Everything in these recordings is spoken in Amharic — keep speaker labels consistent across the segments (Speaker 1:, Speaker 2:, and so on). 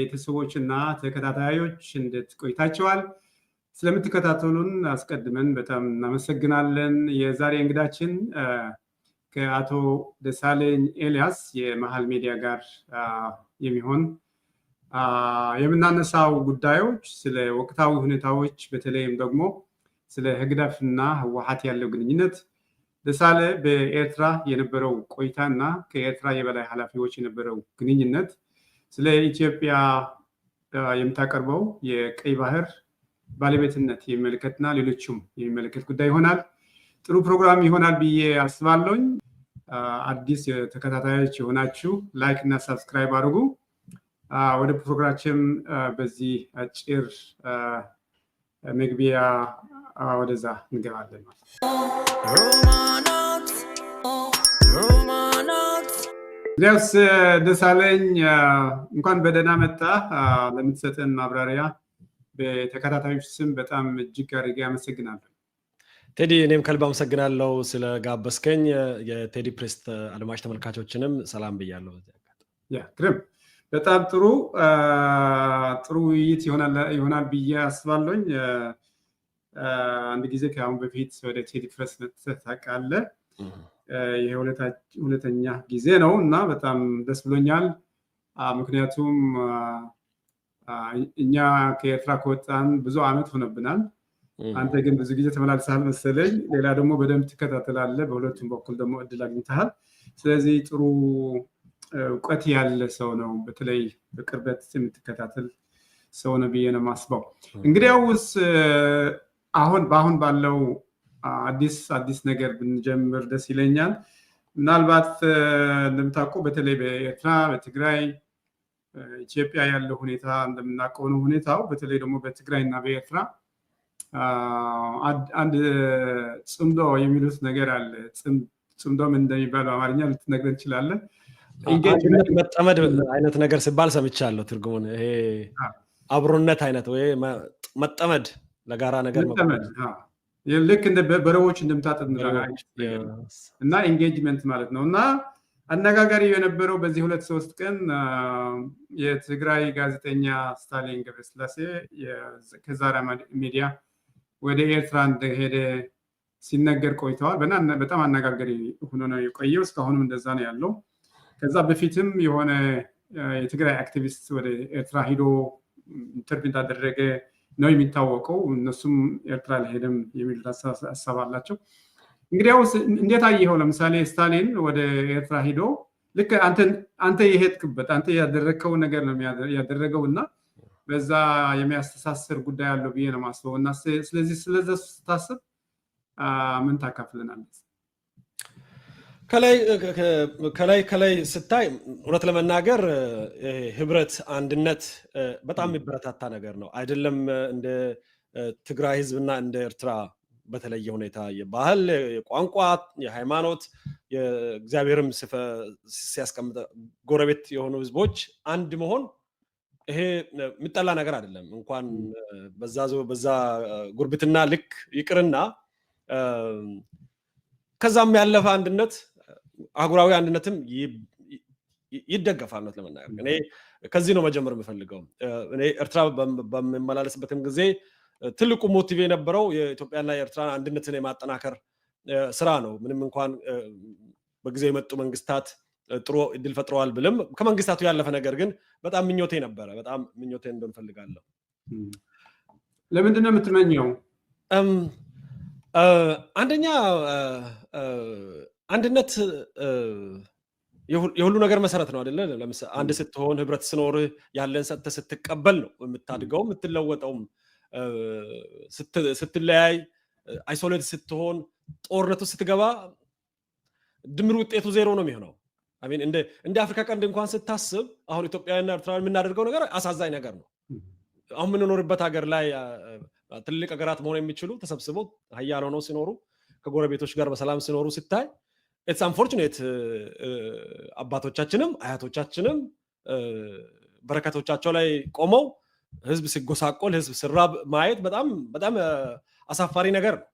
Speaker 1: ቤተሰቦችና ተከታታዮች፣ እንዴት ቆይታችኋል? ስለምትከታተሉን አስቀድመን በጣም እናመሰግናለን። የዛሬ እንግዳችን ከአቶ ደሳለኝ ኤልያስ የመሀል ሚዲያ ጋር የሚሆን የምናነሳው ጉዳዮች ስለ ወቅታዊ ሁኔታዎች፣ በተለይም ደግሞ ስለ ህግደፍ እና ህወሓት ያለው ግንኙነት፣ ደሳለ በኤርትራ የነበረው ቆይታ እና ከኤርትራ የበላይ ኃላፊዎች የነበረው ግንኙነት፣ ስለ ኢትዮጵያ የምታቀርበው የቀይ ባህር ባለቤትነት የሚመለከትና ሌሎችም የሚመለከት ጉዳይ ይሆናል። ጥሩ ፕሮግራም ይሆናል ብዬ አስባለሁኝ። አዲስ ተከታታዮች የሆናችሁ like እና subscribe አድርጉ። ወደ ፕሮግራማችን በዚህ አጭር መግቢያ ወደዛ እንገባለን ማለት ነው።
Speaker 2: ሮማናት ሮማናት።
Speaker 1: እንግዲያውስ ደሳለኝ፣ እንኳን በደህና መጣህ። ለምትሰጠን ማብራሪያ በተከታታዮች ስም በጣም እጅግ አድርጌ አመሰግናለሁ።
Speaker 3: ቴዲ፣ እኔም ከልብ አመሰግናለሁ ስለጋበዝከኝ። የቴዲ ፕሬስ አድማጭ ተመልካቾችንም ሰላም ብያለሁ።
Speaker 1: Yeah፣ ግርም፣ በጣም ጥሩ ጥሩ ውይይት ይሆናል ብዬ አስባለሁኝ። አንድ ጊዜ ከአሁን በፊት ወደ ቴዲ ፕሬስ መጥተህ ታውቃለህ። ይሄ ሁለተኛ ጊዜ ነው እና በጣም ደስ ብሎኛል። ምክንያቱም እኛ ከኤርትራ ከወጣን ብዙ ዓመት ሆነብናል። አንተ ግን ብዙ ጊዜ ተመላልሰሃል መሰለኝ። ሌላ ደግሞ በደንብ ትከታተላለህ። በሁለቱም በኩል ደግሞ እድል አግኝተሃል። ስለዚህ ጥሩ እውቀት ያለ ሰው ነው፣ በተለይ በቅርበት የምትከታተል ሰው ነው ብዬ ነው የማስበው። እንግዲያውስ አሁን በአሁን ባለው አዲስ አዲስ ነገር ብንጀምር ደስ ይለኛል። ምናልባት እንደምታውቀው በተለይ በኤርትራ፣ በትግራይ፣ ኢትዮጵያ ያለው ሁኔታ እንደምናውቀው ነው ሁኔታው። በተለይ ደግሞ በትግራይ እና በኤርትራ አንድ ጽምዶ የሚሉት ነገር አለ። ጽምዶ ምን እንደሚባል በአማርኛ ልትነግረን ትችላለህ?
Speaker 3: መጠመድ አይነት ነገር ሲባል ሰምቻለሁ። ትርጉሙን ይሄ አብሮነት አይነት ወይ መጠመድ፣ ለጋራ ነገር።
Speaker 1: መጠመድ፣ ልክ እንደ በሬዎች እንደምታጠምድ እና engagement ማለት ነው። እና አነጋጋሪ የነበረው በዚህ 2-3 ቀን የትግራይ ጋዜጠኛ ስታሊን ገብረስላሴ ከዛራ ሚዲያ ወደ ኤርትራ እንደሄደ ሲነገር ቆይተዋል። በጣም አነጋጋሪ ሆኖ ነው የቆየው። እስካሁንም እንደዛ ነው ያለው። ከዛ በፊትም የሆነ የትግራይ አክቲቪስት ወደ ኤርትራ ሂዶ interview እንዳደረገ ነው የሚታወቀው። እነሱም ኤርትራ አልሄደም የሚል ሀሳብ አላቸው። እንግዲያውስ እንዴት አየኸው? ለምሳሌ ስታሊን ወደ ኤርትራ ሂዶ ልክ አንተ የሄድክበት፣ አንተ ያደረግከው ነገር ነው ያደረገው እና በዛ የሚያስተሳስር ጉዳይ አለው ብዬ ነው የማስበው። እና ስለዚህ ስለዛ ስታስብ ምን ታካፍለናለህ?
Speaker 3: ከላይ ስታይ እውነት ለመናገር ህብረት፣ አንድነት በጣም የሚበረታታ ነገር ነው። አይደለም እንደ ትግራይ ህዝብና እንደ ኤርትራ በተለየ ሁኔታ የባህል፣ የቋንቋ፣ የሃይማኖት፣ የእግዚአብሔርም ሲያስቀምጥ ጎረቤት የሆኑ ህዝቦች አንድ መሆን ይሄ የሚጠላ ነገር አይደለም። እንኳን በዛ ጉርብትና ልክ ይቅርና ከዛም ያለፈ አንድነት፣ አህጉራዊ አንድነትም ይደገፋል። እውነት ለመናገር እኔ ከዚህ ነው መጀመር የምፈልገው። እኔ ኤርትራ በምመላለስበትም ጊዜ ትልቁ motive የነበረው የኢትዮጵያና የኤርትራን አንድነትን የማጠናከር ስራ ነው። ምንም እንኳን በጊዜው የመጡ መንግስታት ጥሩ እድል ፈጥረዋል ብልም ከመንግስታቱ ያለፈ ነገር ግን በጣም ምኞቴ ነበረ። በጣም ምኞቴ እንደሆን ፈልጋለሁ።
Speaker 1: ለምንድን ነው የምትመኘው?
Speaker 3: አንደኛ አንድነት የሁሉ ነገር መሰረት ነው አይደለ? ለምሳሌ አንድ ስትሆን፣ ህብረት ስኖርህ፣ ያለን ሰጥተህ ስትቀበል ነው የምታድገውም የምትለወጠውም። ስትለያይ፣ isolate ስትሆን፣ ጦርነቱ ስትገባ ድምር ውጤቱ ዜሮ ነው የሚሆነው። I mean እንደ አፍሪካ ቀንድ እንኳን ስታስብ አሁን ኢትዮጵያውያንና ኤርትራውያን የምናደርገው ነገር አሳዛኝ ነገር ነው። አሁን የምንኖርበት ሀገር ላይ ትልቅ ሀገራት መሆን የሚችሉ ተሰብስበው ሀያል ሆነው ሲኖሩ፣ ከጎረቤቶች ጋር በሰላም ሲኖሩ ሲታይ it's unfortunate። አባቶቻችንም አያቶቻችንም በረከቶቻቸው ላይ ቆመው ህዝብ ሲጎሳቆል፣ ህዝብ ሲራብ ማየት በጣም በጣም አሳፋሪ ነገር ነው።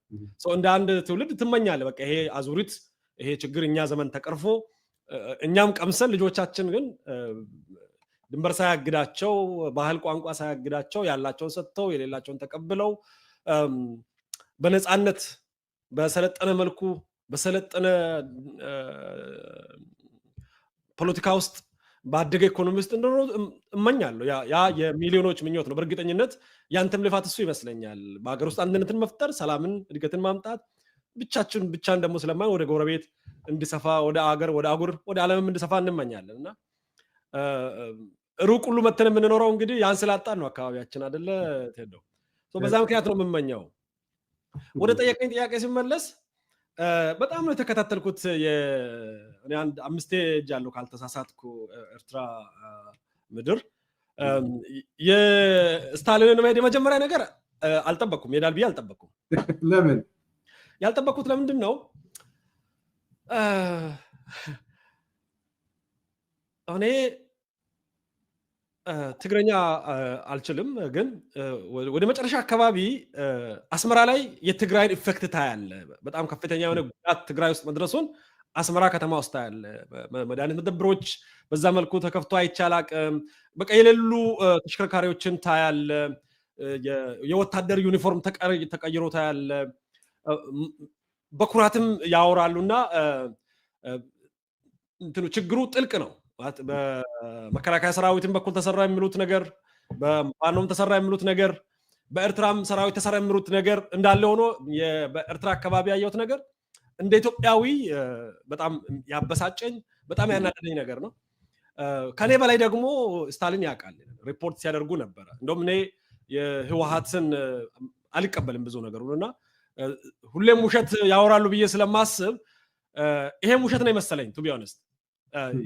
Speaker 3: እንደ አንድ ትውልድ ትመኛለህ። በቃ ይሄ አዙሪት፣ ይሄ ችግር እኛ ዘመን ተቀርፎ እኛም ቀምሰን ልጆቻችን ግን ድንበር ሳያግዳቸው፣ ባህል ቋንቋ ሳያግዳቸው፣ ያላቸውን ሰጥተው የሌላቸውን ተቀብለው፣ በነፃነት፣ በሰለጠነ መልኩ፣ በሰለጠነ ፖለቲካ ውስጥ፣ ባደገ ኢኮኖሚ ውስጥ እንደኖሩ እመኛለሁ። ያ የሚሊዮኖች ምኞት ነው። በእርግጠኝነት ያንተም ልፋት እሱ ይመስለኛል። በሀገር ውስጥ አንድነትን መፍጠር፣ ሰላምን፣ እድገትን ማምጣት፣ ብቻችን ብቻን ደግሞ ስለማይሆን ወደ ጎረቤት እንዲሰፋ፣ ወደ አገር፣ ወደ አህጉር፣ ወደ ዓለምም እንዲሰፋ እንመኛለን። እና ሩቅ ሁሉ መተን የምንኖረው እንግዲህ ያን ስላጣን ነው አካባቢያችን፣ አደለ ቴዶ? በዛ ምክንያት ነው የምመኘው። ወደ ጠየቀኝ ጥያቄ ሲመለስ በጣም ነው የተከታተልኩት። እኔ አንድ አምስቴ ሄጃለሁ ካልተሳሳትኩ ኤርትራ ምድር። የስታሊንን መሄድ የመጀመሪያ ነገር አልጠበቅኩም፣ ይሄዳል ብዬ አልጠበቅኩም።
Speaker 1: ለምን?
Speaker 3: ያልጠበቅኩት ለምንድን ነው? እኔ ትግረኛ አልችልም፣ ግን ወደ መጨረሻ አካባቢ አስመራ ላይ የትግራይን effect ታያለህ። በጣም ከፍተኛ የሆነ ጉዳት ትግራይ ውስጥ መድረሱን አስመራ ከተማ ውስጥ ታያለህ። መድኃኒት መደብሮች በዛ መልኩ ተከፍቶ አይቻል አቅም በቃ የሌሉ ተሽከርካሪዎችን ታያለህ። የወታደር ዩኒፎርም ተቀይሮ ታያለህ። በኩራትም ያወራሉ እና እንትኑ ችግሩ ጥልቅ ነው። በመከላከያ ሰራዊትም በኩል ተሰራ የሚሉት ነገር፣ በፋኖም ተሰራ የሚሉት ነገር፣ በኤርትራም ሰራዊት ተሰራ የሚሉት ነገር እንዳለ ሆኖ በኤርትራ አካባቢ ያየሁት ነገር እንደ ኢትዮጵያዊ በጣም ያበሳጨኝ፣ በጣም ያናደደኝ ነገር ነው። ከኔ በላይ ደግሞ ስታሊን ያውቃል። ሪፖርት ሲያደርጉ ነበረ። እንደውም እኔ የህወሀትን አልቀበልም ብዙ ነገሩን እና ሁሌም ውሸት ያወራሉ ብዬ ስለማስብ ይሄም ውሸት ነው የመሰለኝ to be honest።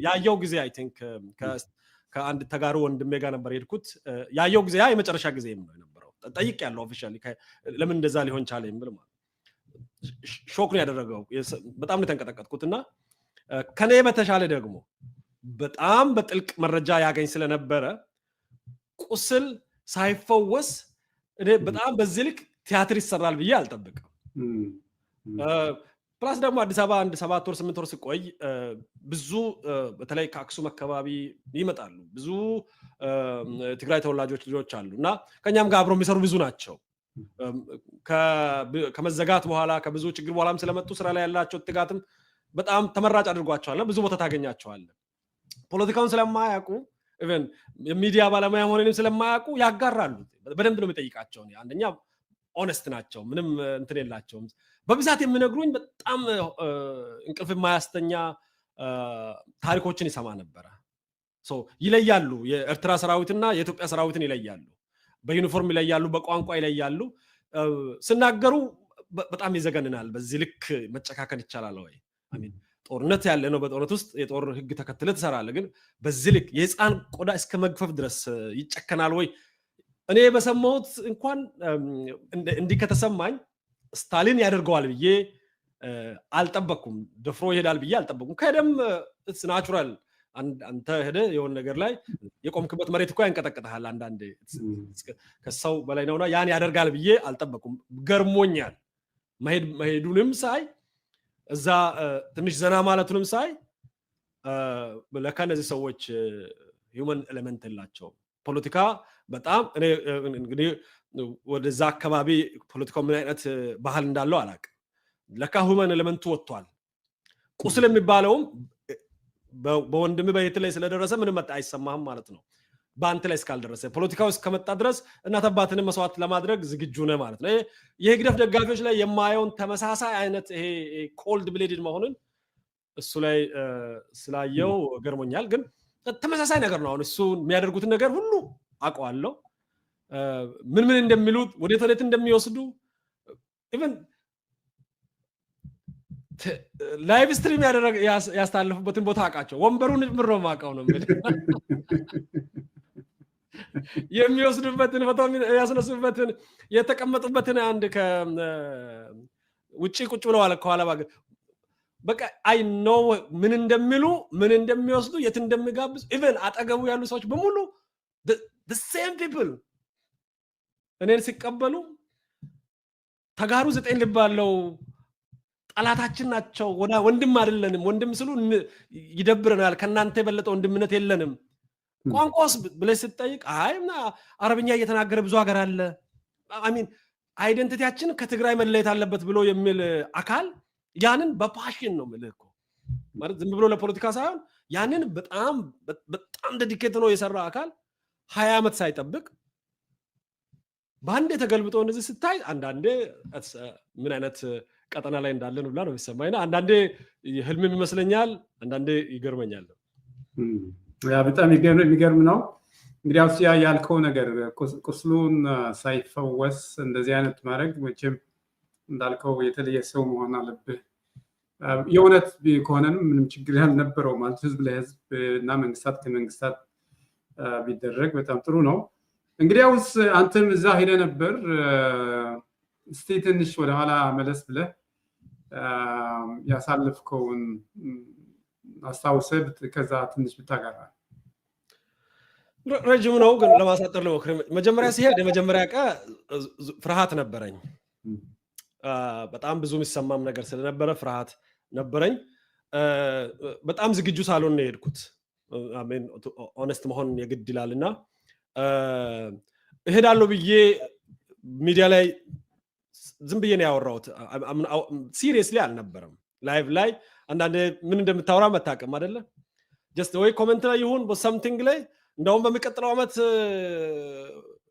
Speaker 3: ያየው ጊዜ I think ከአንድ ተጋሩ ወንድሜ ጋር ነበር የሄድኩት። ያየው ጊዜ ያ የመጨረሻ ጊዜ ነው የነበረው። ጠይቄያለሁ officially ለምን እንደዛ ሊሆን ቻለ የሚል ማለት shock ነው ያደረገው። በጣም ነው የተንቀጠቀጥኩት። እና ከኔ በተሻለ ደግሞ በጣም በጥልቅ መረጃ ያገኝ ስለነበረ ቁስል ሳይፈወስ እኔ በጣም በዚህ ልክ ቲያትር ይሰራል ብዬ አልጠብቅም። Plus ደግሞ አዲስ አበባ አንድ 7 ወር 8 ወር ስቆይ ብዙ በተለይ ከአክሱም አካባቢ ይመጣሉ፣ ብዙ ትግራይ ተወላጆች ልጆች አሉ እና ከኛም ጋር አብረው የሚሰሩ ብዙ ናቸው። ከመዘጋት በኋላ፣ ከብዙ ችግር በኋላም ስለመጡ ስራ ላይ ያላቸው ትጋትም በጣም ተመራጭ አድርጓቸዋል። ብዙ ቦታ ታገኛቸዋለህ። ፖለቲካውን ስለማያውቁ፣ even የሚዲያ ባለሙያ መሆኔንም ስለማያውቁ ያጋራሉ። በደንብ ነው የሚጠይቃቸው። አንደኛ honest ናቸው፣ ምንም እንትን የላቸውም። በብዛት የሚነግሩኝ በጣም እንቅልፍ የማያስተኛ ታሪኮችን ይሰማ ነበረ። ይለያሉ። የኤርትራ ሰራዊትና የኢትዮጵያ ሰራዊትን ይለያሉ። በዩኒፎርም ይለያሉ፣ በቋንቋ ይለያሉ። ስናገሩ በጣም ይዘገንናል። በዚህ ልክ መጨካከን ይቻላል ወይ? ጦርነት ያለ ነው። በጦርነት ውስጥ የጦር ሕግ ተከትለህ ትሰራለህ። ግን በዚህ ልክ የህፃን ቆዳ እስከ መግፈፍ ድረስ ይጨከናል ወይ? እኔ በሰማሁት እንኳን እንዲህ ከተሰማኝ ስታሊን ያደርገዋል ብዬ አልጠበቅኩም። ደፍሮ ይሄዳል ብዬ አልጠበቅኩም። ከሄደም it's natural። አንተ ሄደህ የሆነ ነገር ላይ የቆምክበት መሬት እኮ ያንቀጠቅጥሃል። አንዳንዴ ከሰው በላይ ነውና ያን ያደርጋል ብዬ አልጠበቅኩም። ገርሞኛል። መሄዱንም ሳይ፣ እዛ ትንሽ ዘና ማለቱንም ሳይ ለካ እነዚህ ሰዎች human element የላቸውም። ፖለቲካ በጣም እኔ እንግዲህ ወደዛ አካባቢ ፖለቲካው ምን አይነት ባህል እንዳለው አላውቅም። ለካ human element ኡ ወጥቷል። ቁስል የሚባለውም በወንድም በእህት ላይ ስለደረሰ ምንም አይሰማህም ማለት ነው። በአንተ ላይ እስካልደረሰ፣ ፖለቲካው እስከመጣ ድረስ እናት አባትንም መስዋዕት ለማድረግ ዝግጁ ነህ ማለት ነው። የህግደፍ ደጋፊዎች ላይ የማየውን ተመሳሳይ አይነት ይሄ cold blooded መሆንን እሱ ላይ ስላየው ገርሞኛል። ግን ተመሳሳይ ነገር ነው። አሁን እሱ የሚያደርጉትን ነገር ሁሉ አውቀዋለሁ። ምን ምን እንደሚሉት፣ ወዴት ወዴት እንደሚወስዱ፣ even live stream ያስተላለፉበትን ቦታ አውቃቸው፣ ወንበሩን ጭምር ነው የማውቀው ነው የምልህ። የሚወስዱበትን፣ ፎቶ ያስነሱበትን፣ የተቀመጡበትን፣ አንድ ከውጭ ቁጭ ብለዋል ከኋላ ባገ በቃ I know ምን እንደሚሉ፣ ምን እንደሚወስዱ፣ የት እንደሚጋብዙ። Even አጠገቡ ያሉ ሰዎች በሙሉ same people እኔን ሲቀበሉ ተጋሩ ዘጠኝ ልብ አለው፣ ጠላታችን ናቸው፣ ወንድም አይደለንም፣ ወንድም ስሉ ይደብረናል፣ ከእናንተ የበለጠ ወንድምነት የለንም። ቋንቋውስ ብለህ ስትጠይቅ አይ አረብኛ እየተናገረ ብዙ ሀገር አለ። I mean identity ያችን ከትግራይ መለየት አለበት ብሎ የሚል አካል ያንን በ passion ነው የምልህ እኮ፣ ማለት ዝም ብሎ ለፖለቲካ ሳይሆን ያንን በጣም በጣም dedicate ነው የሰራ አካል 20 ዓመት ሳይጠብቅ በአንዴ ተገልብጦ እንደዚህ ስታይ አንዳንዴ ምን አይነት ቀጠና ላይ እንዳለን ብላ ነው የሚሰማኝ። አንዳንዴ ህልምም ይመስለኛል፣ አንዳንዴ ይገርመኛል።
Speaker 1: ያ በጣም የሚገርም ነው። እንግዲህ ያ ያልከው ነገር ቁስሉን ሳይፈወስ እንደዚህ አይነት ማድረግ መቼም እንዳልከው የተለየ ሰው መሆን አለብህ። የእውነት ከሆነንም ምንም ችግር ያልነበረው፣ ማለት ህዝብ ለህዝብ እና መንግስታት ከመንግስታት ቢደረግ በጣም ጥሩ ነው። እንግዲያውስ አንተም እዛ ሄደህ ነበር። እስቲ ትንሽ ወደኋላ መለስ ብለህ ያሳለፍከውን አስታውሰህ ከዛ ትንሽ ብታጋራ።
Speaker 3: ረጅም ነው ግን ለማሳጠር ልሞክር። መጀመሪያ ሲሄድ የመጀመሪያ ቀን ፍርሃት ነበረኝ። በጣም ብዙ የሚሰማም ነገር ስለነበረ ፍርሃት ነበረኝ። በጣም ዝግጁ ሳልሆን ነው የሄድኩት። Honest መሆን የግድ ይላል። እና እሄዳለሁ ብዬ ሚዲያ ላይ ዝም ብዬ ነው ያወራሁት። Seriously አልነበረም። Live ላይ አንዳንዴ ምን እንደምታወራ መታቀም አይደለ? Just ወይ comment ላይ ይሁን something ላይ እንደውም በሚቀጥለው ዓመት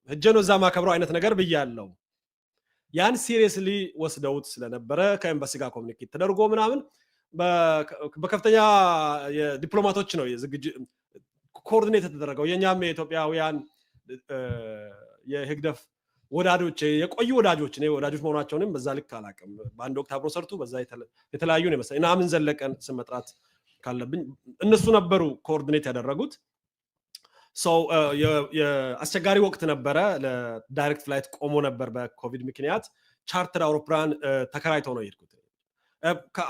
Speaker 3: ሄጄ ነው እዛ ማከብረው አይነት ነገር ብያለሁ። ያን seriously ወስደውት ስለነበረ ከኤምባሲ ጋር communicate ተደርጎ ምናምን በከፍተኛ የዲፕሎማቶች ነው coordinate የተደረገው። የእኛም የኢትዮጵያውያን የህግደፍ ወዳጆች፣ የቆዩ ወዳጆች፣ እኔ ወዳጆች መሆናቸውንም በዛ ልክ አላውቅም። በአንድ ወቅት አብሮ ሰርቱ በዛ የተለያዩ ነው የመሰለኝ። ነአምን ዘለቀን ስም መጥራት ካለብኝ እነሱ ነበሩ coordinate ያደረጉት። So አስቸጋሪ ወቅት ነበረ። ለ direct flight ቆሞ ነበር በኮቪድ ምክንያት። Charter አውሮፕላን ተከራይተው ነው የሄድኩት።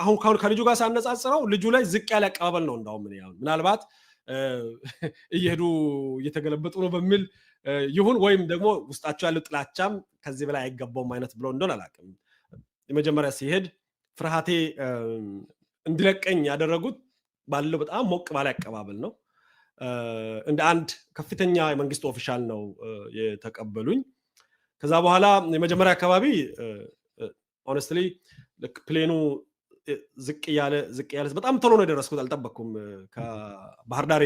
Speaker 3: አሁን ከልጁ ጋር ሳነጻጽረው ልጁ ላይ ዝቅ ያለ አቀባበል ነው። እንዳውም ምናልባት እየሄዱ እየተገለበጡ ነው በሚል ይሁን ወይም ደግሞ ውስጣቸው ያለው ጥላቻም ከዚህ በላይ አይገባውም አይነት ብሎ እንደሆነ አላውቅም። የመጀመሪያ ሲሄድ ፍርሃቴ እንዲለቀኝ ያደረጉት ባለው በጣም ሞቅ ባለ አቀባበል ነው። እንደ አንድ ከፍተኛ የመንግስት official ነው የተቀበሉኝ። ከዛ በኋላ የመጀመሪያ አካባቢ honestly plane ኑ ዝቅ እያለ ዝቅ እያለ በጣም ቶሎ ነው የደረስኩት። አልጠበቅኩም። ከባህር ዳር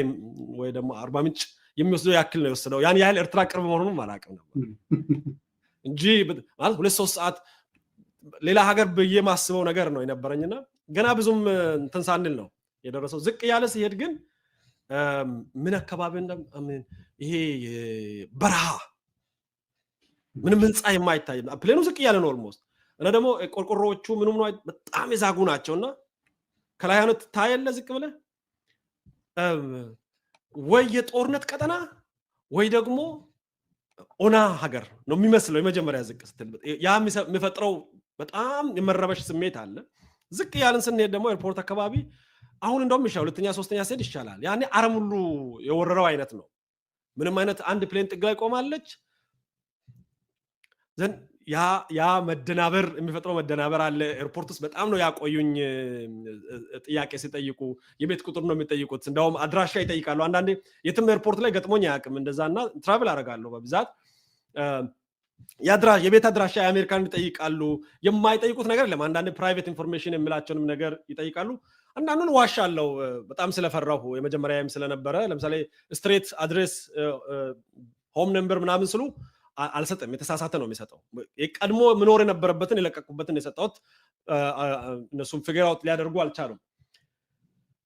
Speaker 3: ወይ ደግሞ አርባ ምንጭ የሚወስደው ያክል ነው የወሰደው። ያን ያህል ኤርትራ ቅርብ መሆኑንም አላውቅም ነበር እንጂ ማለት 2-3 ሰዓት ሌላ ሀገር ብዬ ማስበው ነገር ነው የነበረኝና ገና ብዙም እንትን ሳንል ነው የደረሰው። ዝቅ እያለ ሲሄድ ግን ምን አካባቢ ይሄ በረሃ፣ ምንም ህንፃ የማይታይ፣ plane ኑ ዝቅ እያለ ነው almost፣ እና ደግሞ ቆርቆሮዎቹ ምንም ነው በጣም የዛጉ ናቸው። እና ከላይ ሆነ ታየለ ዝቅ ብለህ ወይ የጦርነት ቀጠና ወይ ደግሞ ኦና ሀገር ነው የሚመስለው። የመጀመሪያ ዝቅ ስትል ያ የሚፈጥረው በጣም የመረበሽ ስሜት አለ። ዝቅ እያልን ስንሄድ ደግሞ airport አካባቢ አሁን እንደውም ይሻላል፣ ሁለተኛ ሶስተኛ ስሄድ ይሻላል። ያኔ አረም ሁሉ የወረረው አይነት ነው። ምንም አይነት አንድ plane ጥግ ላይ ቆማለች። Then ያ መደናበር የሚፈጥረው መደናበር አለ። Airport ውስጥ በጣም ነው ያቆዩኝ። ጥያቄ ሲጠይቁ የቤት ቁጥር ነው የሚጠይቁት። እንደውም አድራሻ ይጠይቃሉ። አንዳንዴ የትም airport ላይ ገጥሞኝ አያውቅም እንደዛ፣ እና travel አደርጋለሁ በብዛት። የቤት አድራሻ የአሜሪካን ይጠይቃሉ። የማይጠይቁት ነገር የለም። አንዳንድ private information የሚላቸውንም ነገር ይጠይቃሉ። አንዳንዱን ዋሻለሁ በጣም ስለፈራሁ የመጀመሪያም ስለነበረ። ለምሳሌ street address፣ home number ምናምን ስሉ አልሰጥም። የተሳሳተ ነው የሚሰጠው። የቀድሞ ምኖር የነበረበትን የለቀቁበትን የሰጠሁት እነሱም figure out ሊያደርጉ አልቻሉም።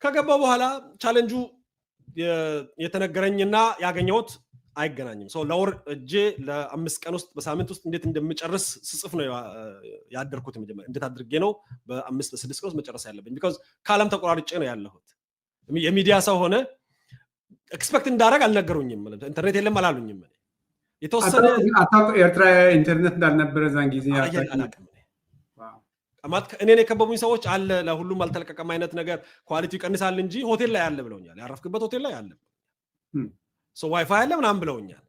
Speaker 3: ከገባው በኋላ ቻለንጁ የተነገረኝና ያገኘሁት አይገናኝም። So ለወር እጄ ለ5 ቀን ውስጥ በሳምንት ውስጥ እንዴት እንደምጨርስ ስጽፍ ነው ያደርኩት። መጀመሪያ እንዴት አድርጌ ነው በ5 በ6 ቀን ውስጥ መጨረስ ያለብኝ? Because ከዓለም ተቆራርጬ ነው ያለሁት። የሚዲያ ሰው ሆነ expect እንዳደረግ አልነገሩኝም። ኢንተርኔት የለም አላሉኝም። የተወሰነ
Speaker 1: ኤርትራ ኢንተርኔት እንዳልነበረ እዛን ጊዜ
Speaker 3: አላውቅም። ማለት እኔን የከበቡኝ ሰዎች አለ፣ ለሁሉም አልተለቀቀም አይነት ነገር፣ quality ይቀንሳል እንጂ ሆቴል ላይ አለ ብለውኛል። ያረፍክበት ሆቴል ላይ አለ፣ ዋይፋይ አለ ምናምን ብለውኛል።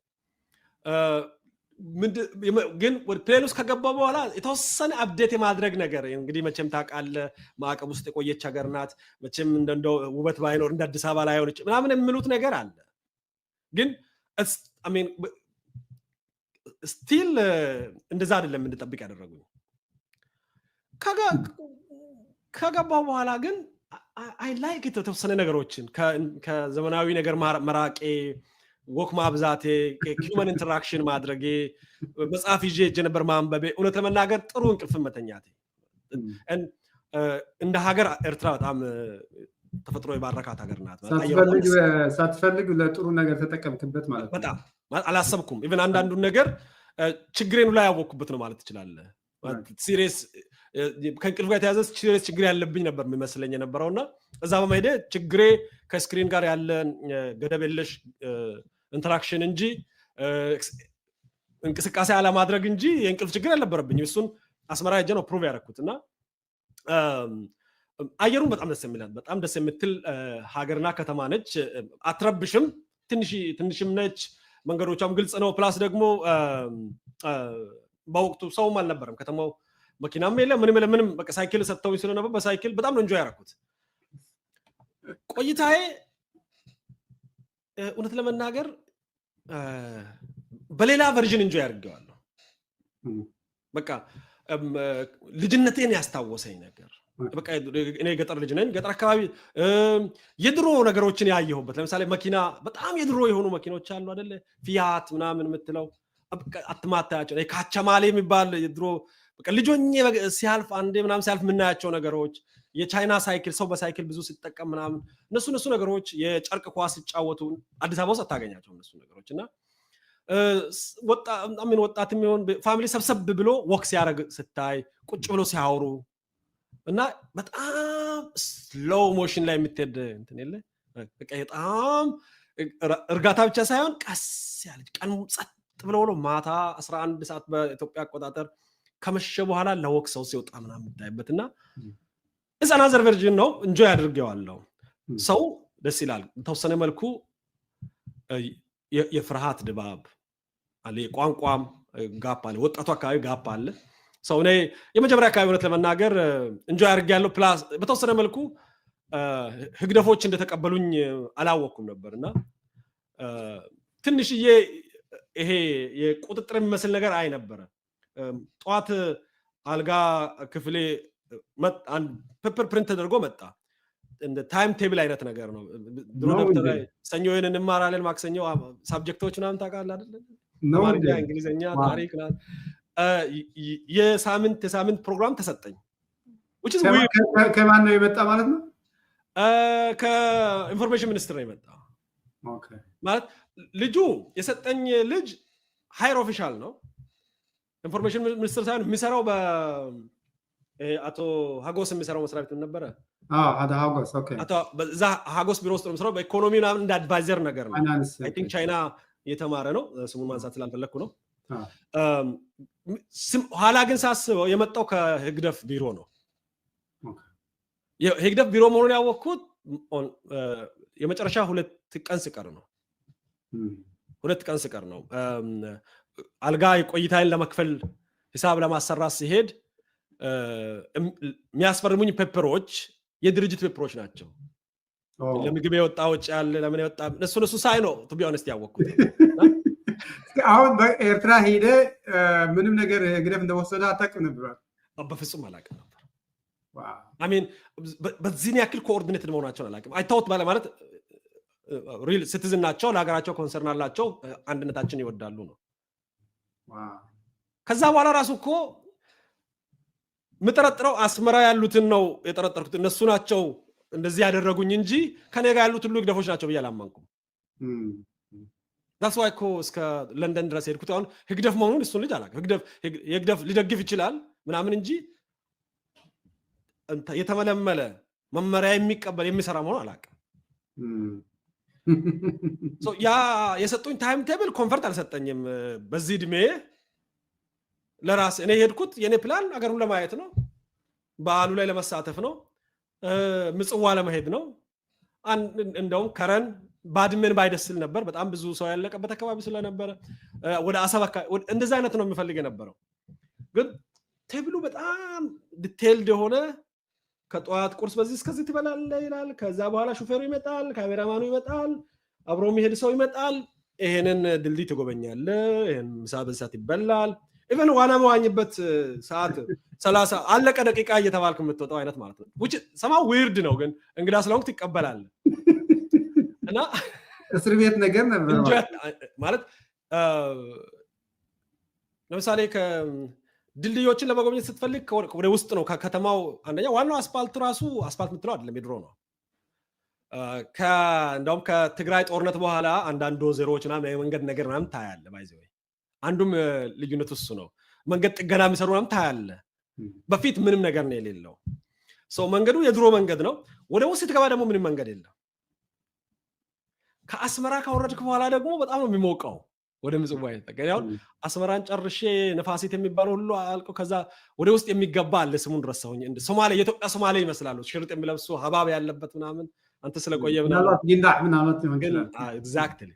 Speaker 3: ግን plane ውስጥ ከገባ በኋላ የተወሰነ update የማድረግ ነገር፣ እንግዲህ መቼም ታውቃለህ፣ ማዕቀብ ውስጥ የቆየች ሀገር ናት። መቼም እንደው ውበት ባይኖር እንደ አዲስ አበባ ላይሆን ምናምን የሚሉት ነገር አለ። ግን still እንደዛ አይደለም እንድጠብቅ ያደረጉኝ። ከገባው በኋላ ግን I like የተወሰነ ነገሮችን፣ ከዘመናዊ ነገር መራቄ፣ walk ማብዛቴ፣ human interaction ማድረጌ፣ መጽሐፍ ይዤ ሄጄ ነበር ማንበቤ፣ እውነት ለመናገር ጥሩ እንቅልፍ መተኛቴ። እንደ ሀገር ኤርትራ በጣም ተፈጥሮ የባረካት ሀገር ናት።
Speaker 1: ሳትፈልግ ለጥሩ ነገር ተጠቀምክበት ማለት ነው።
Speaker 3: በጣም አላሰብኩም። Even አንዳንዱን ነገር ችግሬን ላይ ያወቅኩበት ነው ማለት ትችላለህ። Serious ከእንቅልፍ ጋር የተያዘ serious ችግር ያለብኝ ነበር የሚመስለኝ የነበረው እና እዛ በመሄዴ ችግሬ ከ screen ጋር ያለ ገደብ የለሽ interaction እንጂ፣ እንቅስቃሴ አለማድረግ እንጂ የእንቅልፍ ችግር አልነበረብኝም። እሱን አስመራ ሄጄ ነው prove ያደረኩት። እና አየሩን በጣም ደስ የሚላል፣ በጣም ደስ የምትል ሀገርና ከተማ ነች። አትረብሽም፣ ትንሽም ነች። መንገዶቿም ግልጽ ነው። Plus ደግሞ በወቅቱ ሰውም አልነበረም ከተማው፣ መኪናም የለ፣ ምንም የለ ምንም። በቃ ሳይክል ሰጥተውኝ ስለነበር በሳይክል በጣም ነው enjoy ያደረኩት ቆይታዬ። እውነት ለመናገር በሌላ version enjoy አድርጌዋለሁ። በቃ ልጅነቴን ያስታወሰኝ ነገር፣ በቃ እኔ ገጠር ልጅ ነኝ። ገጠር አካባቢ የድሮ ነገሮችን ያየሁበት፣ ለምሳሌ መኪና፣ በጣም የድሮ የሆኑ መኪኖች አሉ አይደለ? ፊያት ምናምን የምትለው አትማታያቸው፣ ካቸማሌ የሚባል የድሮ፣ በቃ ልጅ ሆኜ ሲያልፍ አንዴ ምናምን ሲያልፍ የምናያቸው ነገሮች፣ የቻይና ሳይክል፣ ሰው በሳይክል ብዙ ሲጠቀም ምናምን፣ እነሱ ነገሮች፣ የጨርቅ ኳስ ሲጫወቱ አዲስ አበባ ውስጥ አታገኛቸው እነሱ ነገሮች። እና ወጣት የሚሆን family ሰብሰብ ብሎ walk ሲያደርግ ስታይ፣ ቁጭ ብሎ ሲያወሩ እና በጣም slow motion ላይ የምትሄድ እንትን የለ፣ በቃ በጣም እርጋታ ብቻ ሳይሆን ቀስ ያለች፣ ቀን ጸጥ ብሎ ብሎ ማታ 11 ሰዓት በኢትዮጵያ አቆጣጠር ከመሸ በኋላ ለ walk ሰው ሲወጣ ምናምን የምታይበት እና it's another version ነው። Enjoy አድርጌዋለሁ። ሰው ደስ ይላል። በተወሰነ መልኩ የፍርሃት ድባብ አለ፣ የቋንቋም gap አለ፣ ወጣቱ አካባቢ gap አለ። So እኔ የመጀመሪያ አካባቢ እውነት ለመናገር enjoy አድርጌያለሁ። Plus በተወሰነ መልኩ ህግደፎች እንደተቀበሉኝ አላወቅኩም ነበር እና ትንሽዬ ይሄ የቁጥጥር የሚመስል ነገር አይ ነበረ። ጠዋት አልጋ ክፍሌ paper print ተደርጎ መጣ። እንደ time table አይነት ነገር ነው። ድሮ ደብተር ላይ ሰኞ ይህን እንማራለን፣ ማክሰኞ subject ኦች ምናምን ታውቃለህ አይደለ? አማርኛ፣ እንግሊዝኛ፣ ታሪክ፣ የሳምንት ፕሮግራም ተሰጠኝ።
Speaker 1: ከማን ነው የመጣ ማለት ነው?
Speaker 3: ከ information ሚኒስትር ነው የመጣ። ማለት ልጁ የሰጠኝ ልጅ higher official ነው። Information ሚኒስትር ሳይሆን የሚሰራው አቶ ሀጎስ የሚሰራው መስሪያ ቤት ነበረ። እዛ ሀጎስ ቢሮ ውስጥ ነው የሚሰራው። በኢኮኖሚ ምናምን እንደ advisor ነገር ነው። I think ቻይና የተማረ ነው። ስሙን ማንሳት ስላልፈለግኩ ነው። ኋላ ግን ሳስበው የመጣው ከህግደፍ ቢሮ ነው። የህግደፍ ቢሮ መሆኑን ያወቅኩት የመጨረሻ 2 ቀን ስቀር ነው። 2 ቀን ስቀር ነው። አልጋ ቆይታዬን ለመክፈል ሂሳብ ለማሰራት ሲሄድ የሚያስፈርሙኝ paper ኦች የድርጅት paper ኦች ናቸው። ለምግብ የወጣ ወጪ ያለ፣ ለምን የወጣ፣ እነሱ ሳይ ነው to be honest ያወቅኩት።
Speaker 1: አሁን በኤርትራ ሄደ ምንም ነገር ህግደፍ እንደወሰደ አታውቅም ነበር?
Speaker 3: በፍጹም አላውቅም ነበር። I mean በዚህን ያክል coordinated መሆናቸውን አላውቅም። I thought ባለ ማለት real citizen ናቸው፣ ለሀገራቸው concern አላቸው፣ አንድነታችን ይወዳሉ ነው። ከዛ በኋላ ራሱ እኮ የምጠረጥረው አስመራ ያሉትን ነው የጠረጠርኩት። እነሱ ናቸው እንደዚህ ያደረጉኝ እንጂ ከኔ ጋር ያሉት ሁሉ ህግደፎች ናቸው ብዬ አላመንኩም። That's why እኮ እስከ ለንደን ድረስ ሄድኩት። አሁን ህግደፍ መሆኑን እሱን ልጅ አላውቅም። የህግደፍ ሊደግፍ ይችላል ምናምን እንጂ የተመለመለ መመሪያ የሚቀበል የሚሰራ መሆኑን አላውቅም። ያ የሰጡኝ time table comfort አልሰጠኝም። በዚህ እድሜ ለራስ እኔ የሄድኩት የኔ ፕላን አገሩን ለማየት ነው፣ በዓሉ ላይ ለመሳተፍ ነው፣ ምጽዋ ለመሄድ ነው። እንደውም ከረን ባድመን ባይደስል ነበር። በጣም ብዙ ሰው ያለቀበት አካባቢ ስለነበረ ወደ አሰብ አካባቢ እንደዛ አይነት ነው የምፈልግ የነበረው። ግን table ኡ በጣም detailed የሆነ፣ ከጠዋት ቁርስ በዚህ እስከዚህ ትበላለህ ይላል። ከዛ በኋላ ሹፌሩ ይመጣል፣ ካሜራማኑ ይመጣል፣ አብሮ የሚሄድ ሰው ይመጣል። ይሄንን ድልድይ ትጎበኛለህ፣ ይሄን ምሳ በዚህ ሰዓት ይበላል። Even ዋና መዋኝበት ሰዓት 30 አለቀ ደቂቃ እየተባልክ የምትወጣው አይነት ማለት ነው። Which somehow weird ነው፣ ግን እንግዳ ስለሆንክ ትቀበላለህ። እና
Speaker 1: እስር ቤት ነገር ነበር
Speaker 3: ማለት። ለምሳሌ ድልድዮችን ለመጎብኘት ስትፈልግ ወደ ውስጥ ነው ከከተማው። አንደኛ ዋናው አስፓልቱ ራሱ አስፓልት የምትለው አይደለም፣ የድሮ ነው። እንደውም ከትግራይ ጦርነት በኋላ አንዳንድ ዶዘሮች ምናምን የመንገድ ነገር ምናምን ታያለህ። By the way አንዱም ልዩነቱ እሱ ነው። መንገድ ጥገና የሚሰሩ ምናምን ታያለህ። በፊት ምንም ነገር ነው የሌለው። So መንገዱ የድሮ መንገድ ነው። ወደ ውስጥ ስትገባ ደግሞ ምንም መንገድ የለም። ከአስመራ ካወረድክ በኋላ ደግሞ በጣም ነው የሚሞቀው። ወደ ምጽዋ የተጠጋ አሁን አስመራን ጨርሼ ነፋሲት የሚባለው ሁሉ አልቆ ከዛ ወደ ውስጥ የሚገባ አለ። ስሙን ረሳሁኝ። እንደ ሶማሌ፣ የኢትዮጵያ ሶማሌ ይመስላሉ። ሽርጥ የሚለብሱ፣ ሀባብ ያለበት ምናምን፣ አንተ ስለቆየ
Speaker 1: ምናልባት ጊንዳዕ ምናልባት ሊሆን ይችላል።
Speaker 3: Exactly፣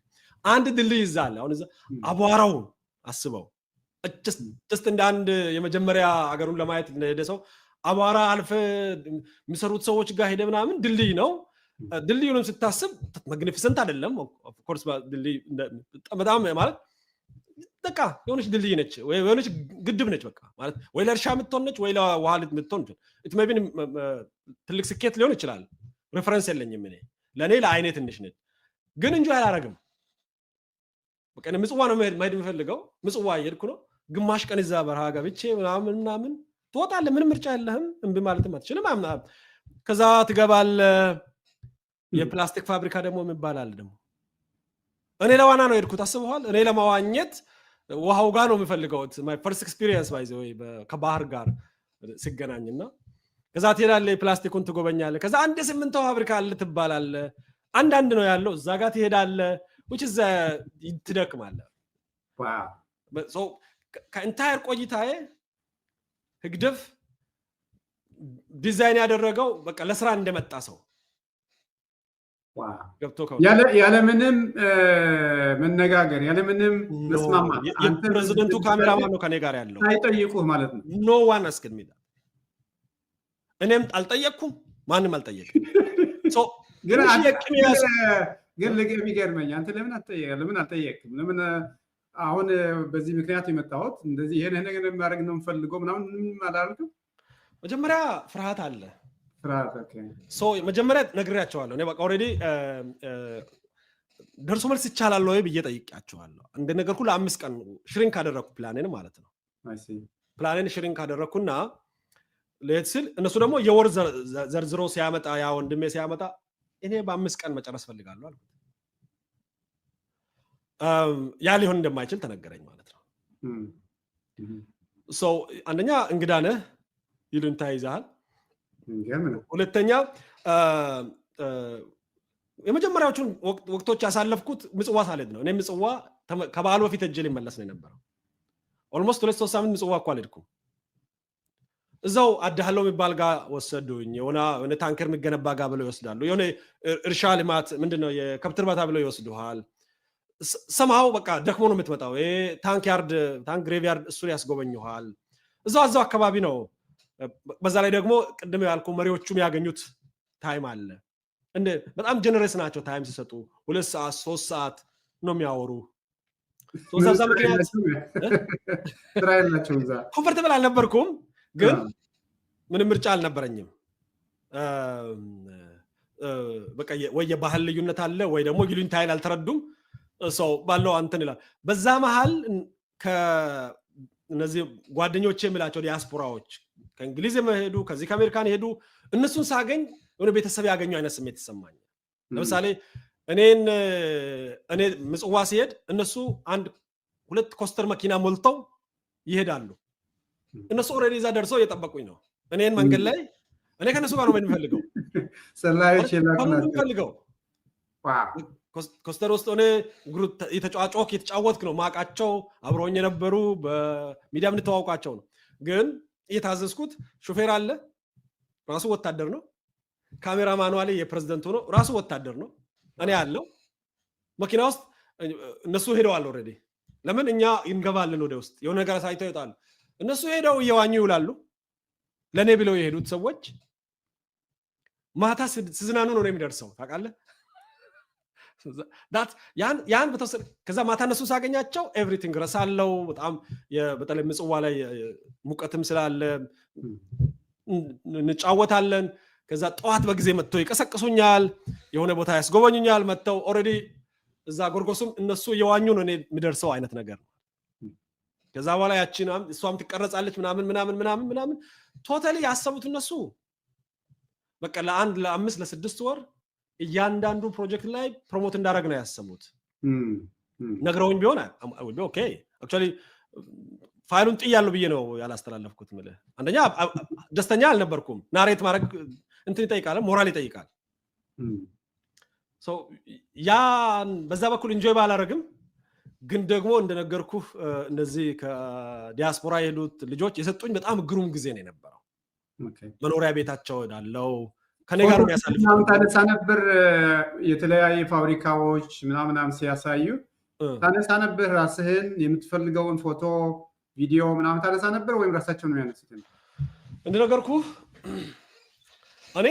Speaker 3: አንድ ድልድይ እዛ አለ። አሁን እዛ አቧራውን አስበው፣ just እንደ አንድ የመጀመሪያ አገሩን ለማየት እንደሄደ ሰው አቧራ አልፈ የሚሰሩት ሰዎች ጋር ሄደ ምናምን ድልድይ ነው። ድልድዩንም ስታስብ magnificent አይደለም። Of course ድልድይ በጣም ማለት በቃ የሆነች ድልድይ ነች፣ የሆነች ግድብ ነች። በቃ ማለት ወይ ለእርሻ የምትሆን ነች፣ ወይ ለውሃ የምትሆን። It may be ትልቅ ስኬት ሊሆን ይችላል። Reference የለኝም እኔ፣ ለእኔ ለአይኔ ትንሽ ነች፣ ግን enjoy አላረግም። በቃ ምጽዋ ነው መሄድ የምፈልገው። ምጽዋ እየሄድኩ ነው። ግማሽ ቀን እዛ በረሃ ገብቼ ምናምን ምናምን ትወጣለህ። ምንም ምርጫ የለህም። እምቢ ማለትም አትችልም። ከዛ ትገባለህ። የፕላስቲክ ፋብሪካ ደግሞ የሚባል አለ። ደግሞ እኔ ለዋና ነው የሄድኩት። አስበዋል። እኔ ለመዋኘት ውሃው ጋር ነው የምፈልገው። My first experience, by the way፣ ከባህር ጋር ሲገናኝና ከዛ ትሄዳለህ፣ የፕላስቲኩን ትጎበኛለህ። ከዛ አንድ የሲሚንቶ ፋብሪካ አለ ትባላለህ። አንዳንድ ነው ያለው፣ እዛ ጋር ትሄዳለህ። Which is ትደክማለህ። ከ entire ቆይታዬ ህግደፍ ዲዛይን ያደረገው በቃ ለስራ እንደመጣ ሰው ገብቶ
Speaker 1: ያለምንም መነጋገር፣ ያለምንም መስማማት።
Speaker 3: የፕሬዚደንቱ ካሜራማን ነው ከኔ ጋር ያለው።
Speaker 1: ሳይጠይቁህ ማለት ነው።
Speaker 3: No one asked me። እኔም አልጠየቅኩም፣ ማንም አልጠየቅም።
Speaker 1: ግን የሚገርመኝ አንተ ለምን አልጠየቅም? ለምን አሁን በዚህ ምክንያት የመጣሁት፣ እንደዚህ ይሄን ነገር ማድረግ ነው የምፈልገው ምናምን ምንም አላልክም?
Speaker 3: መጀመሪያ ፍርሃት አለ።
Speaker 1: ፍርሃት።
Speaker 3: መጀመሪያ ነግሬያቸዋለሁ። እኔ በቃ already ደርሶ መልስ ይቻላል ወይ ብዬ ጠይቄያቸዋለሁ። እንደነገርኩ ለ5 ቀን shrink አደረግኩ ፕላኔን ማለት ነው። Plan ኤን shrink አደረግኩና ልሄድ ስል እነሱ ደግሞ የወር ዘርዝሮ ሲያመጣ፣ ያ ወንድሜ ሲያመጣ፣ እኔ በ5 ቀን መጨረስ ፈልጋለሁ አልኩት። ያ ሊሆን እንደማይችል ተነገረኝ ማለት ነው። So አንደኛ እንግዳ ነህ፣ ይሉኝታ ይይዝሃል። ሁለተኛ የመጀመሪያዎቹን ወቅቶች ያሳለፍኩት ምጽዋ ሳልሄድ ነው። እኔ ምጽዋ ከበዓሉ በፊት ሄጄ ሊመለስ ነው የነበረው። Almost 2-3 ሳምንት ምጽዋ እኮ አልሄድኩም። እዛው አዳህለው የሚባል ጋር ወሰዱኝ። የሆነ ታንከር የሚገነባ ጋር ብለው ይወስዳሉ። የሆነ እርሻ ልማት፣ ምንድነው፣ የከብት እርባታ ብለው ይወስዱሃል። ሰምሃው በቃ ደክሞ ነው የምትመጣው። Tank yard፣ tank graveyard እሱን ያስጎበኙሃል። እዛው እዛው አካባቢ ነው። በዛ ላይ ደግሞ ቅድም ያልኩ መሪዎቹም ያገኙት time አለ። እንደ በጣም generous ናቸው። Time ሲሰጡ 2 ሰዓት 3 ሰዓት ነው የሚያወሩ። በዛ ምክንያት
Speaker 1: ስራ የላቸውም እዛ።
Speaker 3: Comfortable አልነበርኩም፣ ግን ምንም ምርጫ አልነበረኝም። በቃ ወይ የባህል ልዩነት አለ ወይ ደግሞ ይሉኝታ ኃይል አልተረዱም። ሰው ባለው አንትን ይላል። በዛ መሀል ከእነዚህ ጓደኞቼ የምላቸው ዲያስፖራዎች ከእንግሊዝ የሄዱ፣ ከዚህ ከአሜሪካን የሄዱ፣ እነሱን ሳገኝ የሆነ ቤተሰብ ያገኙ አይነት ስሜት ይሰማኛል። ለምሳሌ እኔ ምጽዋ ሲሄድ እነሱ አንድ ሁለት ኮስተር መኪና ሞልተው ይሄዳሉ። እነሱ already እዛ ደርሰው እየጠበቁኝ ነው። እኔን መንገድ ላይ፣ እኔ ከእነሱ ጋር ነው የምፈልገው።
Speaker 1: ሰላዮች የላኩ ናቸው።
Speaker 3: የምፈልገው ኮስተር ውስጥ ሆነ የተጫዋጮክ የተጫወትክ ነው ማቃቸው፣ አብረውኝ የነበሩ፣ በሚዲያ የምንተዋውቃቸው ነው። ግን እየታዘዝኩት ሾፌር አለ፣ ራሱ ወታደር ነው። ካሜራማኑ አለ፣ የፕሬዝደንቱ ነው፣ ራሱ ወታደር ነው። እኔ ያለው መኪና ውስጥ እነሱ ሄደዋል already። ለምን እኛ እንገባለን ወደ ውስጥ፣ የሆነ ነገር አሳይተው ይወጣሉ። እነሱ ሄደው እየዋኙ ይውላሉ። ለእኔ ብለው የሄዱት ሰዎች ማታ ሲዝናኑ ነው የሚደርሰው ታውቃለህ። ያን በተወሰነ፣ ከዛ ማታ እነሱ ሳገኛቸው everything ረሳለው። በጣም በተለይ ምጽዋ ላይ ሙቀትም ስላለ እንጫወታለን። ከዛ ጠዋት በጊዜ መጥተው ይቀሰቅሱኛል፣ የሆነ ቦታ ያስጎበኙኛል። መጥተው already እዛ ጎርጎሱም እነሱ እየዋኙ ነው እኔ የምደርሰው አይነት ነገር ነው። ከዛ በኋላ ያቺን እሷም ትቀረጻለች ምናምን ምናምን ምናምን ምናምን። Totally ያሰቡት እነሱ በቃ ለአንድ፣ ለ5፣ ለ6 ወር እያንዳንዱ ፕሮጀክት ላይ promote እንዳደረግ ነው ያሰቡት። ነግረውኝ ቢሆን okay፣ actually ፋይሉን ጥያለሁ ብዬ ነው ያላስተላለፍኩት። ምልህ አንደኛ ደስተኛ አልነበርኩም። Narrate ማድረግ እንትን ይጠይቃል፣ ሞራል ይጠይቃል። ያን በዛ በኩል enjoy ባላረግም ግን ደግሞ እንደነገርኩህ እነዚህ ከዲያስፖራ የሄዱት ልጆች የሰጡኝ በጣም ግሩም ጊዜ ነው የነበረው። መኖሪያ ቤታቸው ሄዳለው፣ ከኔ ጋር ነው የሚያሳልፉት።
Speaker 1: ምናምን ታነሳ ነበር፣ የተለያዩ ፋብሪካዎች ምናምናም ሲያሳዩ ታነሳ ነበር። ራስህን የምትፈልገውን ፎቶ፣ ቪዲዮ ምናምን ታነሳ ነበር ወይም ራሳቸው ነው የሚያነሱት?
Speaker 3: እንደነገርኩህ እኔ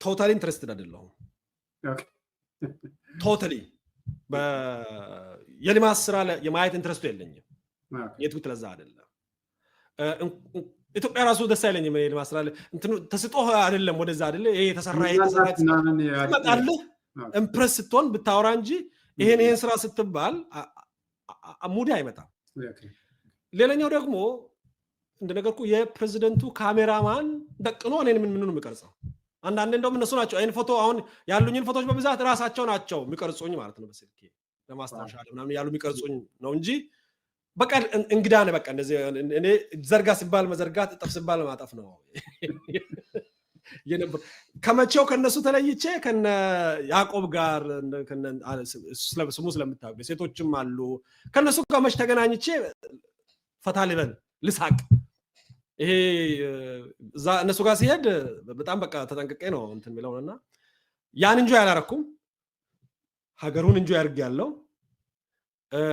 Speaker 3: totally interested አይደለሁም። Totally የልማት ስራ የማየት interest ኡ የለኝም። የትኩት ለዛ አይደለም። ኢትዮጵያ ራሱ ደስ አይለኝም። የልማት ስራ እንትኑ ተስጦ አይደለም፣ ወደዛ አይደለ፣ ይሄ የተሰራ ይሄ የተሰራ ትመጣልህ impress ስትሆን ብታወራ እንጂ ይሄን ይሄን ስራ ስትባል mood አይመጣም። ሌላኛው ደግሞ እንደነገርኩ የፕሬዚደንቱ ካሜራማን ደቅኖ እኔን ምን ነው የሚቀርጸው። አንዳንዴ እንደውም እነሱ ናቸው ይህን ፎቶ፣ አሁን ያሉኝን ፎቶዎች በብዛት ራሳቸው ናቸው የሚቀርጹኝ ማለት ነው። በስልኬ ለማስታወሻ ምናምን ያሉ የሚቀርጹኝ ነው እንጂ በቃ እንግዳ ነህ። በቃ እንደዚህ እኔ ዘርጋ ሲባል መዘርጋት፣ እጠፍ ሲባል ማጠፍ ነው የነበረው። ከመቼው ከነሱ ተለይቼ ከነ ያዕቆብ ጋር፣ ስሙ ስለምታውቅ ሴቶችም አሉ፣ ከነሱ ጋር መች ተገናኝቼ ፈታ ልበል፣ ልሳቅ። ይሄ እዛ እነሱ ጋር ሲሄድ በጣም በቃ ተጠንቅቄ ነው እንትን የሚለውን እና ያን enjoy አላረኩም። ሀገሩን enjoy አድርጌያለሁ።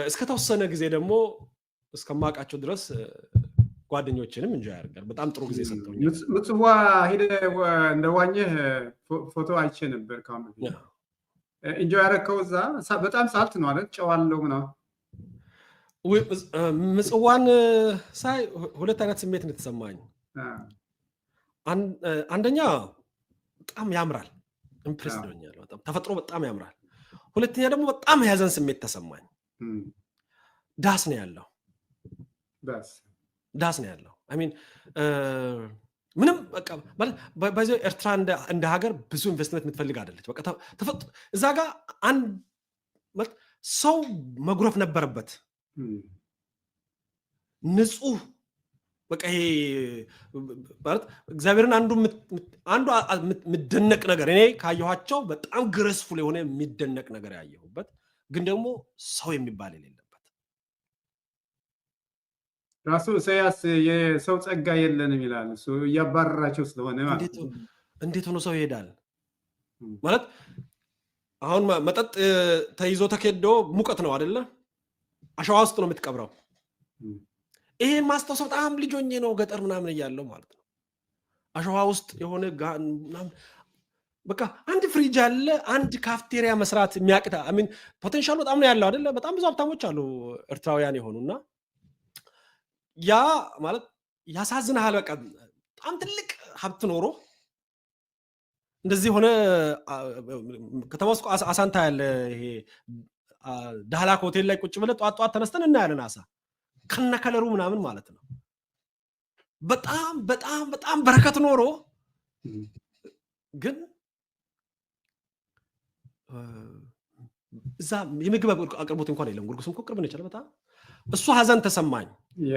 Speaker 3: እስከተወሰነ ጊዜ ደግሞ እስከማውቃቸው ድረስ ጓደኞችንም enjoy አድርጌያለሁ። በጣም ጥሩ ጊዜ ሰጥተውኛል።
Speaker 1: ምጽዋ ሄደህ እንደዋኘህ ፎቶ አይቼ ነበር ከአሁን በፊት። Enjoy ያደረከው እዛ በጣም salt ነው አይደል? ጨው አለው ምናምን።
Speaker 3: ምጽዋን ሳይ ሁለት አይነት ስሜት ነው የተሰማኝ። አንደኛ በጣም ያምራል፣ impress ሆኛለሁ። በጣም ተፈጥሮ በጣም ያምራል። ሁለተኛ ደግሞ በጣም የሀዘን ስሜት ተሰማኝ። ዳስ ነው ያለው፣ ዳስ ነው ያለው። I mean ምንም በቃ ማለት በዚህ ኤርትራ እንደ ሀገር ብዙ ኢንቨስትመንት የምትፈልግ አይደለች። በቃ ተፈጥሮ እዛ ጋር አንድ ሰው መጉረፍ ነበረበት። ንጹህ በቃ ይሄ ማለት እግዚአብሔርን አንዱ የሚደነቅ ነገር፣ እኔ ካየኋቸው በጣም graceful የሆነ የሚደነቅ ነገር ያየሁበት ግን ደግሞ ሰው የሚባል የሌለበት።
Speaker 1: ራሱ ኢሳያስ የሰው ጸጋ የለንም ይላል። እሱ እያባረራቸው ስለሆነ ማለት ነው።
Speaker 3: እንዴት ሆኖ ሰው ይሄዳል? ማለት አሁን መጠጥ ተይዞ ተኬዶ ሙቀት ነው አይደለ? አሸዋ ውስጥ ነው የምትቀብረው። ይሄን ማስታወሰው በጣም ልጅ ሆኜ ነው፣ ገጠር ምናምን እያለው ማለት ነው። አሸዋ ውስጥ የሆነ በቃ አንድ ፍሪጅ አለ፣ አንድ ካፍቴሪያ መስራት የሚያቅታ፣ I mean potential ኡ በጣም ነው ያለው አይደለ? በጣም ብዙ ሀብታሞች አሉ ኤርትራውያን የሆኑ። እና ያ ማለት ያሳዝንሃል። በቃ በጣም ትልቅ ሀብት ኖሮ እንደዚህ ሆነ። ከተማ ውስጥ አሳንታ ያለ ይሄ ዳህላክ ሆቴል ላይ ቁጭ ብለህ ጠዋት ጠዋት ተነስተን እናያለን አሳ ከነ ከለሩ ምናምን ማለት ነው። በጣም በጣም በጣም በረከት ኖሮ ግን እዛ የምግብ አቅርቦት እንኳን የለም። ጉርጉስ እንኳን ቅርብ ነው ይችላል። በጣም እሱ ሀዘን ተሰማኝ።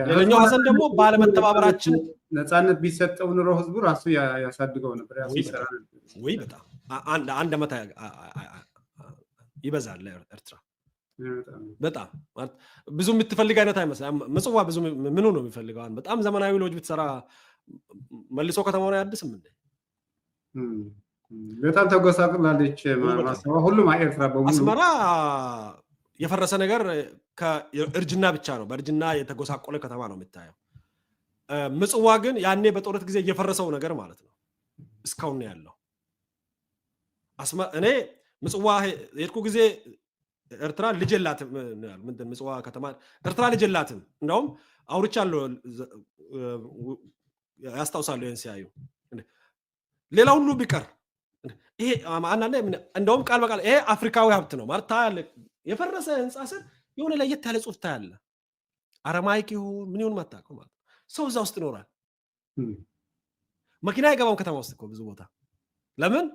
Speaker 3: ሌላኛው ሀዘን ደግሞ ባለመተባበራችን።
Speaker 1: ነፃነት ቢሰጠው ኑሮ ህዝቡ ራሱ ያሳድገው ነበር።
Speaker 3: ወይ በጣም አንድ ዓመት ይበዛል ለኤርትራ። በጣም ብዙ የምትፈልግ አይነት አይመስልም። ምጽዋ ብዙ ምኑ ነው የሚፈልገው? በጣም ዘመናዊ ሎጅ ብትሰራ መልሶ ከተማውን አያድስም እንዴ?
Speaker 1: በጣም ተጎሳቅላለች። ሁሉም ኤርትራ በሙሉ።
Speaker 3: አስመራ የፈረሰ ነገር እርጅና ብቻ ነው። በእርጅና የተጎሳቆለ ከተማ ነው የምታየው። ምጽዋ ግን ያኔ በጦርነት ጊዜ የፈረሰው ነገር ማለት ነው እስካሁን ነው ያለው። እኔ ምጽዋ የሄድኩ ጊዜ ኤርትራ ልጅ የላትም። ምንድን ምጽዋ ከተማ ኤርትራ ልጅ የላትም። እንደውም አውርቻለሁ፣ ያስታውሳሉ ይህን ሲያዩ። ሌላ ሁሉ ቢቀር ይሄ አንዳንዴ እንደውም ቃል በቃል ይሄ አፍሪካዊ ሀብት ነው ማለት ታያለህ። የፈረሰ ህንፃ ስር የሆነ ለየት ያለ ጽሑፍ ታያለህ። Aramaic ይሁን ምን ይሁን ማታውቀው ማለት ነው። ሰው እዛ ውስጥ ይኖራል። መኪና አይገባም ከተማ ውስጥ እኮ ብዙ ቦታ። ለምን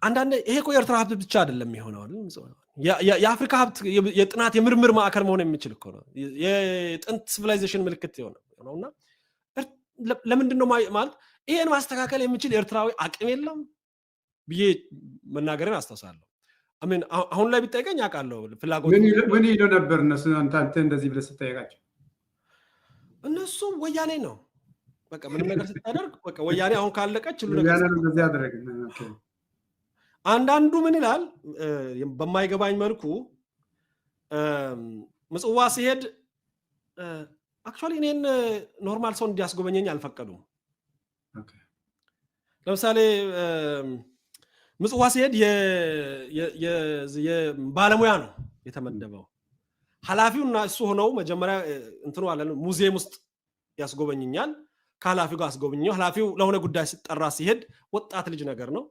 Speaker 3: አንዳንዴ ይሄ እኮ የኤርትራ ሀብት ብቻ አይደለም የሚሆነው፣ የአፍሪካ ሀብት፣ የጥናት የምርምር ማዕከል መሆን የሚችል እኮ ነው። የጥንት civilization ምልክት የሆነ ነው። እና ለምንድን ነው ማለት ይሄን ማስተካከል የሚችል ኤርትራዊ አቅም የለም ብዬ መናገርን አስታውሳለሁ። አሁን ላይ ቢጠይቀኝ አውቃለሁ ፍላጎት
Speaker 1: ምን ይሉ ነበር እነሱ አንተ እንደዚህ ብለህ ስጠይቃቸው?
Speaker 3: እነሱ ወያኔ ነው፣ በቃ ምንም ነገር ስታደርግ በቃ ወያኔ አሁን ካለቀች ሁሉ ነገር
Speaker 1: እንደዚህ አደረግን።
Speaker 3: አንዳንዱ ምን ይላል በማይገባኝ መልኩ፣ ምጽዋ ሲሄድ actually እኔን normal ሰው እንዲያስጎበኘኝ አልፈቀዱም። ለምሳሌ ምጽዋ ሲሄድ ባለሙያ ነው የተመደበው። ኃላፊውና እሱ ሆነው መጀመሪያ እንትኑ አለ፣ ሙዚየም ውስጥ ያስጎበኝኛል። ከኃላፊው ጋር አስጎብኘው። ኃላፊው ለሆነ ጉዳይ ሲጠራ ሲሄድ ወጣት ልጅ ነገር ነው።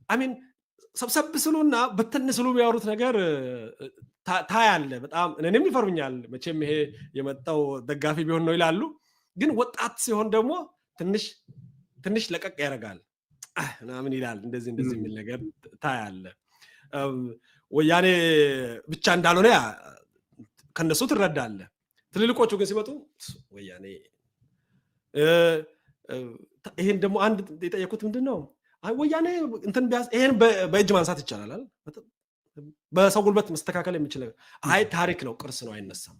Speaker 3: I mean ሰብሰብ ስሉና በተን ስሉ የሚያወሩት ነገር ታያለ። በጣም እኔንም ይፈሩኛል። መቼም ይሄ የመጣው ደጋፊ ቢሆን ነው ይላሉ። ግን ወጣት ሲሆን ደግሞ ትንሽ ትንሽ ለቀቅ ያደርጋል ምናምን ይላል። እንደዚህ እንደዚህ የሚል ነገር ታያለ። ወያኔ ብቻ እንዳልሆነ ከነሱ ትረዳለ። ትልልቆቹ ግን ሲመጡ ወያኔ። ይህን ደግሞ አንድ የጠየኩት ምንድን ነው፣ ወያኔ እንትን ቢያዝ ይሄን በእጅ ማንሳት ይቻላል፣ በሰው ጉልበት መስተካከል የሚችል ነገር፣ አይ ታሪክ ነው፣ ቅርስ ነው፣ አይነሳም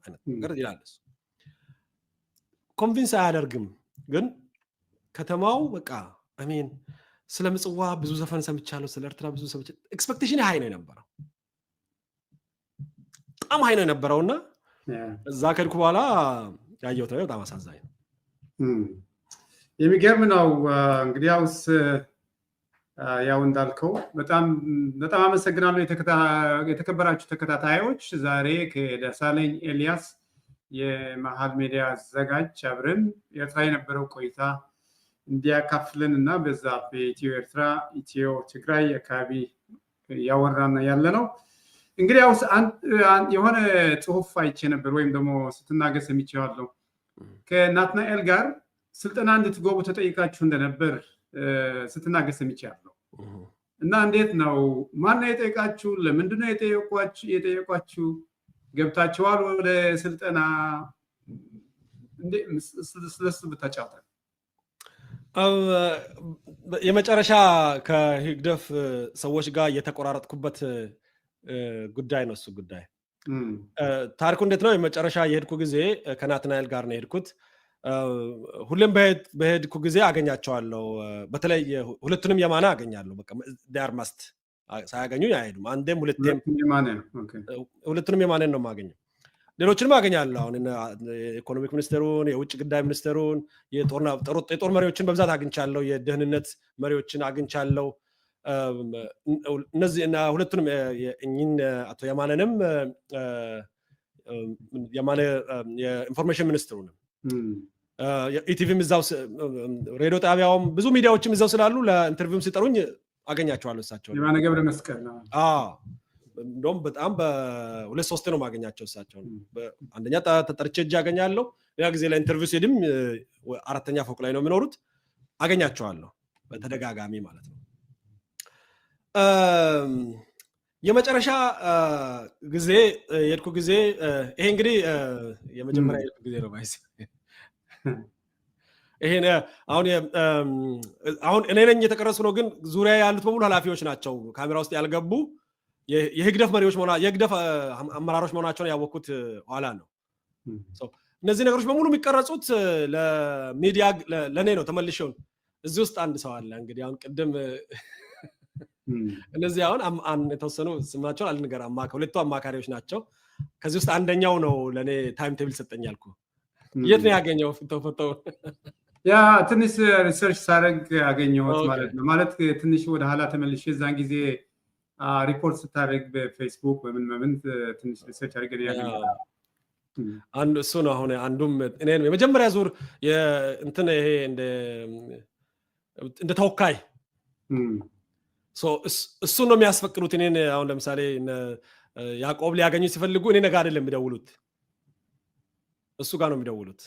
Speaker 3: አይነት ነገር ይላል። እሱ convince አያደርግም። ግን ከተማው በቃ I mean ስለ ምጽዋ ብዙ ዘፈን ሰምቻለሁ፣ ስለ ኤርትራ ብዙ ሰምቻለሁ። Expectation high ነው የነበረው፣ በጣም high ነው የነበረው። እና እዛ ከሄድኩ በኋላ ያየሁት ነገር በጣም አሳዛኝ ነው።
Speaker 1: የሚገርም ነው። እንግዲያውስ ያው እንዳልከው በጣም በጣም አመሰግናለሁ። የተከበራችሁ ተከታታዮች፣ ዛሬ ከደሳለኝ ኤልያስ የመሀል ሚዲያ አዘጋጅ አብረን ኤርትራ የነበረው ቆይታ እንዲያካፍልን እና በዛ በኢትዮ ኤርትራ፣ ኢትዮ ትግራይ አካባቢ እያወራን ያለ ነው። እንግዲያውስ የሆነ ጽሁፍ አይቼ ነበር ወይም ደግሞ ስትናገር ሰምቼዋለሁ። ከናትናኤል ጋር ስልጠና እንድትገቡ ተጠይቃችሁ እንደነበር ስትናገር ሰምቼዋለሁ። እና እንዴት ነው? ማነው የጠየቃችሁ? ለምንድን ነው የጠየቋችሁ? ገብታችኋል ወደ ስልጠና? ስለሱ ብታጫውተን።
Speaker 3: የመጨረሻ ከህግደፍ ሰዎች ጋር የተቆራረጥኩበት ጉዳይ ነው እሱ ጉዳይ። ታሪኩ እንዴት ነው? የመጨረሻ የሄድኩ ጊዜ ከናትናኤል ጋር ነው የሄድኩት። ሁሌም በሄድኩ ጊዜ አገኛቸዋለሁ። በተለይ ሁለቱንም የማነ አገኛለሁ። በቃ they are must፣ ሳያገኙ አይሄዱም። አንዴም ሁለቴም ሁለቱንም የማነን ነው የማገኘው። ሌሎችንም አገኛለሁ። አሁን የ economic ሚኒስቴሩን፣ የውጭ ጉዳይ ሚኒስቴሩን፣ የጦር መሪዎችን በብዛት አግኝቻለሁ። የደህንነት መሪዎችን አግኝቻለሁ። እነዚህ እና ሁለቱንም እኚህን አቶ የማነንም፣ የማነ የ information ሚኒስትሩንም፣ ኢቲቪም እዛው፣ ሬዲዮ ጣቢያውም፣ ብዙ ሚዲያዎችም እዛው ስላሉ ለ interview ም ሲጠሩኝ አገኛቸዋለሁ። እሳቸው
Speaker 1: የማነ ገብረ መስቀል ነው።
Speaker 3: እንደውም በጣም በሁለት ሶስት ነው የማገኛቸው እሳቸውን። አንደኛ ተጠርቼ እጅ አገኛለሁ። ሌላ ጊዜ ለ interview ሲሄድም አራተኛ ፎቅ ላይ ነው የሚኖሩት፣ አገኛቸዋለሁ በተደጋጋሚ ማለት ነው። የመጨረሻ ጊዜ የሄድኩ ጊዜ፣ ይሄ እንግዲህ የመጀመሪያ የሄድኩ ጊዜ ነው ባይስ፣ ይሄን አሁን እኔ ነኝ የተቀረጽኩ ነው፣ ግን ዙሪያ ያሉት በሙሉ ኃላፊዎች ናቸው። ካሜራ ውስጥ ያልገቡ የህግደፍ መሪዎች፣ የህግደፍ አመራሮች መሆናቸውን ያወቅኩት ኋላ ነው። እነዚህ ነገሮች በሙሉ የሚቀረጹት ለሚዲያ ለእኔ ነው። ተመልሼውን እዚህ ውስጥ አንድ ሰው አለ። እንግዲህ አሁን ቅድም እነዚህ አሁን የተወሰኑ ስማቸውን አልንገር፣ ሁለቱ አማካሪዎች ናቸው። ከዚህ ውስጥ አንደኛው ነው ለእኔ time table ሰጠኝ ያልኩ። የት ነው ያገኘው ፎቶ?
Speaker 1: Yeah፣ ትንሽ research ሳደርግ ያገኘሁት ማለት ነው። ማለት ትንሽ ወደ ኋላ ተመልሼ እዛን ጊዜ ሪፖርት ስታደርግ በፌስቡክ በምን በምን ትንሽ research አድርገን ያገኘሁት።
Speaker 3: አንዱ እሱ ነው። አሁን አንዱም እኔን የመጀመሪያ ዙር እንትን ይሄ እንደ ተወካይ እሱን ነው የሚያስፈቅዱት። እኔን አሁን ለምሳሌ ያዕቆብ ሊያገኙ ሲፈልጉ እኔ ጋ አይደለም የሚደውሉት፣ እሱ ጋር ነው የሚደውሉት።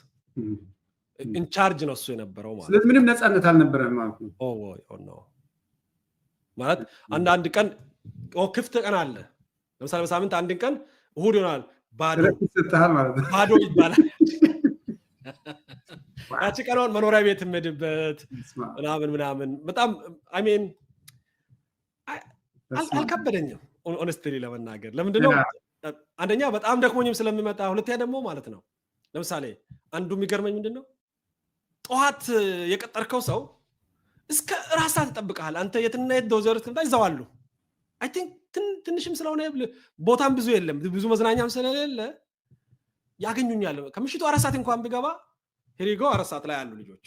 Speaker 3: In charge ነው እሱ የነበረው ማለት።
Speaker 1: ስለዚህ ምንም ነፃነት አልነበረም ማለት
Speaker 3: ነው። ማለት አንዳንድ ቀን ክፍት ቀን አለ። ለምሳሌ በሳምንት አንድን ቀን እሁድ ይሆናል፣ ባዶ ባዶ ይባላል። ያቺ ቀኗን መኖሪያ ቤት የምሄድበት ምናምን ምናምን በጣም፣ I mean፣ አልከበደኝም honestly ለመናገር። ለምንድነው? አንደኛ በጣም ደክሞኝም ስለሚመጣ፣ ሁለተኛ ደግሞ ማለት ነው ለምሳሌ አንዱ የሚገርመኝ ምንድን ነው፣ ጠዋት የቀጠርከው ሰው እስከ ራስ ሰዓት ይጠብቀሃል። አንተ የትና የት ዶዘር እስክምጣ ይዘው አሉ። I think ትንሽም ስለሆነ፣ ቦታም ብዙ የለም፣ ብዙ መዝናኛም ስለሌለ ያገኙኛል። ከምሽቱ 4 ሰዓት እንኳን ቢገባ here we go፣ 4 ሰዓት ላይ አሉ ልጆቹ።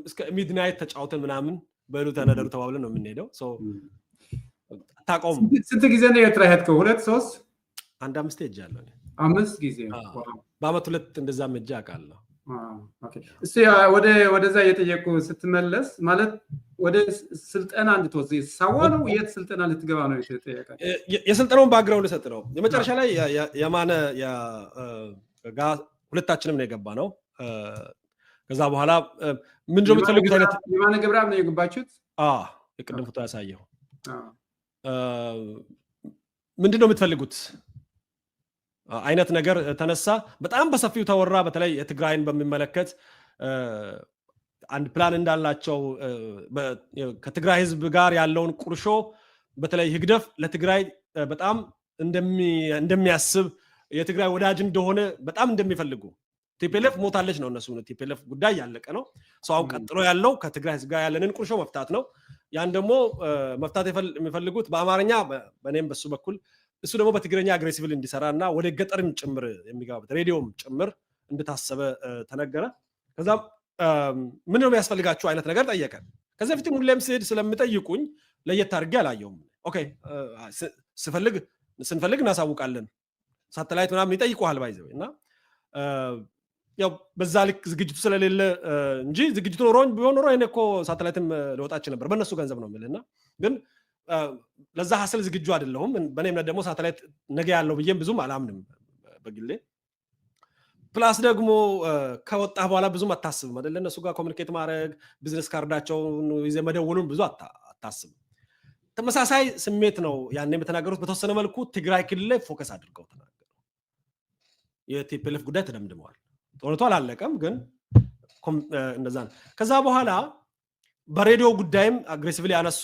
Speaker 3: እስከ midnight ተጫውተን ምናምን በሉ ተነደሩ ተባብለን ነው የምንሄደው። ታቆም።
Speaker 1: ስንት ጊዜ ነው ኤርትራ ሄድከው? ሁለት፣ ሶስት?
Speaker 3: አንድ አምስት ሄጃለሁ።
Speaker 1: አምስት ጊዜ?
Speaker 3: በአመት ሁለት እንደዛ ሄጄ አውቃለሁ።
Speaker 1: እስቲ ወደዛ እየጠየቁ ስትመለስ ማለት ወደ ስልጠና እንድትወስድ ሳዋ ነው፣ የት ስልጠና ልትገባ ነው የተጠየቀ?
Speaker 3: የስልጠናውን background ልሰጥ ነው። የመጨረሻ ላይ የማነ ጋ ሁለታችንም ነው የገባነው። ከዛ በኋላ ምንድነው የምትፈልጉት አይነት
Speaker 1: የማነ ገብረአብ ነው የገባችሁት?
Speaker 3: የቅድም ፎቶ ያሳየው። ምንድን ነው የምትፈልጉት አይነት ነገር ተነሳ። በጣም በሰፊው ተወራ። በተለይ የትግራይን በሚመለከት አንድ ፕላን እንዳላቸው፣ ከትግራይ ህዝብ ጋር ያለውን ቁርሾ፣ በተለይ ህግደፍ ለትግራይ በጣም እንደሚያስብ፣ የትግራይ ወዳጅ እንደሆነ በጣም እንደሚፈልጉ፣ TPLF ሞታለች ነው እነሱ፣ TPLF ጉዳይ ያለቀ ነው። So አሁን ቀጥሎ ያለው ከትግራይ ህዝብ ጋር ያለንን ቁርሾ መፍታት ነው። ያን ደግሞ መፍታት የሚፈልጉት በአማርኛ በእኔም በሱ በኩል፣ እሱ ደግሞ በትግረኛ aggressively እንዲሰራ እና ወደ ገጠርም ጭምር የሚገባበት ሬዲዮም ጭምር እንደታሰበ ተነገረ። ከዛም ምን ነው የሚያስፈልጋችሁ አይነት ነገር ጠየቀን። ከዚህ በፊትም ሁሌም ስሄድ ስለሚጠይቁኝ ለየት አድርጌ አላየውም። Okay፣ ስፈልግ ስንፈልግ እናሳውቃለን። ሳተላይት ምናምን ይጠይቁሃል by the way። እና ያው በዛ ልክ ዝግጅቱ ስለሌለ እንጂ ዝግጅቱ ኖሮ ቢሆን ኖሮ እኔ እኮ ሳተላይትም ልወጣች ነበር፣ በእነሱ ገንዘብ ነው የምልህ። እና ግን ለዛ hassle ዝግጁ አይደለሁም። በእኔ እምነት ደግሞ ሳተላይት ነገ ያለው ብዬም ብዙም አላምንም በግሌ። Plus ደግሞ ከወጣህ በኋላ ብዙም አታስብም አይደለ? እነሱ ጋር communicate ማድረግ፣ business card ኣቸውን ይዘህ መደወሉን ብዙ አታስብም። ተመሳሳይ ስሜት ነው ያን የተናገሩት። በተወሰነ መልኩ ትግራይ ክልል ላይ focus አድርገው ተናገሩ። የ TPLF ጉዳይ ተደምድመዋል። ጦርነቱ አላለቀም፣ ግን እንደዛ ነው። ከዛ በኋላ በሬዲዮ ጉዳይም aggressively ያነሱ።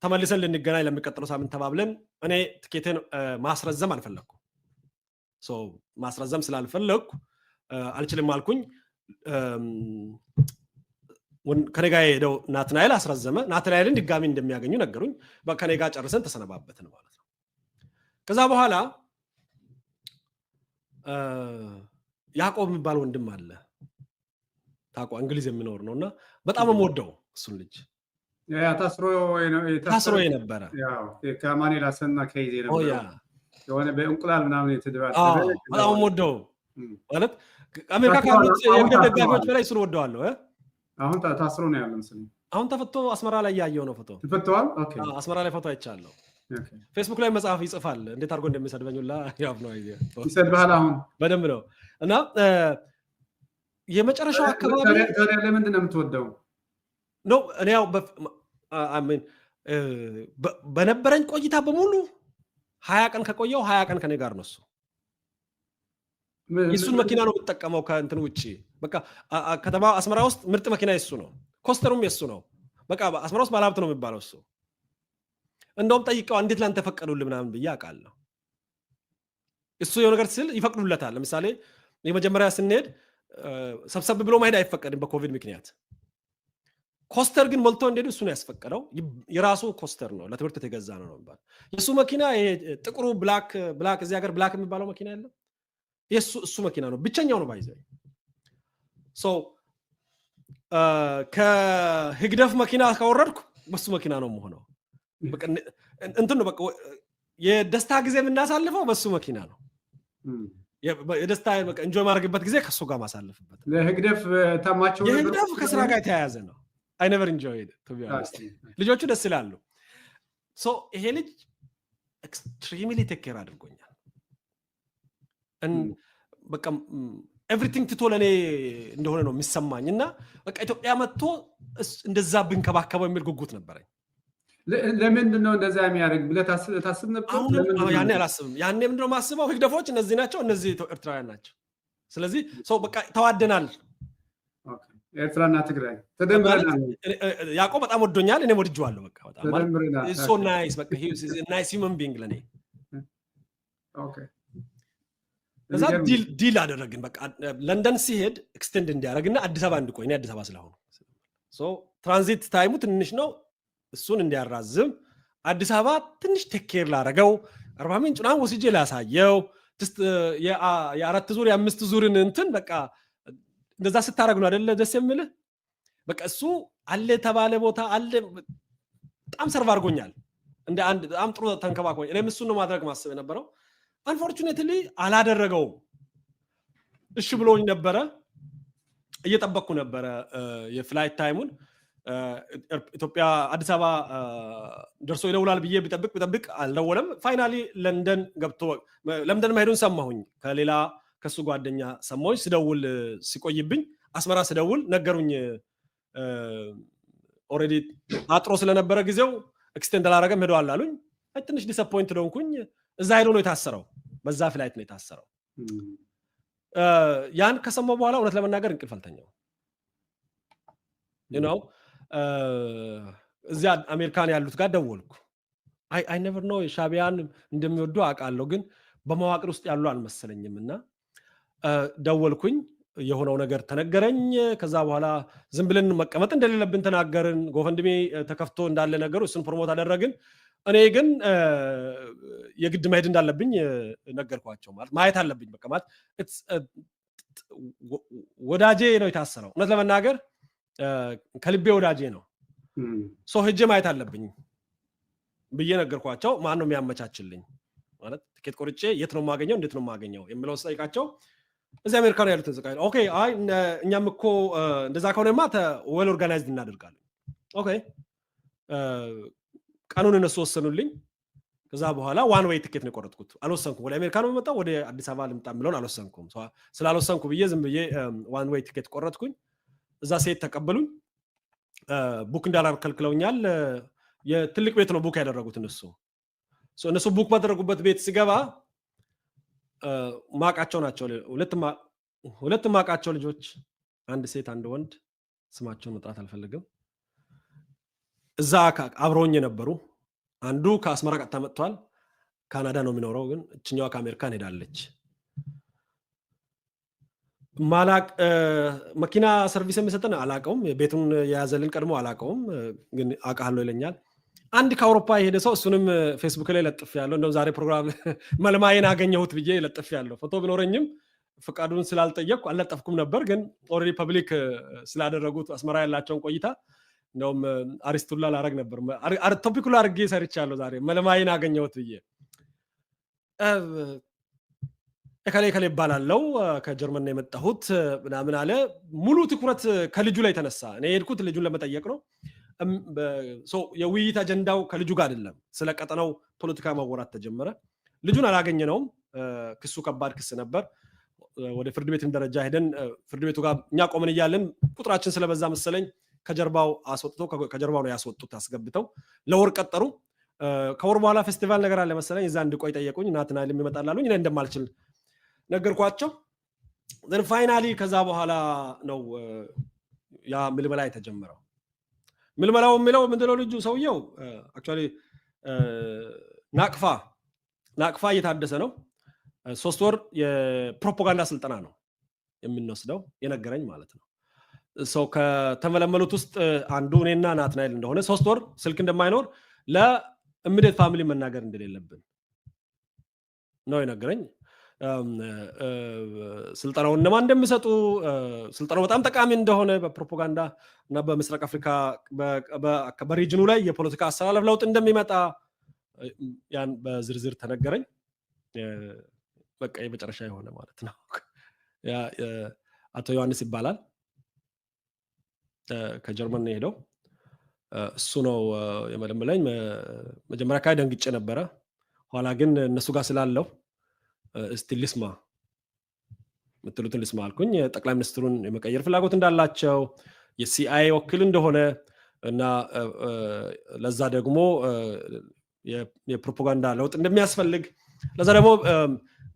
Speaker 3: ተመልሰን ልንገናኝ ለሚቀጥለው ሳምንት ተባብለን እኔ ትኬቴን ማስረዘም አልፈለግኩም። ማስረዘም ስላልፈለግኩ አልችልም አልኩኝ። ከኔ ጋር የሄደው ናትናኤል አስረዘመ። ናትናኤልን ድጋሚ እንደሚያገኙ ነገሩኝ። ከኔ ጋር ጨርሰን ተሰነባበትን ማለት ነው። ከዛ በኋላ ያዕቆብ የሚባል ወንድም አለ፣ ታውቀው፣ እንግሊዝ የሚኖር ነው እና በጣም የምወደው እሱን ልጅ። ታስሮ የነበረ።
Speaker 1: ከአማኑኤል አሰና ከይዜ ነበረ፣ የሆነ በእንቁላል ምናምን የተደባደበ።
Speaker 3: በጣም የምወደው፣ ማለት አሜሪካ ካሉት የህግደፍ ደጋፊዎች በላይ እሱን እወደዋለሁ።
Speaker 1: አሁን ታስሮ ነው ያለው መሰለኝ።
Speaker 3: አሁን ተፈቶ አስመራ ላይ ያየው ነው ፎቶ።
Speaker 1: ተፈተዋል።
Speaker 3: አስመራ ላይ ፎቶ አይቻለሁ። ፌስቡክ ላይ መጽሐፍ ይጽፋል። እንዴት አድርጎ እንደሚሰድበኝ ሁላ ያው ነው።
Speaker 1: ይሰድብሃል አሁን?
Speaker 3: በደንብ ነው። እና የመጨረሻው አካባቢ
Speaker 1: ታዲያ ለምንድን ነው የምትወደው?
Speaker 3: No፣ እኔ ያው በነበረኝ ቆይታ በሙሉ 20 ቀን ከቆየው 20 ቀን ከኔ ጋር ነው እሱ። የእሱን መኪና ነው የምጠቀመው ከእንትን ውጭ። በቃ ከተማ አስመራ ውስጥ ምርጥ መኪና የሱ ነው። ኮስተሩም የሱ ነው። በቃ አስመራ ውስጥ ባለሀብት ነው የሚባለው እሱ። እንደውም ጠይቀው እንዴት ላንተ ፈቀዱልህ ምናምን ብዬ አውቃለሁ። እሱ የሆነ ነገር ስል ይፈቅዱለታል። ለምሳሌ የመጀመሪያ ስንሄድ ሰብሰብ ብሎ መሄድ አይፈቀድም በኮቪድ ምክንያት። ኮስተር ግን ሞልቶ እንደሄዱ እሱ ነው ያስፈቀደው። የራሱ ኮስተር ነው፣ ለትምህርት የተገዛ ነው ነው የሚባለው። የእሱ መኪና ይሄ ጥቁሩ black፣ black፣ እዚህ ሀገር black የሚባለው መኪና ያለው የእሱ እሱ መኪና ነው፣ ብቸኛው ነው by the way። So ከህግደፍ መኪና ከወረድኩ በሱ መኪና ነው የምሆነው። እንትን ነው፣ በቃ የደስታ ጊዜ የምናሳልፈው በሱ መኪና ነው። የደስታ enjoy ማድረግበት ጊዜ ከሱ ጋር ማሳልፍበት።
Speaker 1: ለህግደፍ ታማቸው።
Speaker 3: የህግደፍ ከስራ ጋር የተያያዘ ነው። I never enjoy። ልጆቹ ደስ ይላሉ። So ይሄ ልጅ extremely take care አድርጎኛል። በቃ everything ትቶ ለእኔ እንደሆነ ነው የሚሰማኝ። እና በቃ ኢትዮጵያ መጥቶ እንደዛ ብንከባከበው የሚል ጉጉት ነበረኝ።
Speaker 1: ለምንድን ነው እንደዛ የሚያደርግ ብለህ ታስብ ነበር?
Speaker 3: አሁንም ያኔ አላስብም። ያኔ ምንድነው የማስበው? ህግደፎች እነዚህ ናቸው፣ እነዚህ ኤርትራውያን ናቸው። ስለዚህ ሰው በቃ ተዋደናል።
Speaker 1: ኤርትራና ትግራይ ተደምረናል።
Speaker 3: ያዕቆብ በጣም ወዶኛል፣ እኔም ወድጄዋለሁ። በቃ በጣም so nice፣ በቃ nice human being ለኔ። ከዛ deal አደረግን። በቃ ለንደን ሲሄድ extend እንዲያደርግና አዲስ አበባ እንድቆይ፣ እኔ አዲስ አበባ ስለሆኑ transit time ኡ ትንሽ ነው፣ እሱን እንዲያራዝም፣ አዲስ አበባ ትንሽ take care ላረገው፣ አርባ ምንጭ ምናምን ወስጄ ላሳየው፣ የአራት ዙር የአምስት ዙርን እንትን። በቃ እንደዛ ስታደረግ ነው አደለ ደስ የምልህ። በቃ እሱ አለ የተባለ ቦታ አለ፣ በጣም serve አድርጎኛል። እንደ አንድ በጣም ጥሩ ተንከባክቦኝ፣ እኔም እሱን ነው ማድረግ ማስብ የነበረው። Unfortunately አላደረገውም። እሺ ብሎኝ ነበረ። እየጠበቅኩ ነበረ የ flight time ኡን። ኢትዮጵያ አዲስ አበባ ደርሶ ይደውላል ብዬ ብጠብቅ ብጠብቅ አልደወለም። Finally ለንደን ገብቶ ለንደን መሄዱን ሰማሁኝ። ከሌላ ከሱ ጓደኛ ሰማሁኝ። ስደውል ሲቆይብኝ አስመራ ስደውል ነገሩኝ። Already አጥሮ ስለነበረ ጊዜው extend አላረገም፣ ሄደዋል አሉኝ። ትንሽ disappoint ሆንኩኝ። እዛ ሄዶ ነው የታሰረው። በዛ flight ነው የታሰረው። ያን ከሰማሁ በኋላ እውነት ለመናገር እንቅልፍ አልተኛሁም ነው። እዚያ አሜሪካን ያሉት ጋር ደወልኩ። I never know ሻቢያን እንደሚወዱ አውቃለሁ፣ ግን በመዋቅር ውስጥ ያሉ አልመሰለኝም። እና ደወልኩኝ። የሆነው ነገር ተነገረኝ። ከዛ በኋላ ዝም ብለን መቀመጥ እንደሌለብን ተናገርን። GoFundMe ተከፍቶ እንዳለ ነገሩ፣ እሱን promote አደረግን። እኔ ግን የግድ መሄድ እንዳለብኝ ነገርኳቸው። ማለት ማየት አለብኝ። በቃ ማለት ወዳጄ ነው የታሰረው። እውነት ለመናገር ከልቤ ወዳጄ ነው። So ሄጄ ማየት አለብኝ ብዬ ነገርኳቸው። ማን ነው የሚያመቻችልኝ? ማለት ትኬት ቆርጬ የት ነው የማገኘው፣ እንዴት ነው የማገኘው የሚለውን ስጠይቃቸው እዚህ አሜሪካ ነው ያሉትን ስጠይቅ፣ okay፣ አይ እኛም እኮ እንደዛ ከሆነማ well organized እናደርጋለን። Okay፣ ቀኑን እነሱ ወሰኑልኝ። ከዛ በኋላ one way ticket ነው የቆረጥኩት። አልወሰንኩም። ወደ አሜሪካ ነው የምመጣው ወደ አዲስ አበባ ልምጣ የሚለውን አልወሰንኩም። ስላልወሰንኩ ብዬ ዝም ብዬ one way ticket ቆረጥኩኝ። እዛ ስሄድ ተቀበሉኝ። Book እንዳላረግ ከልክለውኛል። የትልቅ ቤት ነው book ያደረጉት እነሱ። እነሱ book ባደረጉበት ቤት ስገባ ማቃቸው ናቸው። ሁለት ማቃቸው ልጆች፣ አንድ ሴት አንድ ወንድ፣ ስማቸውን መጥራት አልፈልግም። እዛ አብረውኝ የነበሩ፣ አንዱ ከአስመራ ቀጥታ መጥቷል። ካናዳ ነው የሚኖረው፣ ግን እችኛዋ ከአሜሪካን ሄዳለች። ማላቅ መኪና service የሚሰጠን አላቀውም። ቤቱን የያዘልን ቀድሞ አላቀውም፣ ግን አውቃለሁ ይለኛል። አንድ ከአውሮፓ የሄደ ሰው፣ እሱንም ፌስቡክ ላይ ለጥፌያለሁ። እንደውም ዛሬ ፕሮግራም መልማዬን አገኘሁት ብዬ ለጥፌያለሁ። ፎቶ ቢኖረኝም ፈቃዱን ስላልጠየቅኩ አልለጠፍኩም ነበር። ግን already public ስላደረጉት አስመራ ያላቸውን ቆይታ እንደውም አሪስቱላ ላረግ ነበር፣ topic ኡ አድርጌ ሰርቻለሁ። ዛሬ መልማዬን አገኘሁት ብዬ እከሌ እከሌ እባላለው፣ ከጀርመን ነው የመጣሁት ምናምን አለ። ሙሉ ትኩረት ከልጁ ላይ ተነሳ። እኔ የሄድኩት ልጁን ለመጠየቅ ነው። የውይይት አጀንዳው ከልጁ ጋር አይደለም። ስለ ቀጠናው ፖለቲካ ማወራት ተጀመረ። ልጁን አላገኘነውም። ክሱ ከባድ ክስ ነበር። ወደ ፍርድ ቤትም ደረጃ ሄደን ፍርድ ቤቱ ጋር እኛ ቆመን እያለን ቁጥራችን ስለበዛ መሰለኝ ከጀርባው አስወጥቶ፣ ከጀርባው ነው ያስወጡት። አስገብተው ለወር ቀጠሩ። ከወር በኋላ ፌስቲቫል ነገር አለ መሰለኝ፣ እዛ እንድቆይ ጠየቁኝ። ናትናኤልም ይመጣል አሉኝ። እኔ እንደማልችል ነገርኳቸው። Then finally ከዛ በኋላ ነው ያ ምልመላ የተጀመረው። ምልመላው የሚለው ምንድነው? ልጁ ሰውየው actually ናቅፋ ናቅፋ እየታደሰ ነው። 3 ወር የፕሮፓጋንዳ ስልጠና ነው የምንወስደው የነገረኝ ማለት ነው። So ከተመለመሉት ውስጥ አንዱ እኔና ናትናኤል እንደሆነ፣ 3 ወር ስልክ እንደማይኖር፣ ለ immediate family መናገር እንደሌለብን ነው የነገረኝ። ስልጠናውን እነማን እንደሚሰጡ፣ ስልጠናው በጣም ጠቃሚ እንደሆነ፣ በፕሮፓጋንዳ እና በምስራቅ አፍሪካ በ region ኑ ላይ የፖለቲካ አሰላለፍ ለውጥ እንደሚመጣ ያን በዝርዝር ተነገረኝ። በቃ የመጨረሻ የሆነ ማለት ነው። አቶ ዮሐንስ ይባላል። ከጀርመን ነው የሄደው። እሱ ነው የመለመለኝ። መጀመሪያ አካባቢ ደንግጬ ነበረ። ኋላ ግን እነሱ ጋር ስላለው እስቲ ልስማ፣ የምትሉትን ልስማ አልኩኝ። ጠቅላይ ሚኒስትሩን የመቀየር ፍላጎት እንዳላቸው፣ የ CIA ወኪል እንደሆነ እና ለዛ ደግሞ የፕሮፓጋንዳ ለውጥ እንደሚያስፈልግ፣ ለዛ ደግሞ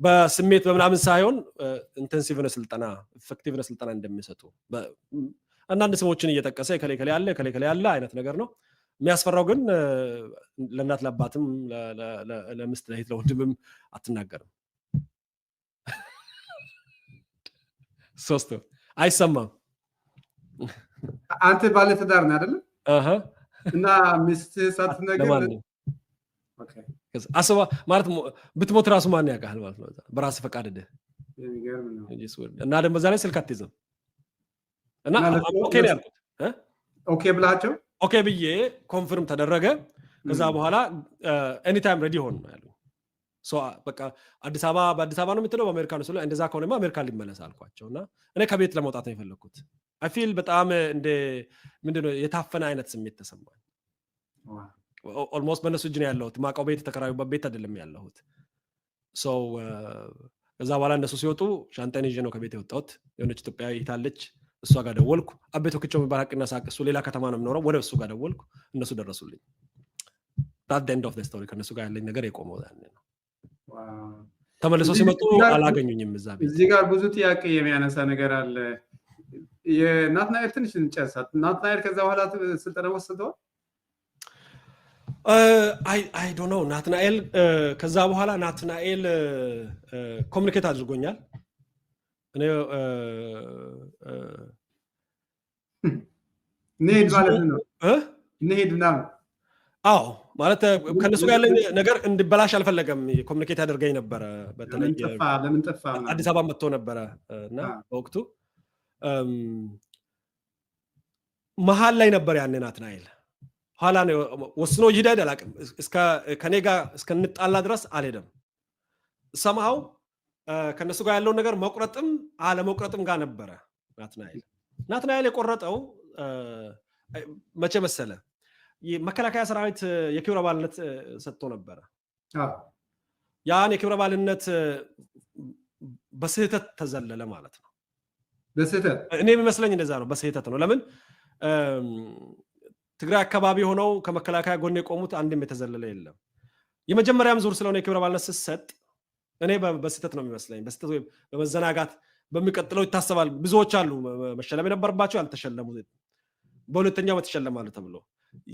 Speaker 3: በስሜት በምናምን ሳይሆን intensive የሆነ ስልጠና፣ effective የሆነ ስልጠና እንደሚሰጡ አንዳንድ ስሞችን እየጠቀሰ ከሌ ከሌ አለ፣ ከሌ ከሌ አለ አይነት ነገር ነው። የሚያስፈራው ግን ለእናት ለአባትም፣ ለሚስት፣ ለእህት፣ ለወንድምም አትናገርም። 3 አይሰማም።
Speaker 1: አንተ ባለትዳር ነህ አይደለም? እና ሚስትህ ሳትነግር
Speaker 3: አስባ ማለት ብትሞት ራሱ ማን ያውቃል ማለት ነው። በራስህ ፈቃድ ሄደህ እና ደግሞ በዛ ላይ ስልክ አትይዝም እና okay ነው ያልኩት።
Speaker 1: Okay ብላቸው
Speaker 3: Okay ብዬ confirm ተደረገ። ከዛ በኋላ anytime ready ሆን ያሉ። በቃ አዲስ አበባ፣ በአዲስ አበባ ነው የምትለው፣ በአሜሪካ ነው ስለ እንደዛ ከሆነማ አሜሪካ ሊመለስ አልኳቸው። እና እኔ ከቤት ለመውጣት ነው የፈለግኩት። I feel በጣም እንደ ምንድነው የታፈነ አይነት ስሜት ተሰማኝ። Almost በእነሱ እጅ ነው ያለሁት። ማውቀው ቤት፣ የተከራዩበት ቤት አይደለም ያለሁት። So ከዛ በኋላ እነሱ ሲወጡ ሻንጣን ይዤ ነው ከቤት የወጣሁት። የሆነች ኢትዮጵያዊ እህት አለች፣ እሷ ጋር ደወልኩ። አቤ ቶክቸው የሚባል ሀቅና ሳቅ፣ እሱ ሌላ ከተማ ነው የሚኖረው። ወደ እሱ ጋር ደወልኩ፣ እነሱ ደረሱልኝ። That end of story። ከእነሱ ጋር ያለኝ ነገር የቆመው ያኔ ነው። ተመልሰው ሲመጡ አላገኙኝም እዛ ቤት።
Speaker 1: እዚህ ጋር ብዙ ጥያቄ የሚያነሳ ነገር አለ። የናትናኤል ትንሽ እንጨርሳት። ናትናኤል ከዛ በኋላ ስልጠና ወስደዋል?
Speaker 3: I don't know። ናትናኤል ከዛ በኋላ ናትናኤል communicate አድርጎኛል። እኔ
Speaker 1: እንሂድ ማለት ነው፣ እንሂድ ምናምን።
Speaker 3: አዎ፣ ማለት ከእነሱ ጋር ያለኝ ነገር እንዲበላሽ አልፈለገም። Communicate ያደርገኝ ነበረ። በተለይ
Speaker 1: ለምን ጠፋ?
Speaker 3: አዲስ አበባ መጥቶ ነበረ እና በወቅቱ መሀል ላይ ነበር ያኔ ናትናኤል። ኋላ ነው ወስኖ ይሂድ አላውቅም። ከኔ ጋር እስከንጣላ ድረስ አልሄደም። ሰምሃው ከእነሱ ጋር ያለውን ነገር መቁረጥም አለመቁረጥም ጋር ነበረ ናትናኤል። ናትናኤል የቆረጠው መቼ መሰለ? መከላከያ ሰራዊት የክብረ አባልነት ሰጥቶ ነበረ። ያን የክብረ አባልነት በስህተት ተዘለለ ማለት ነው።
Speaker 1: በስህተት።
Speaker 3: እኔ የሚመስለኝ እንደዛ ነው። በስህተት ነው። ለምን ትግራይ አካባቢ ሆነው ከመከላከያ ጎን የቆሙት አንድም የተዘለለ የለም። የመጀመሪያም ዙር ስለሆነ የክብረ አባልነት ስትሰጥ እኔ በስህተት ነው የሚመስለኝ። በስህተት ወይም በመዘናጋት በሚቀጥለው ይታሰባል። ብዙዎች አሉ መሸለም የነበረባቸው ያልተሸለሙ፣ በሁለተኛው ተሸለማሉ ተብሎ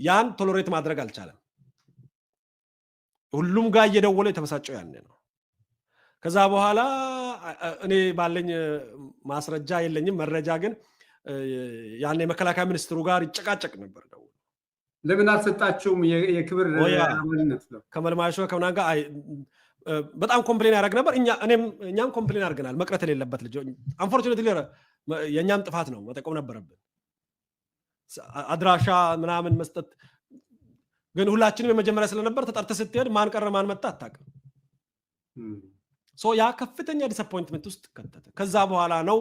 Speaker 3: ያን tolerate ማድረግ አልቻለም። ሁሉም ጋር እየደወለ የተበሳጨው ያኔ ነው። ከዛ በኋላ እኔ ባለኝ ማስረጃ የለኝም፣ መረጃ ግን ያን የመከላከያ ሚኒስትሩ ጋር ይጨቃጨቅ ነበር። ደውሎ
Speaker 1: ለምን አልሰጣችሁም የክብር አባልነት ነው?
Speaker 3: ከመልማዮች ከምናምን ጋር በጣም complain ያደርግ ነበር። እኛም complain አድርገናል። መቅረት የሌለበት ልጅ፣ unfortunately የእኛም ጥፋት ነው፣ መጠቆም ነበረብን። አድራሻ ምናምን መስጠት ግን ሁላችንም የመጀመሪያ ስለነበር ተጠርተህ ስትሄድ ማን ቀረ ማን መጣ አታውቅም። So ያ ከፍተኛ disappointment ውስጥ ከተተ። ከዛ በኋላ ነው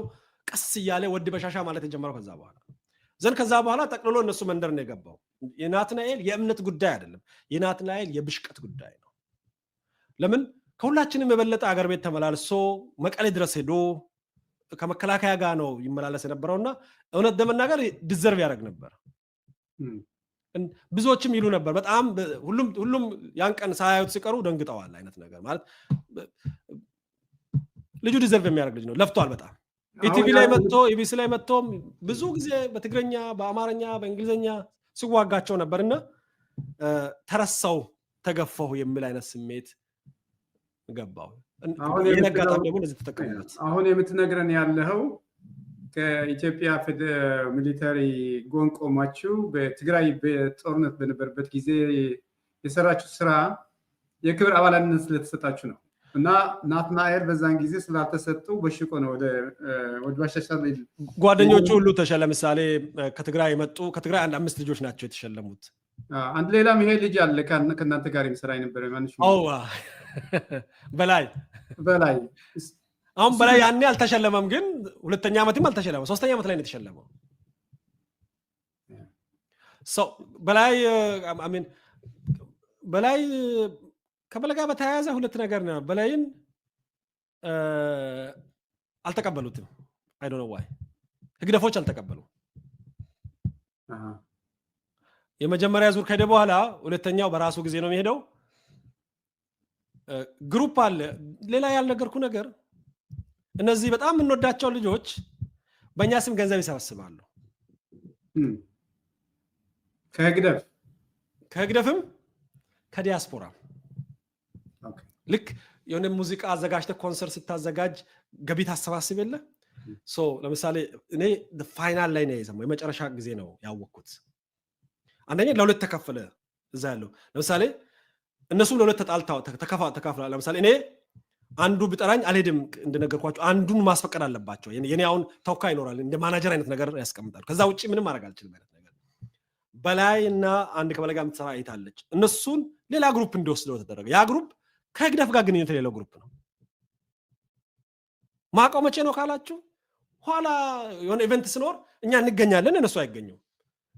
Speaker 3: ቀስ እያለ ወዲ በሻሻ ማለት የጀመረው። ከዛ በኋላ then ከዛ በኋላ ጠቅልሎ እነሱ መንደር ነው የገባው። የናትናኤል የእምነት ጉዳይ አይደለም። የናትናኤል የብሽቀት ጉዳይ ነው። ለምን ከሁላችንም የበለጠ አገር ቤት ተመላልሶ መቀሌ ድረስ ሄዶ ከመከላከያ ጋር ነው ይመላለስ የነበረውና እውነት ለመናገር deserve ያደርግ ነበር። ብዙዎችም ይሉ ነበር። በጣም ሁሉም ያን ቀን ሳያዩት ሲቀሩ ደንግጠዋል አይነት ነገር። ማለት ልጁ deserve የሚያደርግ ልጅ ነው። ለፍቷል በጣም። ኢቲቪ ላይ መጥቶ፣ ኢቢሲ ላይ መጥቶ ብዙ ጊዜ በትግረኛ፣ በአማርኛ፣ በእንግሊዝኛ ሲዋጋቸው ነበር እና ተረሳው፣ ተገፋሁ የሚል አይነት ስሜት ገባው። ይህን አጋጣሚ ደግሞ እንደዚህ ተጠቀሙበት።
Speaker 1: አሁን የምትነግረን ያለኸው ከኢትዮጵያ military ጎን ቆማችሁ በትግራይ በጦርነት በነበረበት ጊዜ የሰራችሁ ስራ የክብር አባልነት ስለተሰጣችሁ ነው። እና ናትናኤል በዛን ጊዜ ስላልተሰጡ በሽቆ ነው ወደ ባሻሻል።
Speaker 3: ጓደኞቹ ሁሉ ለምሳሌ ከትግራይ የመጡ፣ ከትግራይ አንድ አምስት ልጆች ናቸው የተሸለሙት።
Speaker 1: አንድ ሌላም ይሄ ልጅ አለ ከእናንተ ጋር የሚሰራ የነበረ። ማንሽ?
Speaker 3: በላይ።
Speaker 1: በላይ።
Speaker 3: አሁን በላይ ያኔ አልተሸለመም፣ ግን ሁለተኛ ዓመትም አልተሸለመም። ሶስተኛ ዓመት ላይ ነው የተሸለመው። በላይ፣ I mean፣ በላይ ከበላይ ጋር በተያያዘ ሁለት ነገር ነው። በላይን አልተቀበሉትም። I don't know why፣ ህግደፎች አልተቀበሉ። የመጀመሪያ ዙር ከሄደ በኋላ ሁለተኛው በራሱ ጊዜ ነው የሚሄደው። Group አለ። ሌላ ያልነገርኩ ነገር፣ እነዚህ በጣም የምንወዳቸው ልጆች በእኛ ስም ገንዘብ ይሰበስባሉ።
Speaker 1: ከህግደፍ?
Speaker 3: ከህግደፍም ከዲያስፖራ። ልክ የሆነ ሙዚቃ አዘጋጅተህ፣ ኮንሰርት ስታዘጋጅ ገቢ ታሰባስብ የለ? ለምሳሌ እኔ final ላይ ነው የሰማው፣ የመጨረሻ ጊዜ ነው ያወቅኩት። አንደኛ ለሁለት ተከፈለ እዛ ያለው። ለምሳሌ እነሱም ለሁለት ተጣልተው ተካፍለዋል። ለምሳሌ እኔ አንዱ ብጠራኝ አልሄድም፣ እንደነገርኳቸው አንዱን ማስፈቀድ አለባቸው። የኔ አሁን ተወካይ ይኖራል፣ እንደ ማናጀር አይነት ነገር ያስቀምጣሉ። ከዛ ውጭ ምንም ማድረግ አልችልም አይነት ነገር። በላይ እና አንድ ከበላይ ጋር የምትሰራ አይታለች። እነሱን ሌላ group እንዲወስደው ተደረገ። ያ group ከህግደፍ ጋር ግንኙነት የሌለው group ነው። ማቀው መቼ ነው ካላችሁ፣ ኋላ የሆነ event ሲኖር እኛ እንገኛለን፣ እነሱ አይገኙም።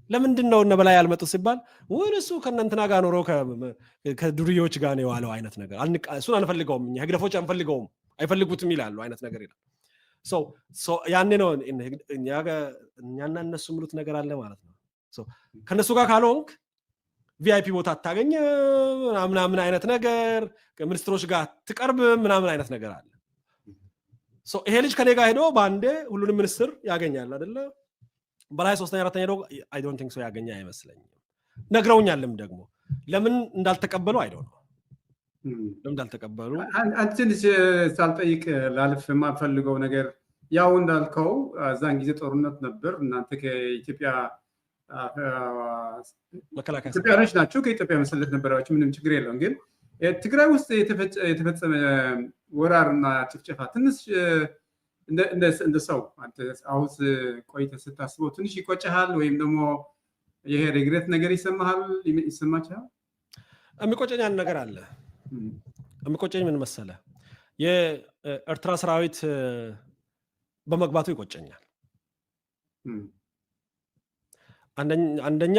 Speaker 3: ለምንድን ነው እነ በላይ ያልመጡት ሲባል፣ ወይ እሱ ከእነንትና ጋር ኖሮ ከዱርዬዎች ጋር ነው የዋለው አይነት ነገር፣ እሱን አንፈልገውም፣ እኛ ህግደፎች አንፈልገውም፣ አይፈልጉትም ይላሉ አይነት ነገር ይላል። ያኔ ነው እኛና እነሱ የሚሉት ነገር አለ ማለት ነው። ከእነሱ ጋር ካልሆንክ VIP ቦታ አታገኝም ምናምን አይነት ነገር፣ ከሚኒስትሮች ጋር አትቀርብ ምናምን አይነት ነገር አለ። ይሄ ልጅ ከኔ ጋር ሄዶ በአንዴ ሁሉንም ሚኒስትር ያገኛል አይደለ? በላይ ሶስተኛ አራተኛ ሄዶ I don't think so ያገኘ አይመስለኝም። ነግረውኛልም ደግሞ ለምን እንዳልተቀበሉ፣ I don't know ለምን እንዳልተቀበሉ።
Speaker 1: አንድ ትንሽ ሳልጠይቅ ላልፍ የማልፈልገው ነገር፣ ያው እንዳልከው እዛን ጊዜ ጦርነት ነበር። እናንተ ከኢትዮጵያ
Speaker 3: መከላከያ
Speaker 1: ኢትዮጵያኖች ናቸው፣ ከኢትዮጵያ መሰለፍ ነበራችሁ፣ ምንም ችግር የለውም። ግን ትግራይ ውስጥ የተፈጸመ ወራርና ጭፍጨፋ ትንሽ እንደ ሰው አሁን ቆይተህ ስታስበው ትንሽ ይቆጭሃል ወይም ደግሞ ይሄ regret ነገር ይሰማሃል፣ ይሰማችኋል?
Speaker 3: የሚቆጨኝ አንድ ነገር አለ። የሚቆጨኝ ምን መሰለ? የኤርትራ ሰራዊት በመግባቱ ይቆጨኛል። አንደኛ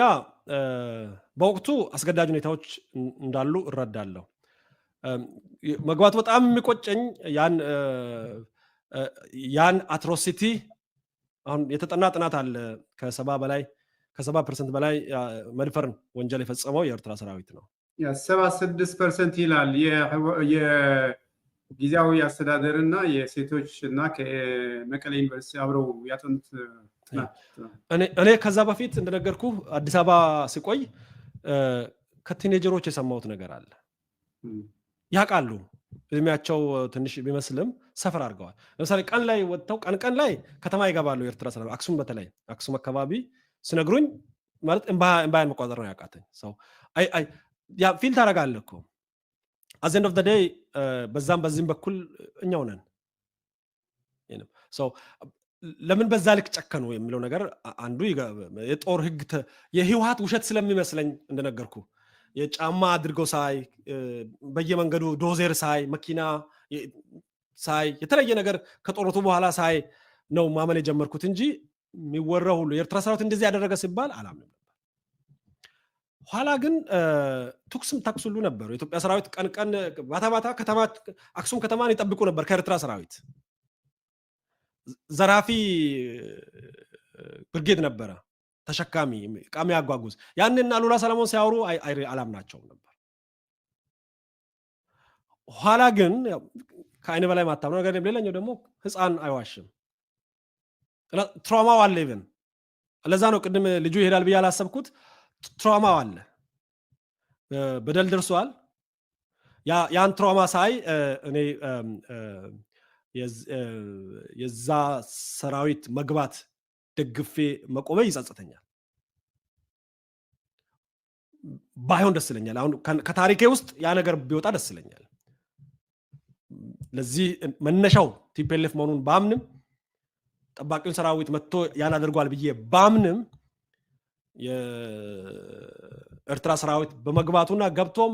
Speaker 3: በወቅቱ አስገዳጅ ሁኔታዎች እንዳሉ እረዳለሁ። መግባቱ በጣም የሚቆጨኝ ያን atrocity፣ አሁን የተጠና ጥናት አለ፣ ከ70 በላይ፣ ከ70% በላይ መድፈር ወንጀል የፈጸመው የኤርትራ ሰራዊት ነው።
Speaker 1: 76% ይላል የጊዜያዊ አስተዳደር እና የሴቶች እና ከመቀሌ ዩኒቨርሲቲ አብረው ያጠኑት።
Speaker 3: እኔ ከዛ በፊት እንደነገርኩ አዲስ አበባ ስቆይ ከ teenager ኦች የሰማሁት ነገር አለ። ያውቃሉ፣ እድሜያቸው ትንሽ ቢመስልም ሰፈር አድርገዋል። ለምሳሌ ቀን ላይ ወጥተው ቀን ቀን ላይ ከተማ ይገባሉ። የኤርትራ ሰራዊት አክሱም፣ በተለይ አክሱም አካባቢ ሲነግሩኝ ማለት እንባዬን መቆጣጠር ነው ያቃተኝ። ያ feel ታደርጋለህ እኮ፣ at the end of the day በዛም በዚህም በኩል እኛው ነን። ለምን በዛ ልክ ጨከኑ የሚለው ነገር አንዱ የጦር ህግ የህወሀት ውሸት ስለሚመስለኝ፣ እንደነገርኩ የጫማ አድርገው ሳይ፣ በየመንገዱ ዶዘር ሳይ፣ መኪና ሳይ፣ የተለየ ነገር ከጦርነቱ በኋላ ሳይ ነው ማመን የጀመርኩት እንጂ የሚወራው ሁሉ የኤርትራ ሰራዊት እንደዚህ ያደረገ ሲባል አላምንም ነበር። ኋላ ግን ተኩስም ተኩስ ሁሉ ነበሩ። የኢትዮጵያ ሰራዊት ቀን ቀን፣ ማታ ማታ ከተማ፣ አክሱም ከተማን ይጠብቁ ነበር ከኤርትራ ሰራዊት። ዘራፊ ብርጌድ ነበረ፣ ተሸካሚ ዕቃ የሚያጓጉዝ። ያንን አሉላ ሰለሞን ሲያወሩ አላምናቸውም ነበር። ኋላ ግን ከአይን በላይ ማታምነው ነገር። ሌላኛው ደግሞ ህፃን አይዋሽም። Trauma ው አለ even። ለዛ ነው ቅድም ልጁ ይሄዳል ብዬ አላሰብኩት። Trauma ው አለ፣ በደል ደርሷል። ያን trauma ሳይ እኔ የዛ ሰራዊት መግባት ደግፌ መቆሜ ይጸጽተኛል። ባይሆን ደስ ይለኛል። አሁን ከታሪኬ ውስጥ ያ ነገር ቢወጣ ደስ ይለኛል። ለዚህ መነሻው TPLF መሆኑን ባምንም፣ ጠባቂውን ሰራዊት መጥቶ ያን አድርጓል ብዬ ባምንም፣ የኤርትራ ሰራዊት በመግባቱና ገብቶም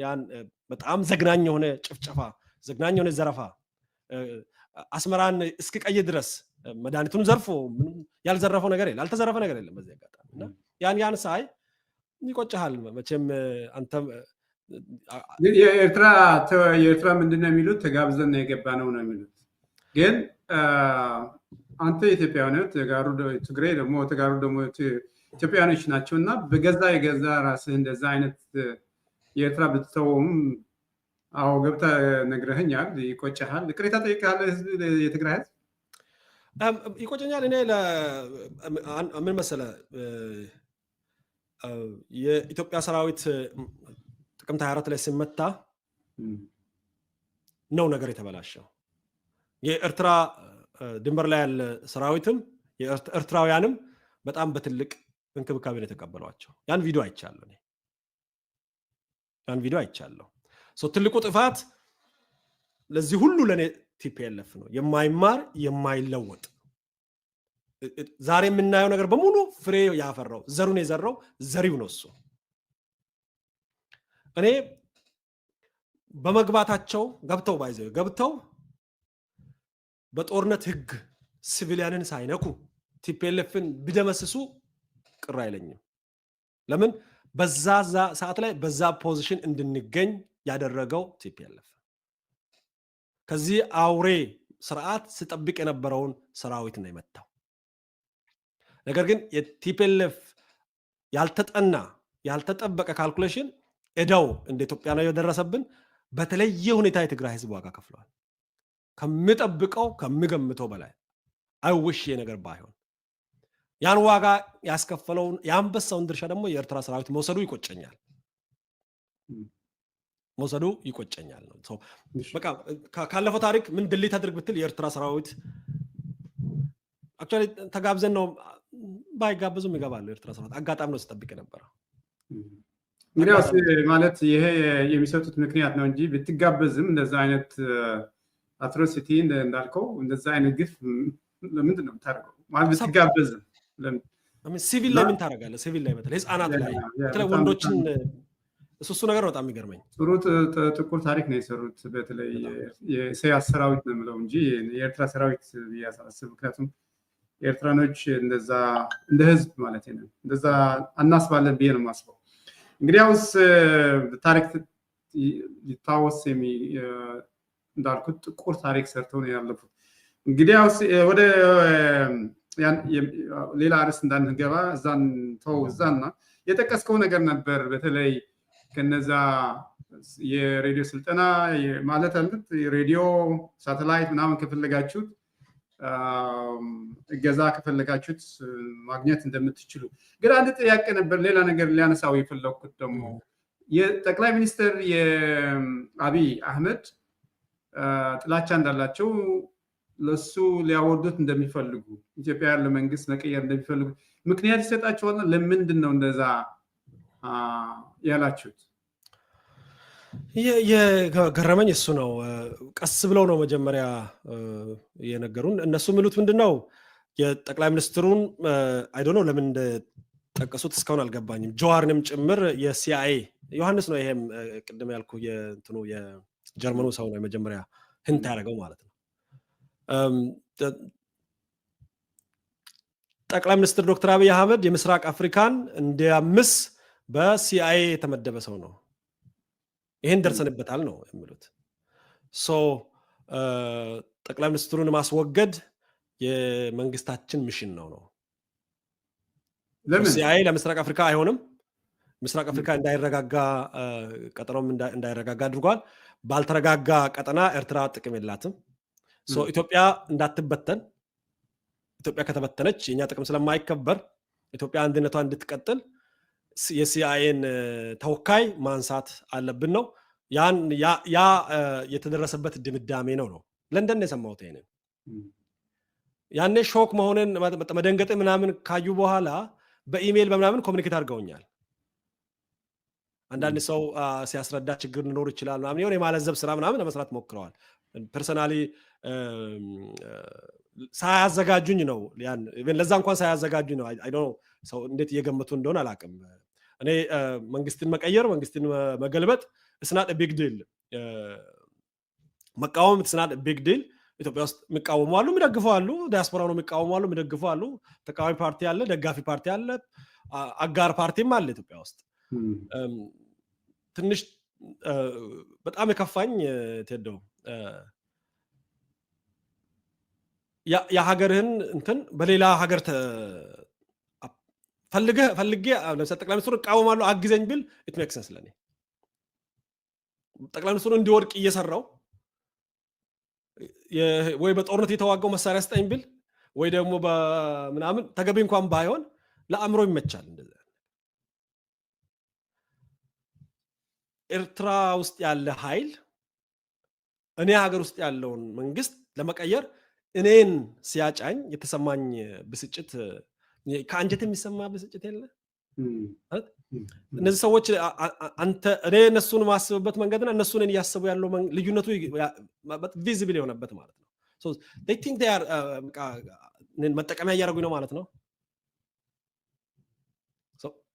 Speaker 3: ያን በጣም ዘግናኝ የሆነ ጭፍጨፋ፣ ዘግናኝ የሆነ ዘረፋ፣ አስመራን እስኪቀይ ድረስ መድኃኒቱን ዘርፎ፣ ምንም ያልዘረፈው ነገር የለም፣ ያልተዘረፈ ነገር የለም። በዚህ አጋጣሚ እና ያን ሳይ ይቆጭሃል መቼም አንተም።
Speaker 1: የኤርትራ ምንድን ነው የሚሉት? ተጋብዘን ነው የገባ ነው ነው የሚሉት። ግን አንተ ኢትዮጵያዊ ነህ፣ ተጋሩ ትግሬ ደግሞ፣ ተጋሩ ደግሞ ኢትዮጵያኖች ናቸው። እና በገዛ የገዛ ራስህ እንደዛ አይነት የኤርትራ ብትተወውም፣ አዎ ገብተህ ነግረኸኛል፣ ይቆጨሃል። ቅሬታ ጠይቀሃል ህዝብ፣ የትግራይ ህዝብ?
Speaker 3: ይቆጨኛል። እኔ ምን መሰለህ፣ የኢትዮጵያ ሰራዊት ጥቅምት 24 ላይ ሲመታ ነው ነገር የተበላሸው። የኤርትራ ድንበር ላይ ያለ ሰራዊትም ኤርትራውያንም በጣም በትልቅ እንክብካቤ ነው የተቀበሏቸው። ያን ቪዲዮ አይቻለሁ። ያን ቪዲዮ አይቻለሁ። ትልቁ ጥፋት ለዚህ ሁሉ ለእኔ TPLF ነው። የማይማር፣ የማይለወጥ፣ ዛሬ የምናየው ነገር በሙሉ ፍሬ ያፈራው፣ ዘሩን የዘራው ዘሪው ነው እሱ። እኔ በመግባታቸው፣ ገብተው by the way ገብተው በጦርነት ህግ civilian ን ሳይነኩ TPLF ን ቢደመስሱ ቅር አይለኝም። ለምን? በዛ ሰዓት ላይ በዛ position እንድንገኝ ያደረገው TPLF ከዚህ አውሬ ስርዓት ስጠብቅ የነበረውን ሰራዊት ነው የመታው። ነገር ግን የ TPLF ያልተጠና፣ ያልተጠበቀ calculation እዳው እንደ ኢትዮጵያ ነው የደረሰብን። በተለየ ሁኔታ የትግራይ ህዝብ ዋጋ ከፍለዋል። ከምጠብቀው፣ ከምገምተው በላይ። I wish ነገር ባይሆን። ያን ዋጋ ያስከፈለውን የአንበሳውን ድርሻ ደግሞ የኤርትራ ሰራዊት መውሰዱ ይቆጨኛል፣ መውሰዱ ይቆጨኛል ነው። በቃ ካለፈው ታሪክ ምን delete አድርግ ብትል የኤርትራ ሰራዊት። Actually ተጋብዘን ነው፣ ባይጋበዙም ይገባሉ። የኤርትራ ሰራዊት አጋጣሚ ነው ስጠብቅ የነበረው።
Speaker 1: እንግዲያውስ ማለት ይሄ የሚሰጡት ምክንያት ነው እንጂ ብትጋበዝም እንደዛ አይነት atrocity እንዳልከው እንደዛ አይነት ግፍ ለምንድን ነው የምታደርገው? ማለት ብትጋበዝም።
Speaker 3: ሲቪል ላይ ምን ታደርጋለህ? ሲቪል ላይ፣ በተለይ ህፃናት ላይ፣ በተለይ ወንዶችን፣ እሱ ነገር በጣም የሚገርመኝ።
Speaker 1: ጥሩ ጥቁር ታሪክ ነው የሰሩት። በተለይ የኢሳያስ ሰራዊት ነው የምለው እንጂ የኤርትራ ሰራዊት ብዬ አላስብም። ምክንያቱም ኤርትራኖች እንደዛ እንደ ህዝብ ማለት ነው እንደዛ አናስባለን ብዬ ነው የማስበው። እንግዲያውስ ታሪክ ሊታወስ እንዳልኩት ጥቁር ታሪክ ሰርተው ነው ያለፉት። እንግዲያውስ ወደ ሌላ ርዕስ እንዳንገባ እዛን ተው። እዛና የጠቀስከው ነገር ነበር፣ በተለይ ከነዛ የሬዲዮ ስልጠና ማለት አለት ሬዲዮ፣ ሳተላይት ምናምን ከፈለጋችሁት፣ እገዛ ከፈለጋችሁት ማግኘት እንደምትችሉ። ግን አንድ ጥያቄ ነበር፣ ሌላ ነገር ሊያነሳው የፈለግኩት ደግሞ የጠቅላይ ሚኒስትር የአብይ አህመድ ጥላቻ እንዳላቸው፣ ለሱ ሊያወርዱት እንደሚፈልጉ፣ ኢትዮጵያ ያለ መንግስት መቀየር እንደሚፈልጉ ምክንያት ይሰጣቸዋል። ለምንድን ነው እንደዛ ያላችሁት?
Speaker 3: የገረመኝ እሱ ነው። ቀስ ብለው ነው መጀመሪያ የነገሩን። እነሱ የሚሉት ምንድን ነው? የጠቅላይ ሚኒስትሩን፣ I don't know ለምን እንደጠቀሱት እስካሁን አልገባኝም። ጀዋርንም ጭምር የ CIA ዮሐንስ ነው። ይሄም ቅድም ያልኩ የእንትኑ የጀርመኑ ሰው ነው የመጀመሪያ hint ያደረገው ማለት ነው። ጠቅላይ ሚኒስትር ዶክተር አብይ አህመድ የምስራቅ አፍሪካን እንዲያምስ በ CIA የተመደበ ሰው ነው። ይህን ደርሰንበታል ነው የሚሉት። So ጠቅላይ ሚኒስትሩን ማስወገድ የመንግስታችን mission ነው ነው። CIA ለምስራቅ አፍሪካ አይሆንም። ምስራቅ አፍሪካ እንዳይረጋጋ፣ ቀጠናውም እንዳይረጋጋ አድርጓል። ባልተረጋጋ ቀጠና ኤርትራ ጥቅም የላትም። ኢትዮጵያ እንዳትበተን፣ ኢትዮጵያ ከተበተነች የእኛ ጥቅም ስለማይከበር፣ ኢትዮጵያ አንድነቷ እንድትቀጥል የ CIA ን ተወካይ ማንሳት አለብን ነው። ያ የተደረሰበት ድምዳሜ ነው ነው። ለንደን የሰማሁት ይሄንን። ያኔ shock መሆንን፣ መደንገጥ ምናምን ካዩ በኋላ በኢሜይል በምናምን communicate አድርገውኛል። አንዳንድ ሰው ሲያስረዳ ችግር ሊኖር ይችላል ምናምን የሆነ የማለዘብ ስራ ምናምን ለመስራት ሞክረዋል። Personally ሳያዘጋጁኝ ነው ያን ለዛ እንኳን ሳያዘጋጁኝ ነው። I don't know ሰው እንዴት እየገመቱ እንደሆነ አላውቅም። እኔ መንግስትን መቀየር፣ መንግስትን መገልበጥ it's not big deal፣ መቃወም it's not big deal። ኢትዮጵያ ውስጥ የሚቃወሙ አሉ፣ የሚደግፉ አሉ። ዲያስፖራ ነው የሚቃወሙ አሉ፣ የሚደግፉ አሉ። ተቃዋሚ ፓርቲ አለ፣ ደጋፊ ፓርቲ አለ፣ አጋር ፓርቲም አለ ኢትዮጵያ ውስጥ። ትንሽ በጣም የከፋኝ ቴዶ የሀገርህን እንትን በሌላ ሀገር ፈልገህ ፈልጌ ለምሳሌ ጠቅላይ ሚኒስትሩን እቃወማለሁ አግዘኝ ብል it make sense ለኔ። ጠቅላይ ሚኒስትሩ እንዲወድቅ እየሰራው ወይ በጦርነት የተዋጋው መሳሪያ ስጠኝ ብል ወይ ደግሞ ምናምን ተገቢ እንኳን ባይሆን ለአእምሮ ይመቻል። እንደዛ ኤርትራ ውስጥ ያለ ኃይል እኔ ሀገር ውስጥ ያለውን መንግስት ለመቀየር እኔን ሲያጫኝ የተሰማኝ ብስጭት ከአንጀት የሚሰማ ብስጭት የለ። እነዚህ ሰዎች አንተ እኔ እነሱን ማስብበት መንገድና እነሱ እኔን እያሰቡ ያለው ልዩነቱ visible የሆነበት ማለት ነው። Think መጠቀሚያ እያደረጉኝ ነው ማለት ነው።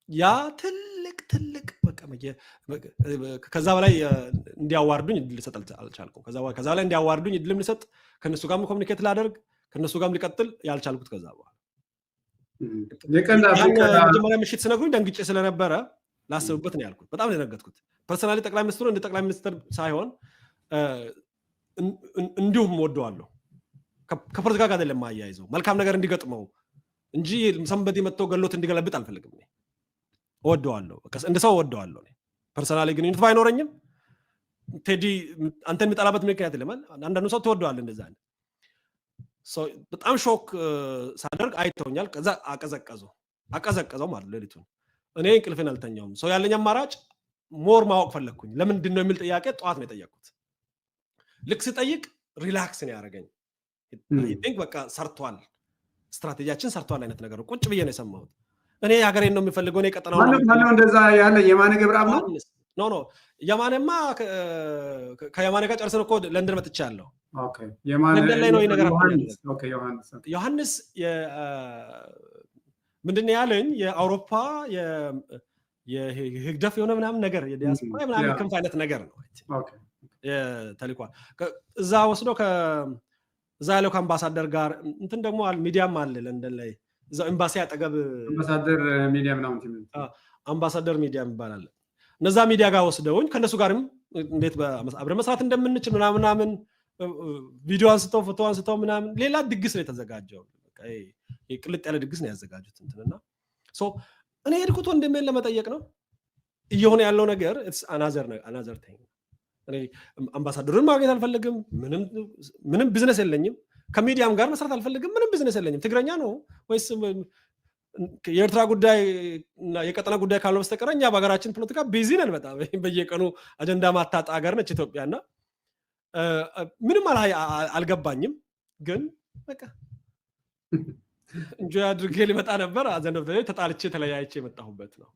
Speaker 3: ያ ትልቅ ትልቅ ከዛ በላይ እንዲያዋርዱኝ እድል ልሰጥ አልቻልኩም። ከዛ በላይ እንዲያዋርዱኝ እድልም ልሰጥ፣ ከእነሱ ጋርም communicate ላደርግ፣ ከእነሱ ጋርም ሊቀጥል ያልቻልኩት ከዛ በኋላ መጀመሪያ ምሽት ስነግሩኝ ደንግጬ ስለነበረ ላስብበት ነው ያልኩት። በጣም ነው የደነገጥኩት። Personally ጠቅላይ ሚኒስትሩ እንደ ጠቅላይ ሚኒስትር ሳይሆን እንዲሁም ወደዋለሁ። ከፖለቲካ ጋር አይደለም የማያይዘው፣ መልካም ነገር እንዲገጥመው እንጂ somebody መጥቶ ገሎት እንዲገለብጥ አልፈልግም። እኔ እወደዋለሁ፣ እንደ ሰው እወደዋለሁ። Personally ግንኙነት ባይኖረኝም ቴዲ አንተን የሚጠላበት ምክንያት የለም። አንዳንዱ ሰው ትወደዋለህ። እንደዛ በጣም shock ሳደርግ አይተውኛል። ከዛ አቀዘቀዘው አቀዘቀዘው ማለት ሌሊቱን እኔ እንቅልፌን አልተኛውም። So ያለኝ አማራጭ more ማወቅ ፈለግኩኝ። ለምንድን ነው የሚል ጥያቄ ጠዋት ነው የጠየቅኩት። ልክ ስጠይቅ relax ነው ያደረገኝ። Think በቃ ሰርቷል፣ ስትራቴጂያችን ሰርቷል አይነት ነገር ቁጭ ብዬ ነው የሰማሁት። እኔ ሀገሬን ነው የሚፈልገው። እኔ ቀጠናው
Speaker 1: ማነው እንደዛ ያለ? የማነ ገብረአብ ነው?
Speaker 3: No፣ የማነማ ከየማነ ጋር ጨርሰን እኮ ለንደን መጥቻለሁ። ለንደን ላይ ነው ይህ ነገር። ዮሐንስ ምንድን ነው ያለኝ? የአውሮፓ የህግደፍ የሆነ ምናምን ነገር የዲያስፖራ ምናምን ክንፍ አይነት ነገር ነው ተልኳል። እዛ ወስዶ እዛ ያለው ከአምባሳደር ጋር እንትን ደግሞ ሚዲያም አለ ለንደን ላይ እዛው ኤምባሲ አጠገብ።
Speaker 1: አምባሳደር ሚዲያ ምናምን።
Speaker 3: አምባሳደር ሚዲያ ይባላል። እነዛ ሚዲያ ጋር ወስደውኝ ከእነሱ ጋርም እንዴት አብረን መስራት እንደምንችል ምናምን ምናምን ቪዲዮ አንስተው ፎቶ አንስተው ምናምን ሌላ ድግስ ነው የተዘጋጀው። ቅልጥ ያለ ድግስ ነው ያዘጋጁት። እንትንና እኔ የሄድኩት ወንድሜን ለመጠየቅ ነው። እየሆነ ያለው ነገር another thing። እኔ አምባሳደሩን ማግኘት አልፈልግም። ምንም ቢዝነስ የለኝም። ከሚዲያም ጋር መስራት አልፈልግም። ምንም ቢዝነስ የለኝም። ትግረኛ ነው ወይስ የኤርትራ ጉዳይ እና የቀጠና ጉዳይ ካልሆነ በስተቀር እኛ በሀገራችን ፖለቲካ busy ነን። በጣም በየቀኑ አጀንዳ ማታጣ ሀገር ነች ኢትዮጵያ እና ምንም አልገባኝም። ግን በቃ enjoy አድርጌ ሊመጣ ነበር። አዘንደ ተጣልቼ ተለያይቼ የመጣሁበት ነው።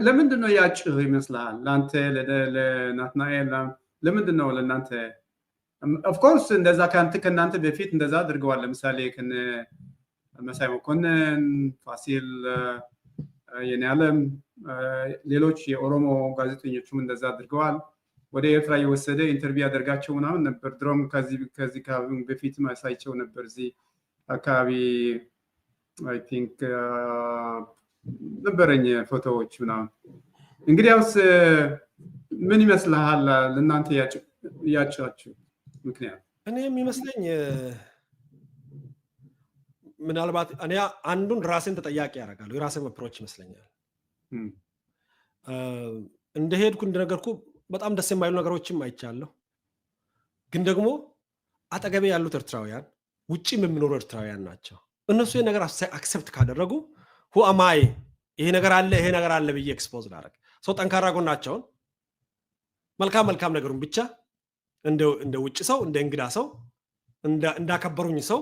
Speaker 1: ለምንድን ነው ያጭህ ይመስልሃል? ለአንተ ለናትናኤል ለምንድን ነው ለእናንተ? Of course እንደዛ ከአንተ ከእናንተ በፊት እንደዛ አድርገዋል። ለምሳሌ ከነ መሳይ መኮንን፣ ፋሲል የኔ ዓለም፣ ሌሎች የኦሮሞ ጋዜጠኞችም እንደዛ አድርገዋል። ወደ ኤርትራ የወሰደ interview ያደርጋቸው ምናምን ነበር። ድሮም ከዚህ በፊትም አሳይቸው ነበር። እዚህ አካባቢ I think ነበረኝ ፎቶዎች ምናምን። እንግዲያውስ ምን ይመስልሃል ለእናንተ ያጫችሁ ምክንያት?
Speaker 3: እኔ የሚመስለኝ ምናልባት እኔ አንዱን ራሴን ተጠያቂ ያደርጋሉ። የራሴን approach ይመስለኛል። እንደሄድኩ እንደነገርኩ በጣም ደስ የማይሉ ነገሮችም አይቻለሁ። ግን ደግሞ አጠገቤ ያሉት ኤርትራውያን ውጭም የሚኖሩ ኤርትራውያን ናቸው። እነሱ ይህ ነገር accept ካደረጉ who am I ይሄ ነገር አለ ይሄ ነገር አለ ብዬ expose ላደርግ ሰው ጠንካራ ጎናቸውን መልካም መልካም ነገሩን ብቻ እንደ ውጭ ሰው፣ እንደ እንግዳ ሰው፣ እንዳከበሩኝ ሰው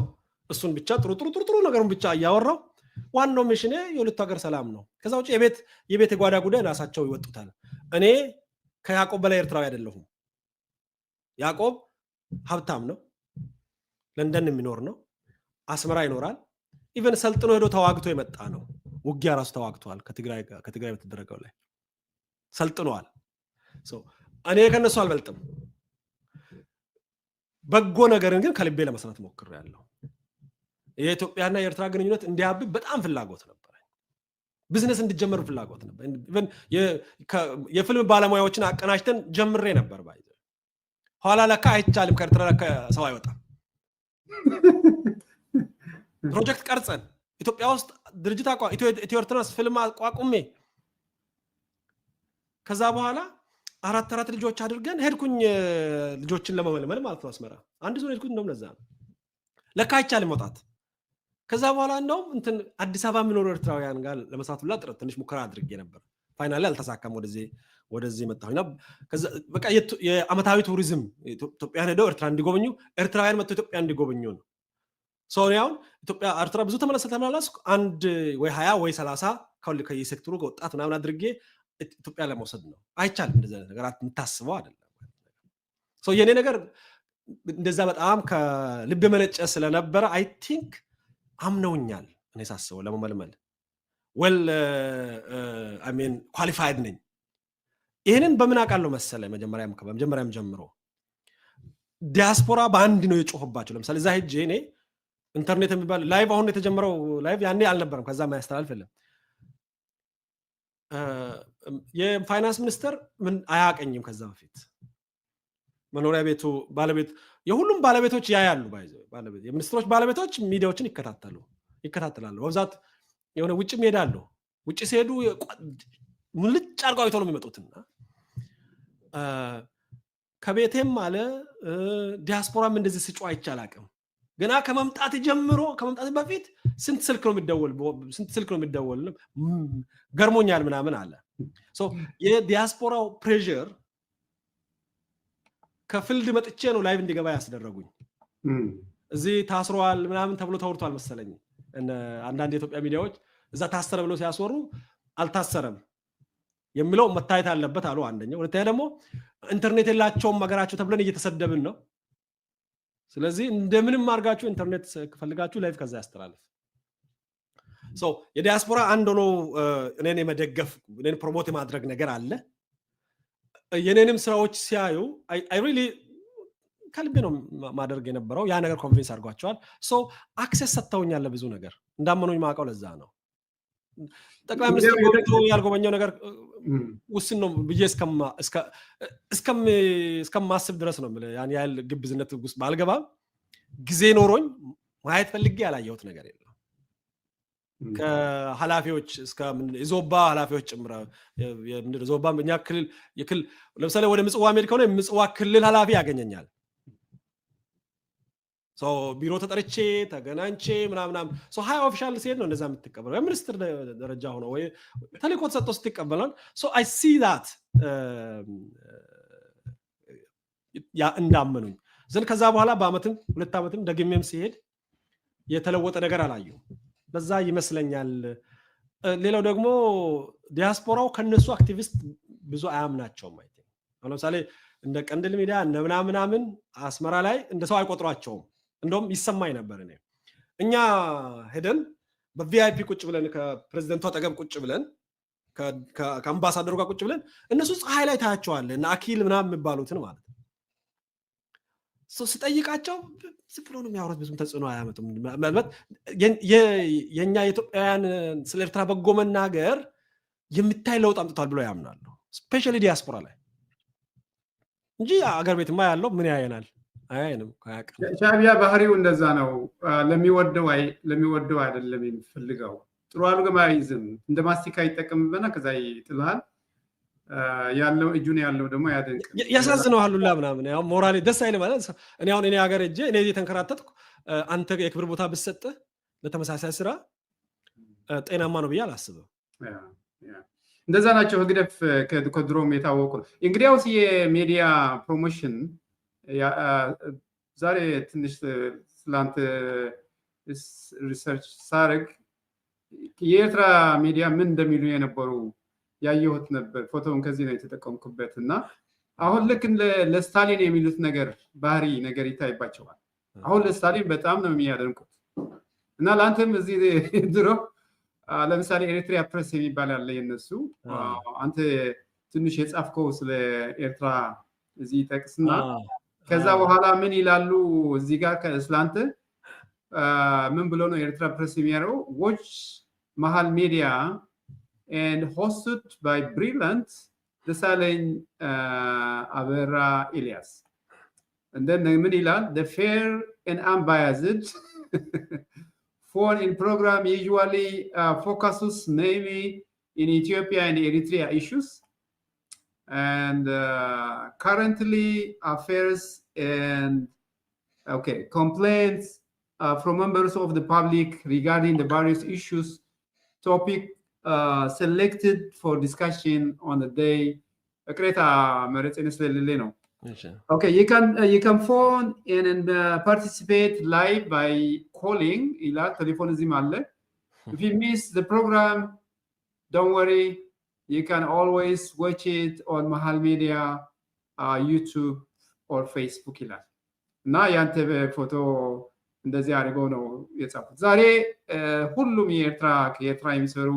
Speaker 3: እሱን ብቻ ጥሩ ጥሩ ጥሩ ጥሩ ነገሩን ብቻ እያወራው ዋናው mission የሁለቱ ሀገር ሰላም ነው። ከዛ ውጭ የቤት የጓዳ ጉዳይ ራሳቸው ይወጡታል። እኔ ከያዕቆብ በላይ ኤርትራዊ አይደለሁም። ያዕቆብ ሀብታም ነው፣ ለንደን የሚኖር ነው፣ አስመራ ይኖራል። Even ሰልጥኖ ሄዶ ተዋግቶ የመጣ ነው። ውጊያ ራሱ ተዋግተዋል። ከትግራይ በተደረገው ላይ ሰልጥነዋል። እኔ ከነሱ አልበልጥም። በጎ ነገርን ግን ከልቤ ለመስራት ሞክሬያለሁ። የኢትዮጵያና የኤርትራ ግንኙነት እንዲያብብ በጣም ፍላጎት ነበር። ቢዝነስ እንዲጀመር ፍላጎት ነበር። የፊልም ባለሙያዎችን አቀናጅተን ጀምሬ ነበር። By the way ኋላ ለካ አይቻልም፣ ከኤርትራ ለካ ሰው አይወጣም። ፕሮጀክት ቀርጸን ኢትዮጵያ ውስጥ ድርጅት ኢትዮ ኤርትራስ ፊልም አቋቁሜ ከዛ በኋላ አራት አራት ልጆች አድርገን ሄድኩኝ፣ ልጆችን ለመመልመል ማለት ነው። አስመራ አንድ ዞን ሄድኩኝ። እንደውም ለዛ ነው ለካ አይቻልም መውጣት። ከዛ በኋላ እንደውም እንትን አዲስ አበባ የሚኖሩ ኤርትራውያን ጋር ለመስራት ሁላ ጥረት ትንሽ ሙከራ አድርጌ ነበር። Finally አልተሳካም። ወደዚህ መጣሁና በቃ የአመታዊ ቱሪዝም ኢትዮጵያን ሄደው ኤርትራ እንዲጎበኙ፣ ኤርትራውያን መጥተው ኢትዮጵያ እንዲጎበኙ ነው። So እኔ አሁን ኢትዮጵያ ኤርትራ ብዙ ተመለሰ ተመላለስኩ። አንድ ወይ 20 ወይ 30 ከየሴክተሩ ወጣት ምናምን አድርጌ ኢትዮጵያ ለመውሰድ ነው። አይቻልም። እንደዚህ አይነት ነገር የምታስበው አይደለም። የእኔ ነገር እንደዛ በጣም ከልብ የመነጨ ስለነበረ I think አምነውኛል። እኔ ሳስበው ለመመልመል well, I mean, qualified ነኝ። ይህንን በምን አውቃለሁ መሰለ? መጀመሪያም ጀምሮ ዲያስፖራ በአንድ ነው የጮኸባቸው። ለምሳሌ እዛ ሄጄ እኔ ኢንተርኔት የሚባል live አሁን የተጀመረው live ያኔ አልነበረም። ከዛ ማያስተላልፍ የለም። የፋይናንስ ሚኒስተር ምን አያቀኝም። ከዛ በፊት መኖሪያ ቤቱ ባለቤት የሁሉም ባለቤቶች ያያሉ። የሚኒስትሮች ባለቤቶች ሚዲያዎችን ይከታተላሉ። በብዛት የሆነ ውጭም ይሄዳሉ። ውጭ ሲሄዱ ሙልጭ አድርገው አይተው ነው የሚመጡትና ከቤቴም አለ ዲያስፖራም እንደዚህ ስጮህ አይቼ አላውቅም። ገና ከመምጣት ጀምሮ፣ ከመምጣት በፊት ስንት ስልክ ነው የሚደወል፣ ስንት ስልክ ነው የሚደወል፣ ገርሞኛል ምናምን አለ። የዲያስፖራው pressure ከ field መጥቼ ነው live እንዲገባ ያስደረጉኝ። እዚህ ታስሯል ምናምን ተብሎ ተወርቷል መሰለኝ። አንዳንድ የኢትዮጵያ ሚዲያዎች እዛ ታሰረ ብሎ ሲያስወሩ አልታሰረም የሚለው መታየት አለበት አሉ። አንደኛው። ሁለተኛ ደግሞ ኢንተርኔት የላቸውም ሀገራቸው ተብለን እየተሰደብን ነው። ስለዚህ እንደምንም አድርጋችሁ ኢንተርኔት ፈልጋችሁ live ከዛ ያስተላልፍ። የዲያስፖራ አንድ ሆኖ እኔን የመደገፍ፣ እኔን promote የማድረግ ነገር አለ። የኔንም ስራዎች ሲያዩ I really ከልቤ ነው ማደርግ የነበረው። ያ ነገር convince አድርጓቸዋል። So access ሰጥተውኛል ለብዙ ነገር። እንዳመኑኝ ማውቀው ለዛ ነው። ጠቅላይ ሚኒስትር ጎብኝቶ ያልጎበኘው ነገር ውስን ነው ብዬ እስከማስብ ድረስ ነው። ያን ያህል ግብዝነት ውስጥ ባልገባም ጊዜ ኖሮኝ ማየት ፈልጌ ያላየሁት ነገር የለም። ከኃላፊዎች እስከ የዞባ ኃላፊዎች ጭምር፣ ዞባ እኛ ክልል የክልል ለምሳሌ ወደ ምጽዋ ሄድ ከሆነ የምጽዋ ክልል ኃላፊ ያገኘኛል። ቢሮ ተጠርቼ ተገናኝቼ ምናምናም high official ሲሄድ ነው እንደዛ የምትቀበለው። የሚኒስትር ደረጃ ሆኖ ወይ ተልእኮ ተሰጥቶ ስትቀበላል። I see that እንዳመኑኝ ዘንድ ከዛ በኋላ በአመትም 2 ዓመትም ደግሜም ሲሄድ የተለወጠ ነገር አላየሁም። በዛ ይመስለኛል። ሌላው ደግሞ ዲያስፖራው ከነሱ አክቲቪስት ብዙ አያምናቸውም። አይ አሁን ለምሳሌ እንደ ቀንድል ሚዲያ እነ ምናምናምን አስመራ ላይ እንደ ሰው አይቆጥሯቸውም። እንደውም ይሰማኝ ነበር። እኔ እኛ ሄደን በ VIP ቁጭ ብለን፣ ከፕሬዚደንቱ አጠገብ ቁጭ ብለን፣ ከአምባሳደሩ ጋር ቁጭ ብለን፣ እነሱ ፀሐይ ላይ ታያቸዋለህ እና አኪል ምናምን የሚባሉትን ማለት ነው። ስጠይቃቸው ዝም ብሎ ነው የሚያወሩት፣ ብዙም ተጽዕኖ አያመጡም። ምናልባት የእኛ የኢትዮጵያውያን ስለ ኤርትራ በጎ መናገር የሚታይ ለውጥ አምጥቷል ብለው ያምናሉ። Especially ዲያስፖራ ላይ እንጂ አገር ቤትማ ያለው ምን ያየናል? አያየንም።
Speaker 1: ሻዕቢያ ባህሪው እንደዛ ነው። ለሚወደው አይደለም የሚፈልገው። ጥሩ አድርጎም አይይዝም። እንደ ማስቲካ ይጠቀምበና ከዛ ይጥልሃል። ያለው እጁን ያለው ደግሞ ያደንቅ።
Speaker 3: ያሳዝነዋል ሁላ ምናምን ያው ሞራሌ ደስ አይልም ማለት እኔ አሁን እኔ ሀገር ሄጄ እኔ እየተንከራተትኩ አንተ የክብር ቦታ ብሰጥህ ለተመሳሳይ ስራ ጤናማ ነው ብዬ አላስብም።
Speaker 1: እንደዛ ናቸው። ህግደፍ ከድሮም የታወቁ። እንግዲያውስ የሚዲያ promotion ዛሬ ትንሽ ስላንተ research ሳረግ የኤርትራ ሚዲያ ምን እንደሚሉ የነበሩ ያየሁት ነበር። ፎቶውን ከዚህ ነው የተጠቀምኩበት። እና አሁን ልክ ለስታሊን የሚሉት ነገር ባህሪ ነገር ይታይባቸዋል። አሁን ለስታሊን በጣም ነው የሚያደንቁት። እና ለአንተም እዚህ ድሮ ለምሳሌ ኤሪትሪያ ፕሬስ የሚባል ያለ የነሱ፣ አንተ ትንሽ የጻፍከው ስለ ኤርትራ እዚህ ይጠቅስና ከዛ በኋላ ምን ይላሉ? እዚህ ጋር ስለአንተ ምን ብሎ ነው ኤርትራ ፕሬስ የሚያደርገው? "Watch መሀል ሚዲያ and hosted by brilliant ደሳለኝ አበራ ኤልያስ።" And then ምን ይላል? "The fair and unbiased phone in program usually focuses mainly in Ethiopia and Eritrea issues and currently affairs and, okay, complaints from members of the public regarding the various issues topic selected for discussion on the day።" ይቅርታ፣ መረጽን ስለሌለ ነው። Okay, you can phone in and participate live by calling ይላል። ቴሌፎን እዚህም አለ። "If you miss the program, don't worry, you can always watch it on Mahal Media YouTube or Facebook" ይላል። እና ያንተ ፎቶ እንደዚህ አድርገው ነው የጻፉት። ዛሬ ሁሉም የኤርትራ ከኤርትራ የሚሰሩ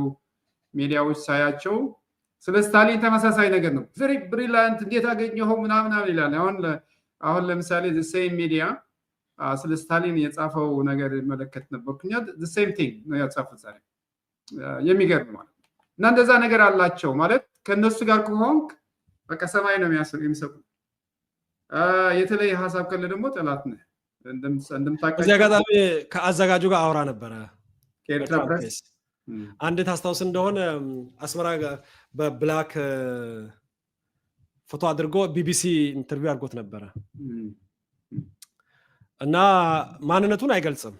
Speaker 1: ሚዲያዎች ሳያቸው ስለ ስታሊን ተመሳሳይ ነገር ነው። "Very brilliant፣ እንዴት አገኘኸው?" ምናምን ይላል። አሁን ለምሳሌ same ሚዲያ ስለ ስታሊን የጻፈው ነገር መለከት ነበርኩኛ። Same thing ነው ያጻፉት ዛሬ፣ የሚገርም ማለት ነው። እና እንደዛ ነገር አላቸው ማለት ከእነሱ ጋር ከሆንክ በቃ ሰማይ ነው የሚሰቁ። የተለየ ሀሳብ ካለ ደግሞ ጠላት ነህ። እንደምታውቃቸው
Speaker 3: በዚህ አጋጣሚ ከአዘጋጁ ጋር አውራ ነበረ።
Speaker 1: ከኤርትራ ፕሬስ።
Speaker 3: አንድ ታስታውስ እንደሆነ አስመራ በ black ፎቶ አድርጎ ቢቢሲ interview አድርጎት ነበረ እና ማንነቱን አይገልጽም።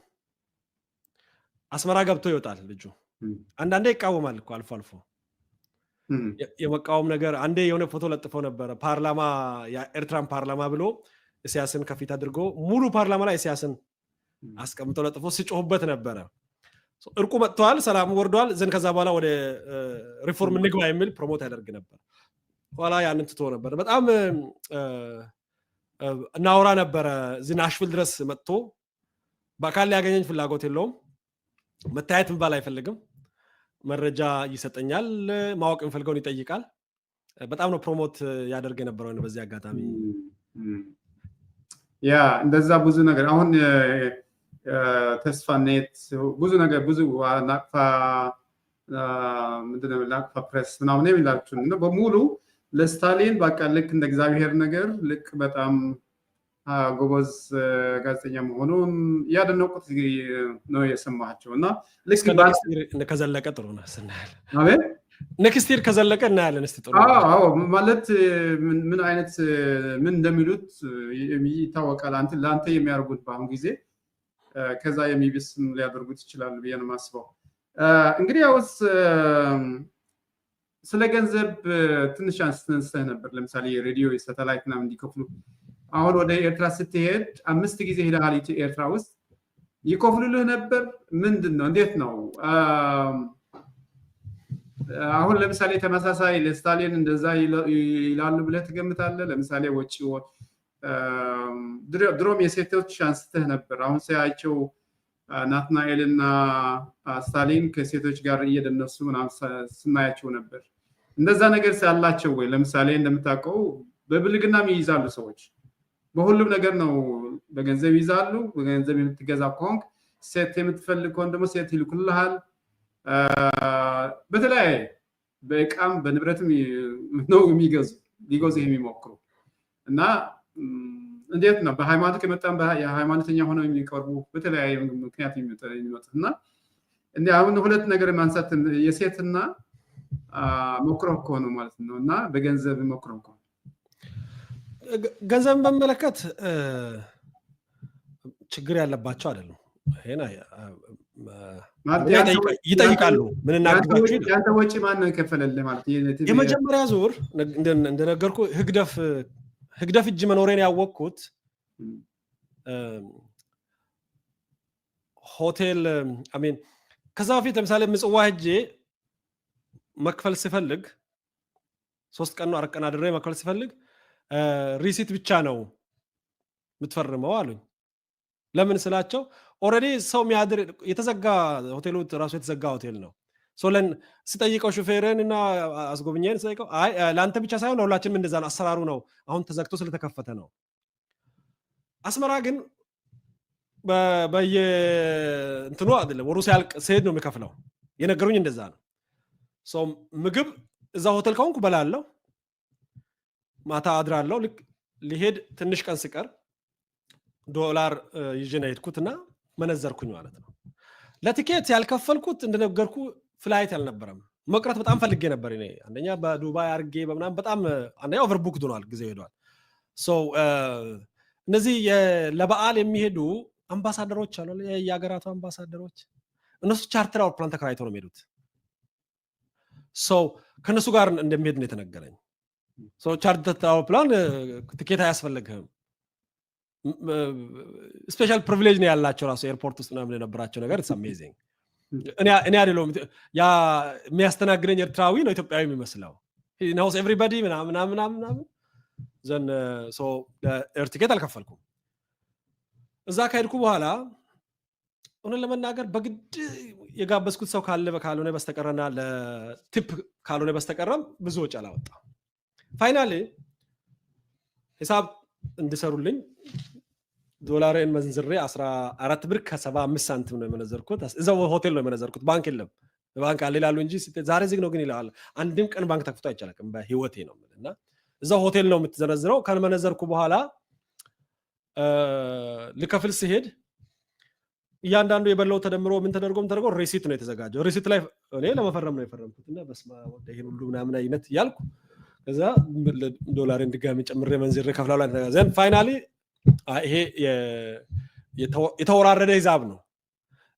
Speaker 3: አስመራ ገብቶ ይወጣል ልጁ። አንዳንዴ ይቃወማል እኮ፣ አልፎ አልፎ የመቃወም ነገር። አንዴ የሆነ ፎቶ ለጥፎ ነበረ፣ ፓርላማ፣ የኤርትራን ፓርላማ ብሎ ኢሳያስን ከፊት አድርጎ ሙሉ ፓርላማ ላይ ኢሳያስን አስቀምጦ ለጥፎ ሲጮሁበት ነበረ። እርቁ መጥተዋል፣ ሰላም ወርዷል፣ then ከዛ በኋላ ወደ ሪፎርም እንግባ የሚል promote ያደርግ ነበር። ኋላ ያንን ትቶ ነበር። በጣም እናወራ ነበረ። እዚህ ናሽቪል ድረስ መጥቶ በአካል ሊያገኘኝ ፍላጎት የለውም። መታየት የሚባል አይፈልግም። መረጃ ይሰጠኛል፣ ማወቅ የሚፈልገውን ይጠይቃል። በጣም ነው promote ያደርግ የነበረው በዚህ አጋጣሚ።
Speaker 1: Yeah፣ እንደዛ ብዙ ነገር፣ አሁን ተስፋኔት ብዙ ነገር፣ ብዙ ናቅፋ፣ ምንድነው፣ ናቅፋ ፕሬስ ምናምን የሚላችሁ በሙሉ ለስታሊን በቃ ልክ እንደ እግዚአብሔር ነገር፣ ልክ በጣም ጎበዝ ጋዜጠኛ መሆኑን እያደነቁት ነው የሰማቸው። እና ልክ
Speaker 3: ከዘለቀ ጥሩ ነው ስናያለን።
Speaker 1: አቤት?
Speaker 3: Next year ከዘለቀ እናያለን። እስቲ ጥሩ።
Speaker 1: አዎ፣ ማለት ምን አይነት ምን እንደሚሉት ይታወቃል። አንተ ለአንተ የሚያደርጉት በአሁን ጊዜ ከዛ የሚብስም ሊያደርጉት ይችላሉ ብዬ ነው የማስበው። እንግዲህ ያውስ ስለ ገንዘብ ትንሽ አንስተህ ነበር። ለምሳሌ የሬዲዮ፣ የሳተላይት ምናምን እንዲከፍሉ፣ አሁን ወደ ኤርትራ ስትሄድ፣ አምስት ጊዜ ሄደሃል፣ ኤርትራ ውስጥ ይከፍሉልህ ነበር? ምንድን ነው? እንዴት ነው? አሁን ለምሳሌ ተመሳሳይ ለስታሊን እንደዛ ይላሉ ብለህ ትገምታለህ? ለምሳሌ ወጪ ድሮም የሴቶች አንስተህ ነበር። አሁን ሳያቸው ናትናኤል እና ስታሊን ከሴቶች ጋር እየደነሱ ምናምን ስናያቸው ነበር። እንደዛ ነገር ያላቸው ወይ? ለምሳሌ እንደምታውቀው በብልግናም ይይዛሉ ሰዎች፣ በሁሉም ነገር ነው። በገንዘብ ይይዛሉ። በገንዘብ የምትገዛ ከሆንክ፣ ሴት የምትፈልግ ከሆን ደግሞ ሴት ይልኩልሃል። በተለያየ በእቃም በንብረትም ነው የሚገዙ፣ ሊገዙ የሚሞክሩ። እና እንዴት ነው? በሃይማኖት ከመጣም የሃይማኖተኛ ሆነው የሚቀርቡ፣ በተለያየ ምክንያት የሚመጡት። እና እንዲ አሁን ሁለት ነገር ማንሳት፣ የሴትና ሞክረው ከሆነ ማለት ነው እና በገንዘብ ሞክረው ከሆነ።
Speaker 3: ገንዘብን በሚመለከት ችግር ያለባቸው አይደሉም። ይሄን ይጠይቃሉ። ምን እናግዛችሁ?
Speaker 1: ያንተ ወጪ ማን ነው የከፈለልህ ማለት?
Speaker 3: የመጀመሪያ ዙር እንደነገርኩ ህግደፍ እጅ መኖሬን ያወቅኩት ሆቴል፣ I mean ከዛ በፊት ለምሳሌ ምጽዋ ሄጄ መክፈል ስፈልግ፣ 3 ቀን ነው 4 ቀን አድሬ መክፈል ስፈልግ receipt ብቻ ነው የምትፈርመው አሉኝ። ለምን ስላቸው already ሰው የሚያድር የተዘጋ ሆቴሉ ራሱ የተዘጋ ሆቴል ነው። ሶለን ስጠይቀው ሹፌርን እና አስጎብኘን ስጠይቀው አይ ለአንተ ብቻ ሳይሆን ለሁላችንም እንደዛ ነው አሰራሩ ነው፣ አሁን ተዘግቶ ስለተከፈተ ነው። አስመራ ግን በየ እንትኑ አይደለም፣ ወሩ ሲያልቅ ስሄድ ነው የሚከፍለው። የነገሩኝ እንደዛ ነው። So ምግብ እዛ ሆቴል ከሆንኩ በላለሁ፣ ማታ አድራለሁ። ልክ ሊሄድ ትንሽ ቀን ስቀር ዶላር ይዤ ነው የሄድኩት እና መነዘርኩኝ ማለት ነው። ለቲኬት ያልከፈልኩት እንደነገርኩ flight አልነበረም። መቅረት በጣም ፈልጌ ነበር እኔ። አንደኛ በዱባይ አርጌ በምናምን በጣም አንደኛ overbooked ሆኗል፣ ጊዜው ሄዷል። So እነዚህ ለበዓል የሚሄዱ አምባሳደሮች አሉ፣ የሀገራቱ አምባሳደሮች፣ እነሱ charter አውሮፕላን ተከራይተው ነው የሚሄዱት። So ከእነሱ ጋር እንደሚሄድ ነው የተነገረኝ። Charter አውሮፕላን ትኬት አያስፈልግህም። Special privilege ነው ያላቸው ራሱ airport ውስጥ ምናምን የነበራቸው ነገር it's amazing። እኔ አይደለሁም፣ ያ የሚያስተናግደኝ ኤርትራዊ ነው ኢትዮጵያዊ የሚመስለው፣ knows everybody ምናምን ምናምን ምናምን። Then air ticket አልከፈልኩም። እዛ ከሄድኩ በኋላ እውነት ለመናገር በግድ የጋበዝኩት ሰው ካለ ካልሆነ በስተቀረና ለ tip ካልሆነ በስተቀረም ብዙ ወጪ አላወጣም። Finally ሂሳብ እንዲሰሩልኝ ዶላሬን መንዝሬ 14 ብር ከ75 ሳንቲም ነው የመነዘርኩት። እዛው ሆቴል ነው የመነዘርኩት። ባንክ የለም። ባንክ አለ ይላሉ እንጂ ዛሬ ዝግ ነው ግን ይለዋል። አንድም ቀን ባንክ ተከፍቶ አይቻልም በህይወቴ ነው የምልህ። እና እዛው ሆቴል ነው የምትዘረዝረው። ከመነዘርኩ በኋላ ልከፍል ስሄድ እያንዳንዱ የበላው ተደምሮ ምን ተደርጎ ምን ተደርጎ receipt ነው የተዘጋጀው። Receipt ላይ እኔ ለመፈረም ነው የፈረምኩት እና በስመ አብ ወልድ ይሄን ሁሉ ምናምን አይነት እያልኩ ከዛ ዶላሬን ድጋሚ ጨምሬ መንዝሬ ከፍላለሁ። Then finally ይሄ የተወራረደ ሂሳብ ነው።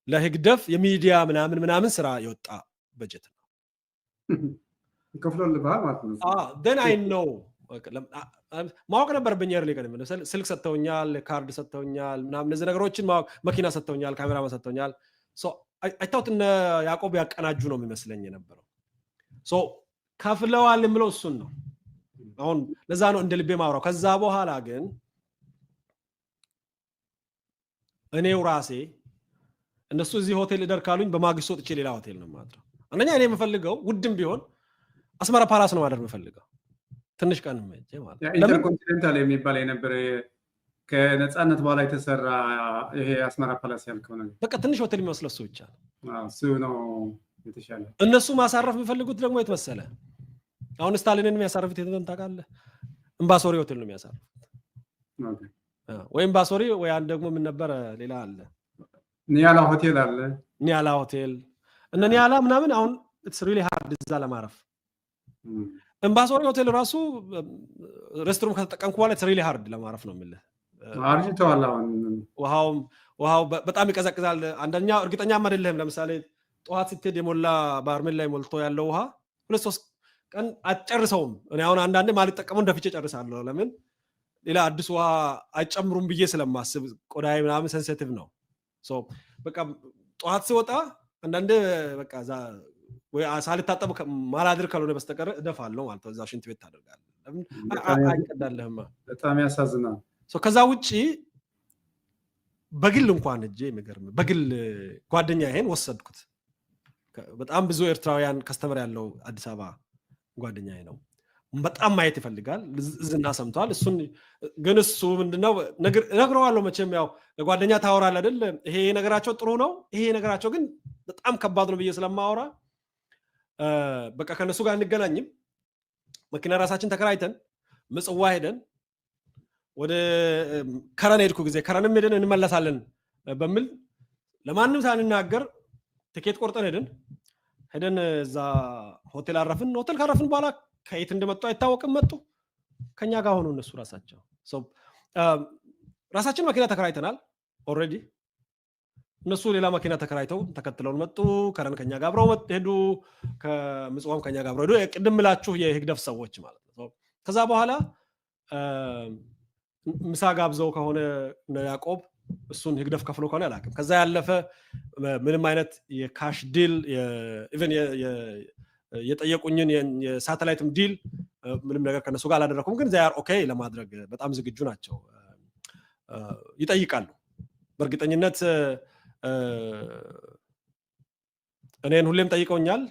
Speaker 3: ለህግደፍ የሚዲያ ምናምን ምናምን ስራ የወጣ በጀት ነው።
Speaker 1: ከፍሎልሃል ማለት ነው።
Speaker 3: Then I know ማወቅ ነበረብኝ። Early ቀን ስልክ ሰጥተውኛል፣ ካርድ ሰጥተውኛል፣ ምናምን እነዚህ ነገሮችን ማወቅ፣ መኪና ሰጥተውኛል፣ ካሜራ ሰጥተውኛል። I thought እነ ያዕቆብ ያቀናጁ ነው የሚመስለኝ የነበረው። ከፍለዋል የምለው እሱን ነው። አሁን ለዛ ነው እንደ ልቤ ማውራው። ከዛ በኋላ ግን እኔው ራሴ እነሱ እዚህ ሆቴል እደር ካሉኝ በማግስቱ ወጥቼ ሌላ ሆቴል ነው የማድረው። አንደኛ እኔ የምፈልገው ውድም ቢሆን አስመራ ፓላስ ነው ማደር የምፈልገው። ትንሽ ቀን ሄጄ ማለት ነው።
Speaker 1: ኢንተርኮንቲኔንታል የሚባል የነበረ ከነፃነት በኋላ የተሰራ ይሄ አስመራ ፓላስ ያልከው ነገር።
Speaker 3: በቃ ትንሽ ሆቴል የሚመስለው እሱ ብቻ ነው።
Speaker 1: እሱ ነው የተሻለ።
Speaker 3: እነሱ ማሳረፍ የሚፈልጉት ደግሞ የት መሰለህ? አሁን ስታሊንን የሚያሳርፉት የት እንደሆነ ታውቃለህ? እምባሶሪ ሆቴል ነው የሚያሳርፉት። ወይ እምባሶሪ ወይ አንድ ደግሞ ምን ነበረ ሌላ አለ።
Speaker 1: ኒያላ ሆቴል አለ።
Speaker 3: ኒያላ ሆቴል፣ እነ ኒያላ ምናምን አሁን it's really hard እዛ ለማረፍ። እምባሶሪ ሆቴል ራሱ restroom ከተጠቀምኩ በኋላ it's really hard ለማረፍ ነው የምልህ።
Speaker 1: አርጅተዋል አሁን።
Speaker 3: ውሃው በጣም ይቀዘቅዛል። አንደኛ እርግጠኛም አይደለህም። ለምሳሌ ጠዋት ስትሄድ የሞላ በርሜል ላይ ሞልቶ ያለው ውሃ 2-3 ቀን አትጨርሰውም። እኔ አሁን አንዳንዴ ማልጠቀመው ደፍቼ ጨርሳለሁ። ለምን ሌላ አዲስ ውሃ አይጨምሩም ብዬ ስለማስብ ቆዳዬ ምናምን sensitive ነው። በቃ ጠዋት ስወጣ አንዳንዴ በቃ ወይ ሳልታጠብ ማላድር ካልሆነ በስተቀር እደፋለሁ ማለት ነው። እዛ ሽንት ቤት ታደርጋለህ። ለምን አይቀዳልህማ።
Speaker 1: በጣም ያሳዝናል።
Speaker 3: ከዛ ውጭ በግል እንኳን እጄ የሚገርም በግል ጓደኛ ይሄን ወሰድኩት። በጣም ብዙ ኤርትራውያን customer ያለው አዲስ አበባ ጓደኛዬ ነው። በጣም ማየት ይፈልጋል። ዝና ሰምቷል። እሱን ግን እሱ ምንድነው እነግረዋለሁ። መቼም ያው ለጓደኛ ታወራለህ አይደል? ይሄ ነገራቸው ጥሩ ነው፣ ይሄ ነገራቸው ግን በጣም ከባድ ነው ብዬ ስለማወራ በቃ ከነሱ ጋር አንገናኝም። መኪና ራሳችን ተከራይተን ምጽዋ ሄደን ወደ ከረን ሄድኩ ጊዜ ከረንም ሄደን እንመለሳለን በሚል ለማንም ሳንናገር ትኬት ቆርጠን ሄድን። ሄደን እዛ ሆቴል አረፍን። ሆቴል ካረፍን በኋላ ከየት እንደመጡ አይታወቅም። መጡ፣ ከኛ ጋር ሆኑ እነሱ ራሳቸው። ራሳችን መኪና ተከራይተናል already። እነሱ ሌላ መኪና ተከራይተው ተከትለውን መጡ። ከረን ከኛ ጋር አብረው ሄዱ። ከምጽዋም ከኛ ጋር አብረው ሄዱ። ቅድም ምላችሁ የህግደፍ ሰዎች ማለት ነው። ከዛ በኋላ ምሳ ጋብዘው ከሆነ እነ ያዕቆብ እሱን ህግደፍ ከፍሎ ከሆነ አላውቅም። ከዛ ያለፈ ምንም አይነት የ cash deal፣ even የጠየቁኝን የሳተላይትም deal ምንም ነገር ከነሱ ጋር አላደረኩም። ግን they are okay ለማድረግ በጣም ዝግጁ ናቸው። ይጠይቃሉ። በእርግጠኝነት እኔን ሁሌም ጠይቀውኛል።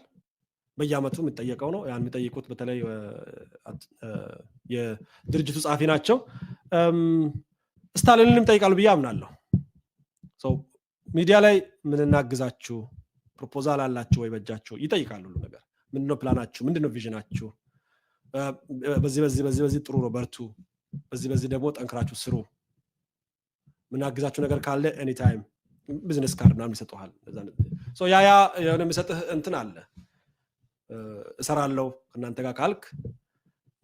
Speaker 3: በየአመቱ የሚጠየቀው ነው። ያን የሚጠይቁት በተለይ የድርጅቱ ጸሐፊ ናቸው። ስታሊንንም ይጠይቃሉ ብዬ አምናለሁ። ሚዲያ ላይ ምን እናግዛችሁ፣ proposal አላችሁ ወይ በእጃችሁ ይጠይቃሉ። ሁሉ ነገር ምንድነው ፕላናችሁ? ምንድነው vision ኣችሁ? በዚህ በዚህ በዚህ በዚህ ጥሩ ነው፣ በርቱ፣ በዚህ በዚህ ደግሞ ጠንክራችሁ ስሩ፣ ምናግዛችሁ ነገር ካለ anytime business card ምናምን ይሰጡሃል። ያ የሆነ የሚሰጥህ እንትን አለ። እሰራለሁ ከእናንተ ጋር ካልክ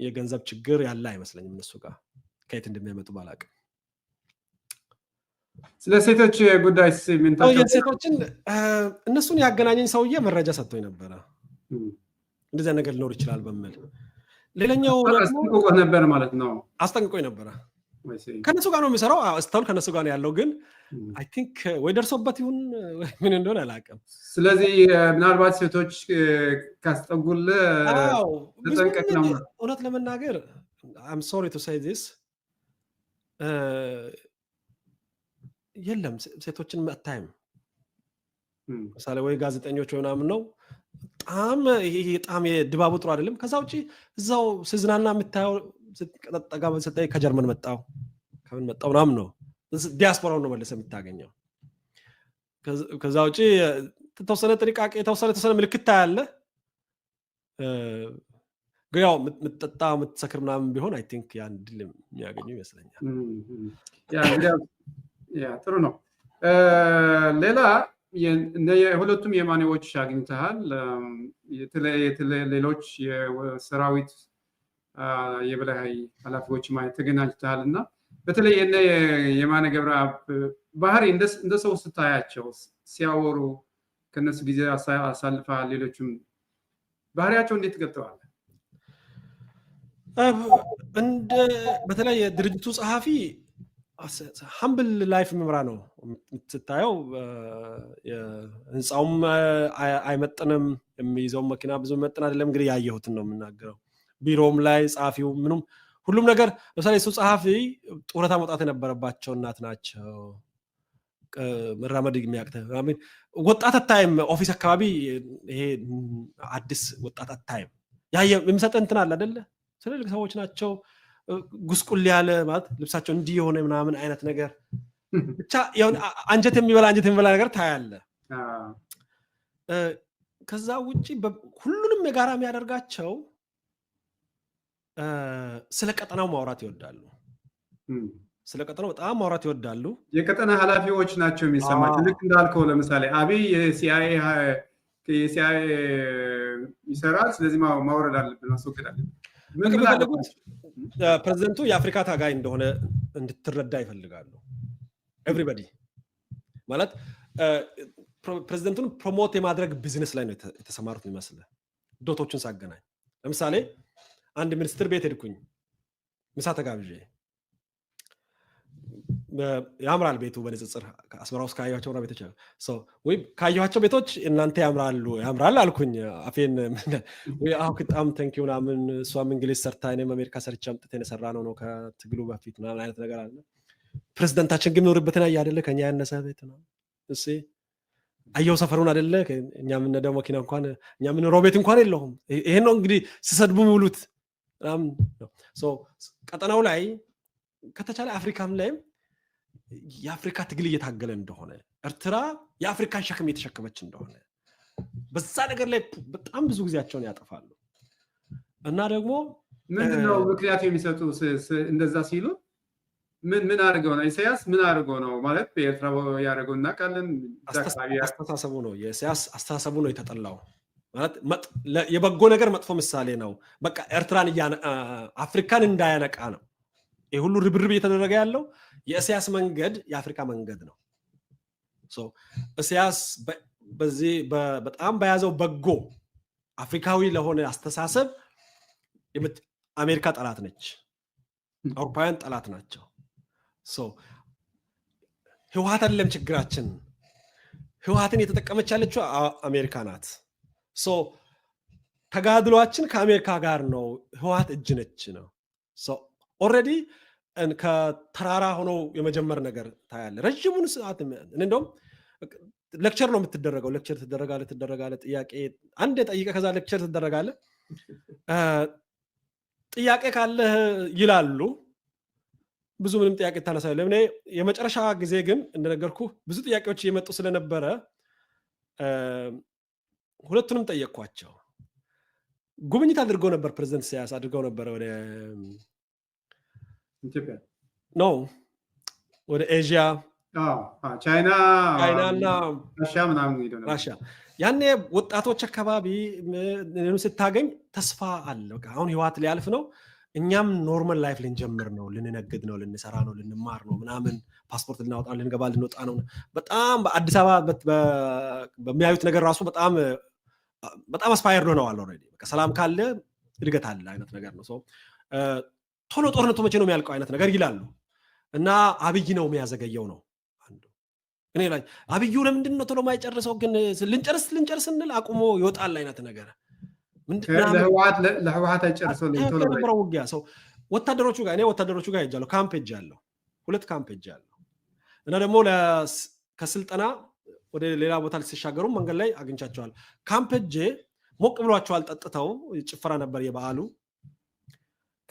Speaker 3: የገንዘብ ችግር ያለ አይመስለኝም እነሱ ጋር፣ ከየት እንደሚያመጡ ባላቅም።
Speaker 1: ስለ ሴቶች ጉዳይ?
Speaker 3: ሴቶችን እነሱን ያገናኘኝ ሰውዬ መረጃ ሰጥቶኝ ነበረ፣ እንደዚያ ነገር ሊኖር ይችላል በሚል። ሌላኛው
Speaker 1: አስጠንቅቆ ነበር ማለት ነው።
Speaker 3: አስጠንቅቆኝ ነበረ። ከነሱ ጋር ነው የሚሰራው፣ እስካሁን ከነሱ ጋር ነው ያለው። ግን I think ወይ ደርሶበት ይሁን ምን እንደሆነ አላውቅም።
Speaker 1: ስለዚህ ምናልባት ሴቶች ካስጠጉልህ ተጠንቀቅ ነው።
Speaker 3: እውነት ለመናገር I'm sorry to say this፣ የለም፣ ሴቶችን አታይም። ምሳሌ ወይ ጋዜጠኞች ወይ ምናምን ነው። በጣም ይሄ በጣም የድባቡ ጥሩ አይደለም። ከዛ ውጭ እዛው ስዝናና የምታየው ጠጋ ስጠይቅ ከጀርመን መጣው፣ ከምን መጣው ምናምን ነው። ዲያስፖራውን ነው መልሰህ የምታገኘው። ከዛ ውጭ የተወሰነ ጥንቃቄ፣ የተወሰነ ምልክት ታያለህ። ግን ያው የምትጠጣ የምትሰክር ምናምን ቢሆን I think ያን ድል የሚያገኙ ይመስለኛል።
Speaker 1: ጥሩ ነው። ሌላ ሁለቱም የማኔዎች አግኝተሃል። ሌሎች የሰራዊት የበላይ ኃላፊዎች ተገናኝተሃል እና በተለይ የነ የማነ ገብረአብ ባህሪ እንደ ሰው ስታያቸው፣ ሲያወሩ ከነሱ ጊዜ አሳልፈሃል። ሌሎችም ባህሪያቸው እንዴት ትገልጠዋለህ?
Speaker 3: እንደ በተለይ የድርጅቱ ጸሐፊ humble life የሚመራ ነው ስታየው። ህንፃውም አይመጥንም፣ የሚይዘውን መኪና ብዙ መጥን አይደለም። እንግዲህ ያየሁትን ነው የምናገረው። ቢሮውም ላይ ጸሐፊው ምኑም ሁሉም ነገር፣ ለምሳሌ እሱ ጸሐፊ ጡረታ መውጣት የነበረባቸው እናት ናቸው። መራመድ የሚያቅተ ወጣት አታይም። Office አካባቢ ይሄ አዲስ ወጣት አታይም። የሚሰጥህ እንትን አለ አይደለ? ትልልቅ ሰዎች ናቸው። ጉስቁል ያለ ማለት ልብሳቸው እንዲህ የሆነ ምናምን አይነት ነገር፣ ብቻ አንጀት የሚበላ ነገር ታያለህ። ከዛ ውጭ ሁሉንም የጋራ የሚያደርጋቸው ስለ ቀጠናው ማውራት ይወዳሉ። ስለ ቀጠናው በጣም ማውራት ይወዳሉ።
Speaker 1: የቀጠና ኃላፊዎች ናቸው የሚሰማቸው። ልክ እንዳልከው ለምሳሌ አብይ የ CIA ይሰራል። ስለዚህ ማውረድ አለብን፣ ማስወገድ አለብን።
Speaker 3: የሚፈልጉት ፕሬዚደንቱ የአፍሪካ ታጋይ እንደሆነ እንድትረዳ ይፈልጋሉ። Everybody ማለት ፕሬዚደንቱን promote የማድረግ ቢዝነስ ላይ ነው የተሰማሩት የሚመስልህ። Dot ኦቹን ሳገናኝ ለምሳሌ አንድ ሚኒስትር ቤት ሄድኩኝ ምሳ ተጋብዤ። ያምራል ቤቱ በንጽጽር አስመራ ውስጥ ካየኋቸው ቤቶች ወይ ካየኋቸው ቤቶች እናንተ ያምራሉ፣ ያምራል አልኩኝ። አፌን ወይ አሁ በጣም thank you ምናምን፣ እሷም እንግሊዝ ሰርታ እኔም አሜሪካ ሰርቼ አምጥተን የሰራ ነው ከትግሉ በፊት ምናምን አይነት ነገር አለ። ፕሬዚደንታችን ግን የሚኖርበትን አየህ አይደለ? ከኛ ያነሰ ቤት ነው። እሺ አየው ሰፈሩን አይደለ? እኛ የምንነዳው መኪና እንኳን እኛ የምንኖረው ቤት እንኳን የለውም። ይሄን ነው እንግዲህ ሲሰድቡ ሙሉት። ቀጠናው ላይ ከተቻለ አፍሪካም ላይም የአፍሪካ ትግል እየታገለ እንደሆነ፣ ኤርትራ የአፍሪካን ሸክም እየተሸከመች እንደሆነ በዛ ነገር ላይ በጣም ብዙ ጊዜያቸውን ያጠፋሉ። እና ደግሞ
Speaker 1: ምንድነው ምክንያቱ የሚሰጡ እንደዛ ሲሉ? ምን ምን አድርገው ነው? ኢሳያስ ምን አድርገው ነው? ማለት በኤርትራ ያደረገው እናውቃለን።
Speaker 3: አስተሳሰቡ ነው፣ የኢሳያስ አስተሳሰቡ ነው የተጠላው። ማለት የበጎ ነገር መጥፎ ምሳሌ ነው። በቃ ኤርትራን አፍሪካን እንዳያነቃ ነው ይህ ሁሉ ርብርብ እየተደረገ ያለው። የኢሳያስ መንገድ የአፍሪካ መንገድ ነው። ኢሳያስ በዚህ በጣም በያዘው በጎ አፍሪካዊ ለሆነ አስተሳሰብ አሜሪካ ጠላት ነች፣ አውሮፓውያን ጠላት ናቸው። ህወሀት አይደለም ችግራችን፣ ህወሀትን እየተጠቀመች ያለችው አሜሪካ ናት። So ተጋድሏችን ከአሜሪካ ጋር ነው፣ ህወሀት እጅ ነች ነው። Already ከተራራ ሆኖ የመጀመር ነገር ታያለ። ረዥሙን ሰዓት እኔ እንደውም lecture ነው የምትደረገው። Lecture ትደረጋለህ ትደረጋለህ። ጥያቄ አንድ ጠይቀህ ከዛ lecture ትደረጋለህ። ጥያቄ ካለህ ይላሉ። ብዙ ምንም ጥያቄ ታነሳ። እኔ የመጨረሻ ጊዜ ግን እንደነገርኩ ብዙ ጥያቄዎች እየመጡ ስለነበረ ሁለቱንም ጠየቅኳቸው። ጉብኝት አድርገው ነበር፣ ፕሬዚደንት ኢሳያስ አድርገው ነበረ ወደ
Speaker 1: ኢትዮጵያ።
Speaker 3: No፣ ወደ ኤዥያ።
Speaker 1: ቻይና።
Speaker 3: ቻይና እና
Speaker 1: ራሽያ ምናምን ሄደው ነበር።
Speaker 3: ራሽያ። ያኔ ወጣቶች አካባቢ ስታገኝ ተስፋ አለ። በቃ አሁን ህወሓት ሊያልፍ ነው፣ እኛም normal life ልንጀምር ነው፣ ልንነግድ ነው፣ ልንሰራ ነው፣ ልንማር ነው ምናምን፣ ፓስፖርት ልናወጣ፣ ልንገባ ልንወጣ ነው። በጣም በአዲስ አበባ በሚያዩት ነገር ራሱ በጣም በጣም aspired ሆነዋል። Already በቃ ሰላም ካለ እድገት አለ አይነት ነገር ነው። ቶሎ ጦርነቱ መቼ ነው የሚያልቀው አይነት ነገር ይላሉ። እና አብይ ነው የሚያዘገየው ነው አንዱ። እኔ ላይ አብዩ ለምንድን ነው ቶሎ ማይጨርሰው? ግን ልንጨርስ ልንጨርስ ስንል አቁሞ ይወጣል አይነት ነገር።
Speaker 1: ለህወሓት አይጨርሰው ቶሎ።
Speaker 3: የነበረው ውጊያ ሰው ወታደሮቹ ጋር፣ እኔ ወታደሮቹ ጋር ሄጃለሁ። ካምፕ ሄጃለሁ። ሁለት ካምፕ ሄጃለሁ። እና ደግሞ ከስልጠና ወደ ሌላ ቦታ ሲሻገሩ መንገድ ላይ አግኝቻቸዋል። ካምፕ ሄጄ ሞቅ ብሏቸዋል። ጠጥተው ጭፈራ ነበር የበዓሉ።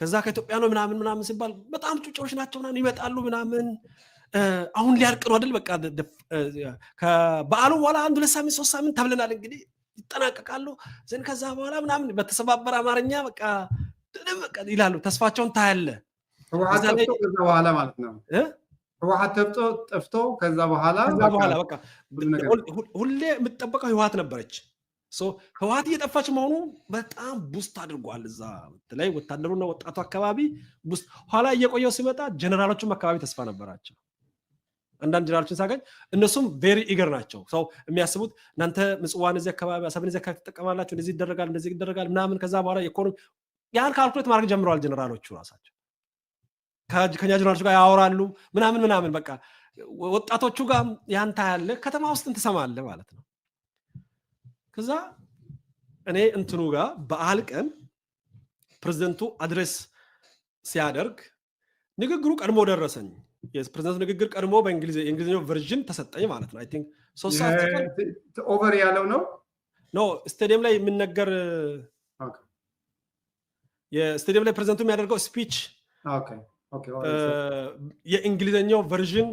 Speaker 3: ከዛ ከኢትዮጵያ ነው ምናምን ምናምን ሲባል በጣም ጩጮዎች ናቸው ምናምን ይመጣሉ ምናምን፣ አሁን ሊያልቅ ነው አይደል? በቃ ከበዓሉ በኋላ አንድ 2 ሳምንት 3 ሳምንት ተብለናል፣ እንግዲህ ይጠናቀቃሉ ዘንድ ከዛ በኋላ ምናምን በተሰባበረ አማርኛ በቃ ይላሉ። ተስፋቸውን ታያለ።
Speaker 1: ህወሓት ጠፍቶ ከዛ በኋላ ማለት ነው። ህወሓት ጠፍቶ ከዛ በኋላ።
Speaker 3: ከዛ በኋላ በቃ ሁሌ የምትጠበቀው ህወሓት ነበረች። ህወሓት እየጠፋች መሆኑ በጣም boost አድርጓል። እዛ በተለይ ወታደሩና ወጣቱ አካባቢ boost። ኋላ እየቆየው ሲመጣ ጀነራሎቹም አካባቢ ተስፋ ነበራቸው። አንዳንድ ጀነራሎችን ሳገኝ እነሱም very eager ናቸው። So የሚያስቡት እናንተ ምጽዋን እዚህ አካባቢ፣ አሰብን እዚህ አካባቢ ትጠቀማላችሁ፣ እንደዚህ ይደረጋል፣ እንደዚህ ይደረጋል ምናምን። ከዛ በኋላ ኢኮኖሚ ያን calculate ማድረግ ጀምረዋል ጀነራሎቹ ራሳቸው። ከኛ ጀነራሎች ጋር ያወራሉ ምናምን ምናምን። በቃ ወጣቶቹ ጋር ያን ታያለህ፣ ከተማ ውስጥ ትሰማለህ ማለት ነው። ከዛ እኔ እንትኑ ጋር በዓል ቀን ፕሬዚደንቱ address ሲያደርግ ንግግሩ ቀድሞ ደረሰኝ። የፕሬዚደንቱ ንግግር ቀድሞ የእንግሊዝኛው version ተሰጠኝ ማለት ነው። I think 3 ሰዓት
Speaker 1: Over ያለው ነው።
Speaker 3: No፣ ስቴዲየም ላይ የሚነገር፣ የስቴዲየም ላይ ፕሬዚደንቱ የሚያደርገው speech የእንግሊዝኛው version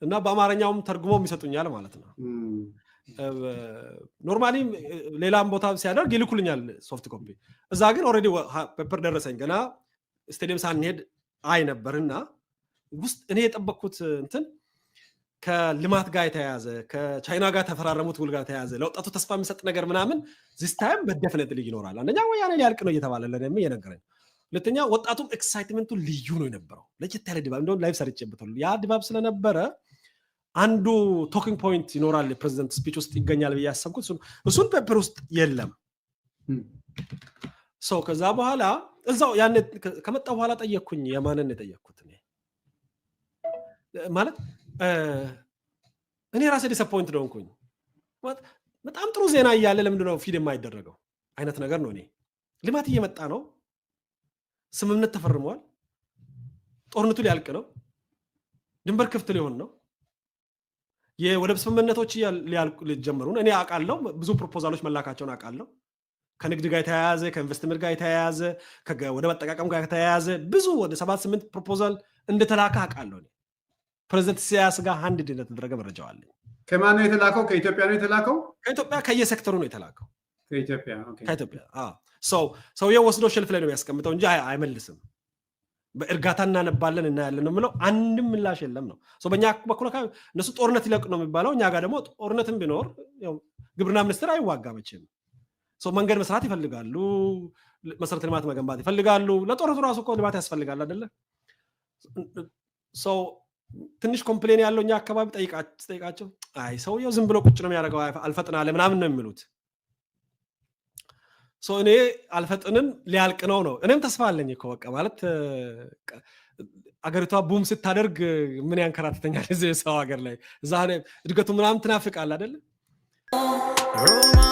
Speaker 3: እና በአማርኛውም ተርጉሞም ይሰጡኛል ማለት ነው። Normally ሌላም ቦታ ሲያደርግ ይልኩልኛል soft copy። እዛ ግን already paper ደረሰኝ። ገና ስቴዲየም ሳንሄድ አይ ነበርና ውስጥ እኔ የጠበቅኩት እንትን ከልማት ጋር የተያያዘ፣ ከቻይና ጋር ተፈራረሙት ውል ጋር የተያያዘ፣ ለወጣቱ ተስፋ የሚሰጥ ነገር ምናምን this time በ definitely ይኖራል። አንደኛ ወያኔ ሊያልቅ ነው እየተባለ ለእኔም እየነገረኝ፣ ሁለተኛ ወጣቱም excitement ኡ ልዩ ነው የነበረው። ለየት ያለ ድባብ፣ እንደውም live ሰርቼበታለሁ። ያ ድባብ ስለነበረ አንዱ talking point ይኖራል የፕሬዚደንት speech ውስጥ ይገኛል ብዬ ያሰብኩት እሱን paper ውስጥ የለም። So ከዛ በኋላ እዛው ያን ከመጣ በኋላ ጠየቅኩኝ። የማንን የጠየቅኩት እኔ ማለት እኔ ራሴ disappoint ሆንኩኝ። በጣም ጥሩ ዜና እያለ ለምንድነው feed የማይደረገው አይነት ነገር ነው። እኔ ልማት እየመጣ ነው፣ ስምምነት ተፈርመዋል፣ ጦርነቱ ሊያልቅ ነው፣ ድንበር ክፍት ሊሆን ነው፣ የወደብ ስምምነቶች ሊያልቁ ሊጀመሩ ነው። እኔ አውቃለሁ፣ ብዙ proposal ኦች መላካቸውን አውቃለሁ። ከንግድ ጋር የተያያዘ፣ ከኢንቨስትመንት ጋር የተያያዘ፣ ወደብ አጠቃቀም ጋር የተያያዘ ብዙ ወደ ሰባት ስምንት proposal እንደተላከ አውቃለሁ። ፕሬዚደንት ኢሳያስ ጋር hand እንደተደረገ መረጃው አለኝ።
Speaker 1: ከማን ነው የተላከው? ከኢትዮጵያ ነው የተላከው?
Speaker 3: ከኢትዮጵያ ከየሴክተሩ ነው የተላከው።
Speaker 1: ከኢትዮጵያ።
Speaker 3: ከኢትዮጵያ። ሰውየው ወስዶ shelf ላይ ነው የሚያስቀምጠው እንጂ አይመልስም። በእርጋታ እናነባለን እናያለን ነው የምለው። አንድም ምላሽ የለም ነው። በእኛ በኩል እነሱ ጦርነት ይለቅ ነው የሚባለው። እኛ ጋር ደግሞ ጦርነትም ቢኖር ግብርና ሚኒስትር አይዋጋ መቼም። መንገድ መስራት ይፈልጋሉ፣ መሰረተ ልማት መገንባት ይፈልጋሉ። ለጦርነቱ ራሱ እኮ ልማት ያስፈልጋል አይደለ? So ትንሽ complain ያለው እኛ አካባቢ ጠይቃቸው፣ አይ ሰውየው ዝም ብሎ ቁጭ ነው የሚያደርገው፣ አልፈጥን አለ ምናምን ነው የሚሉት። እኔ አልፈጥንም ሊያልቅ ነው ነው። እኔም ተስፋ አለኝ እኮ በቃ ማለት አገሪቷ boom ስታደርግ ምን ያንከራትተኛል? እዚህ የሰው ሀገር ላይ እዛ እድገቱ ምናምን ትናፍቃል አይደለ?
Speaker 2: ሮማናት።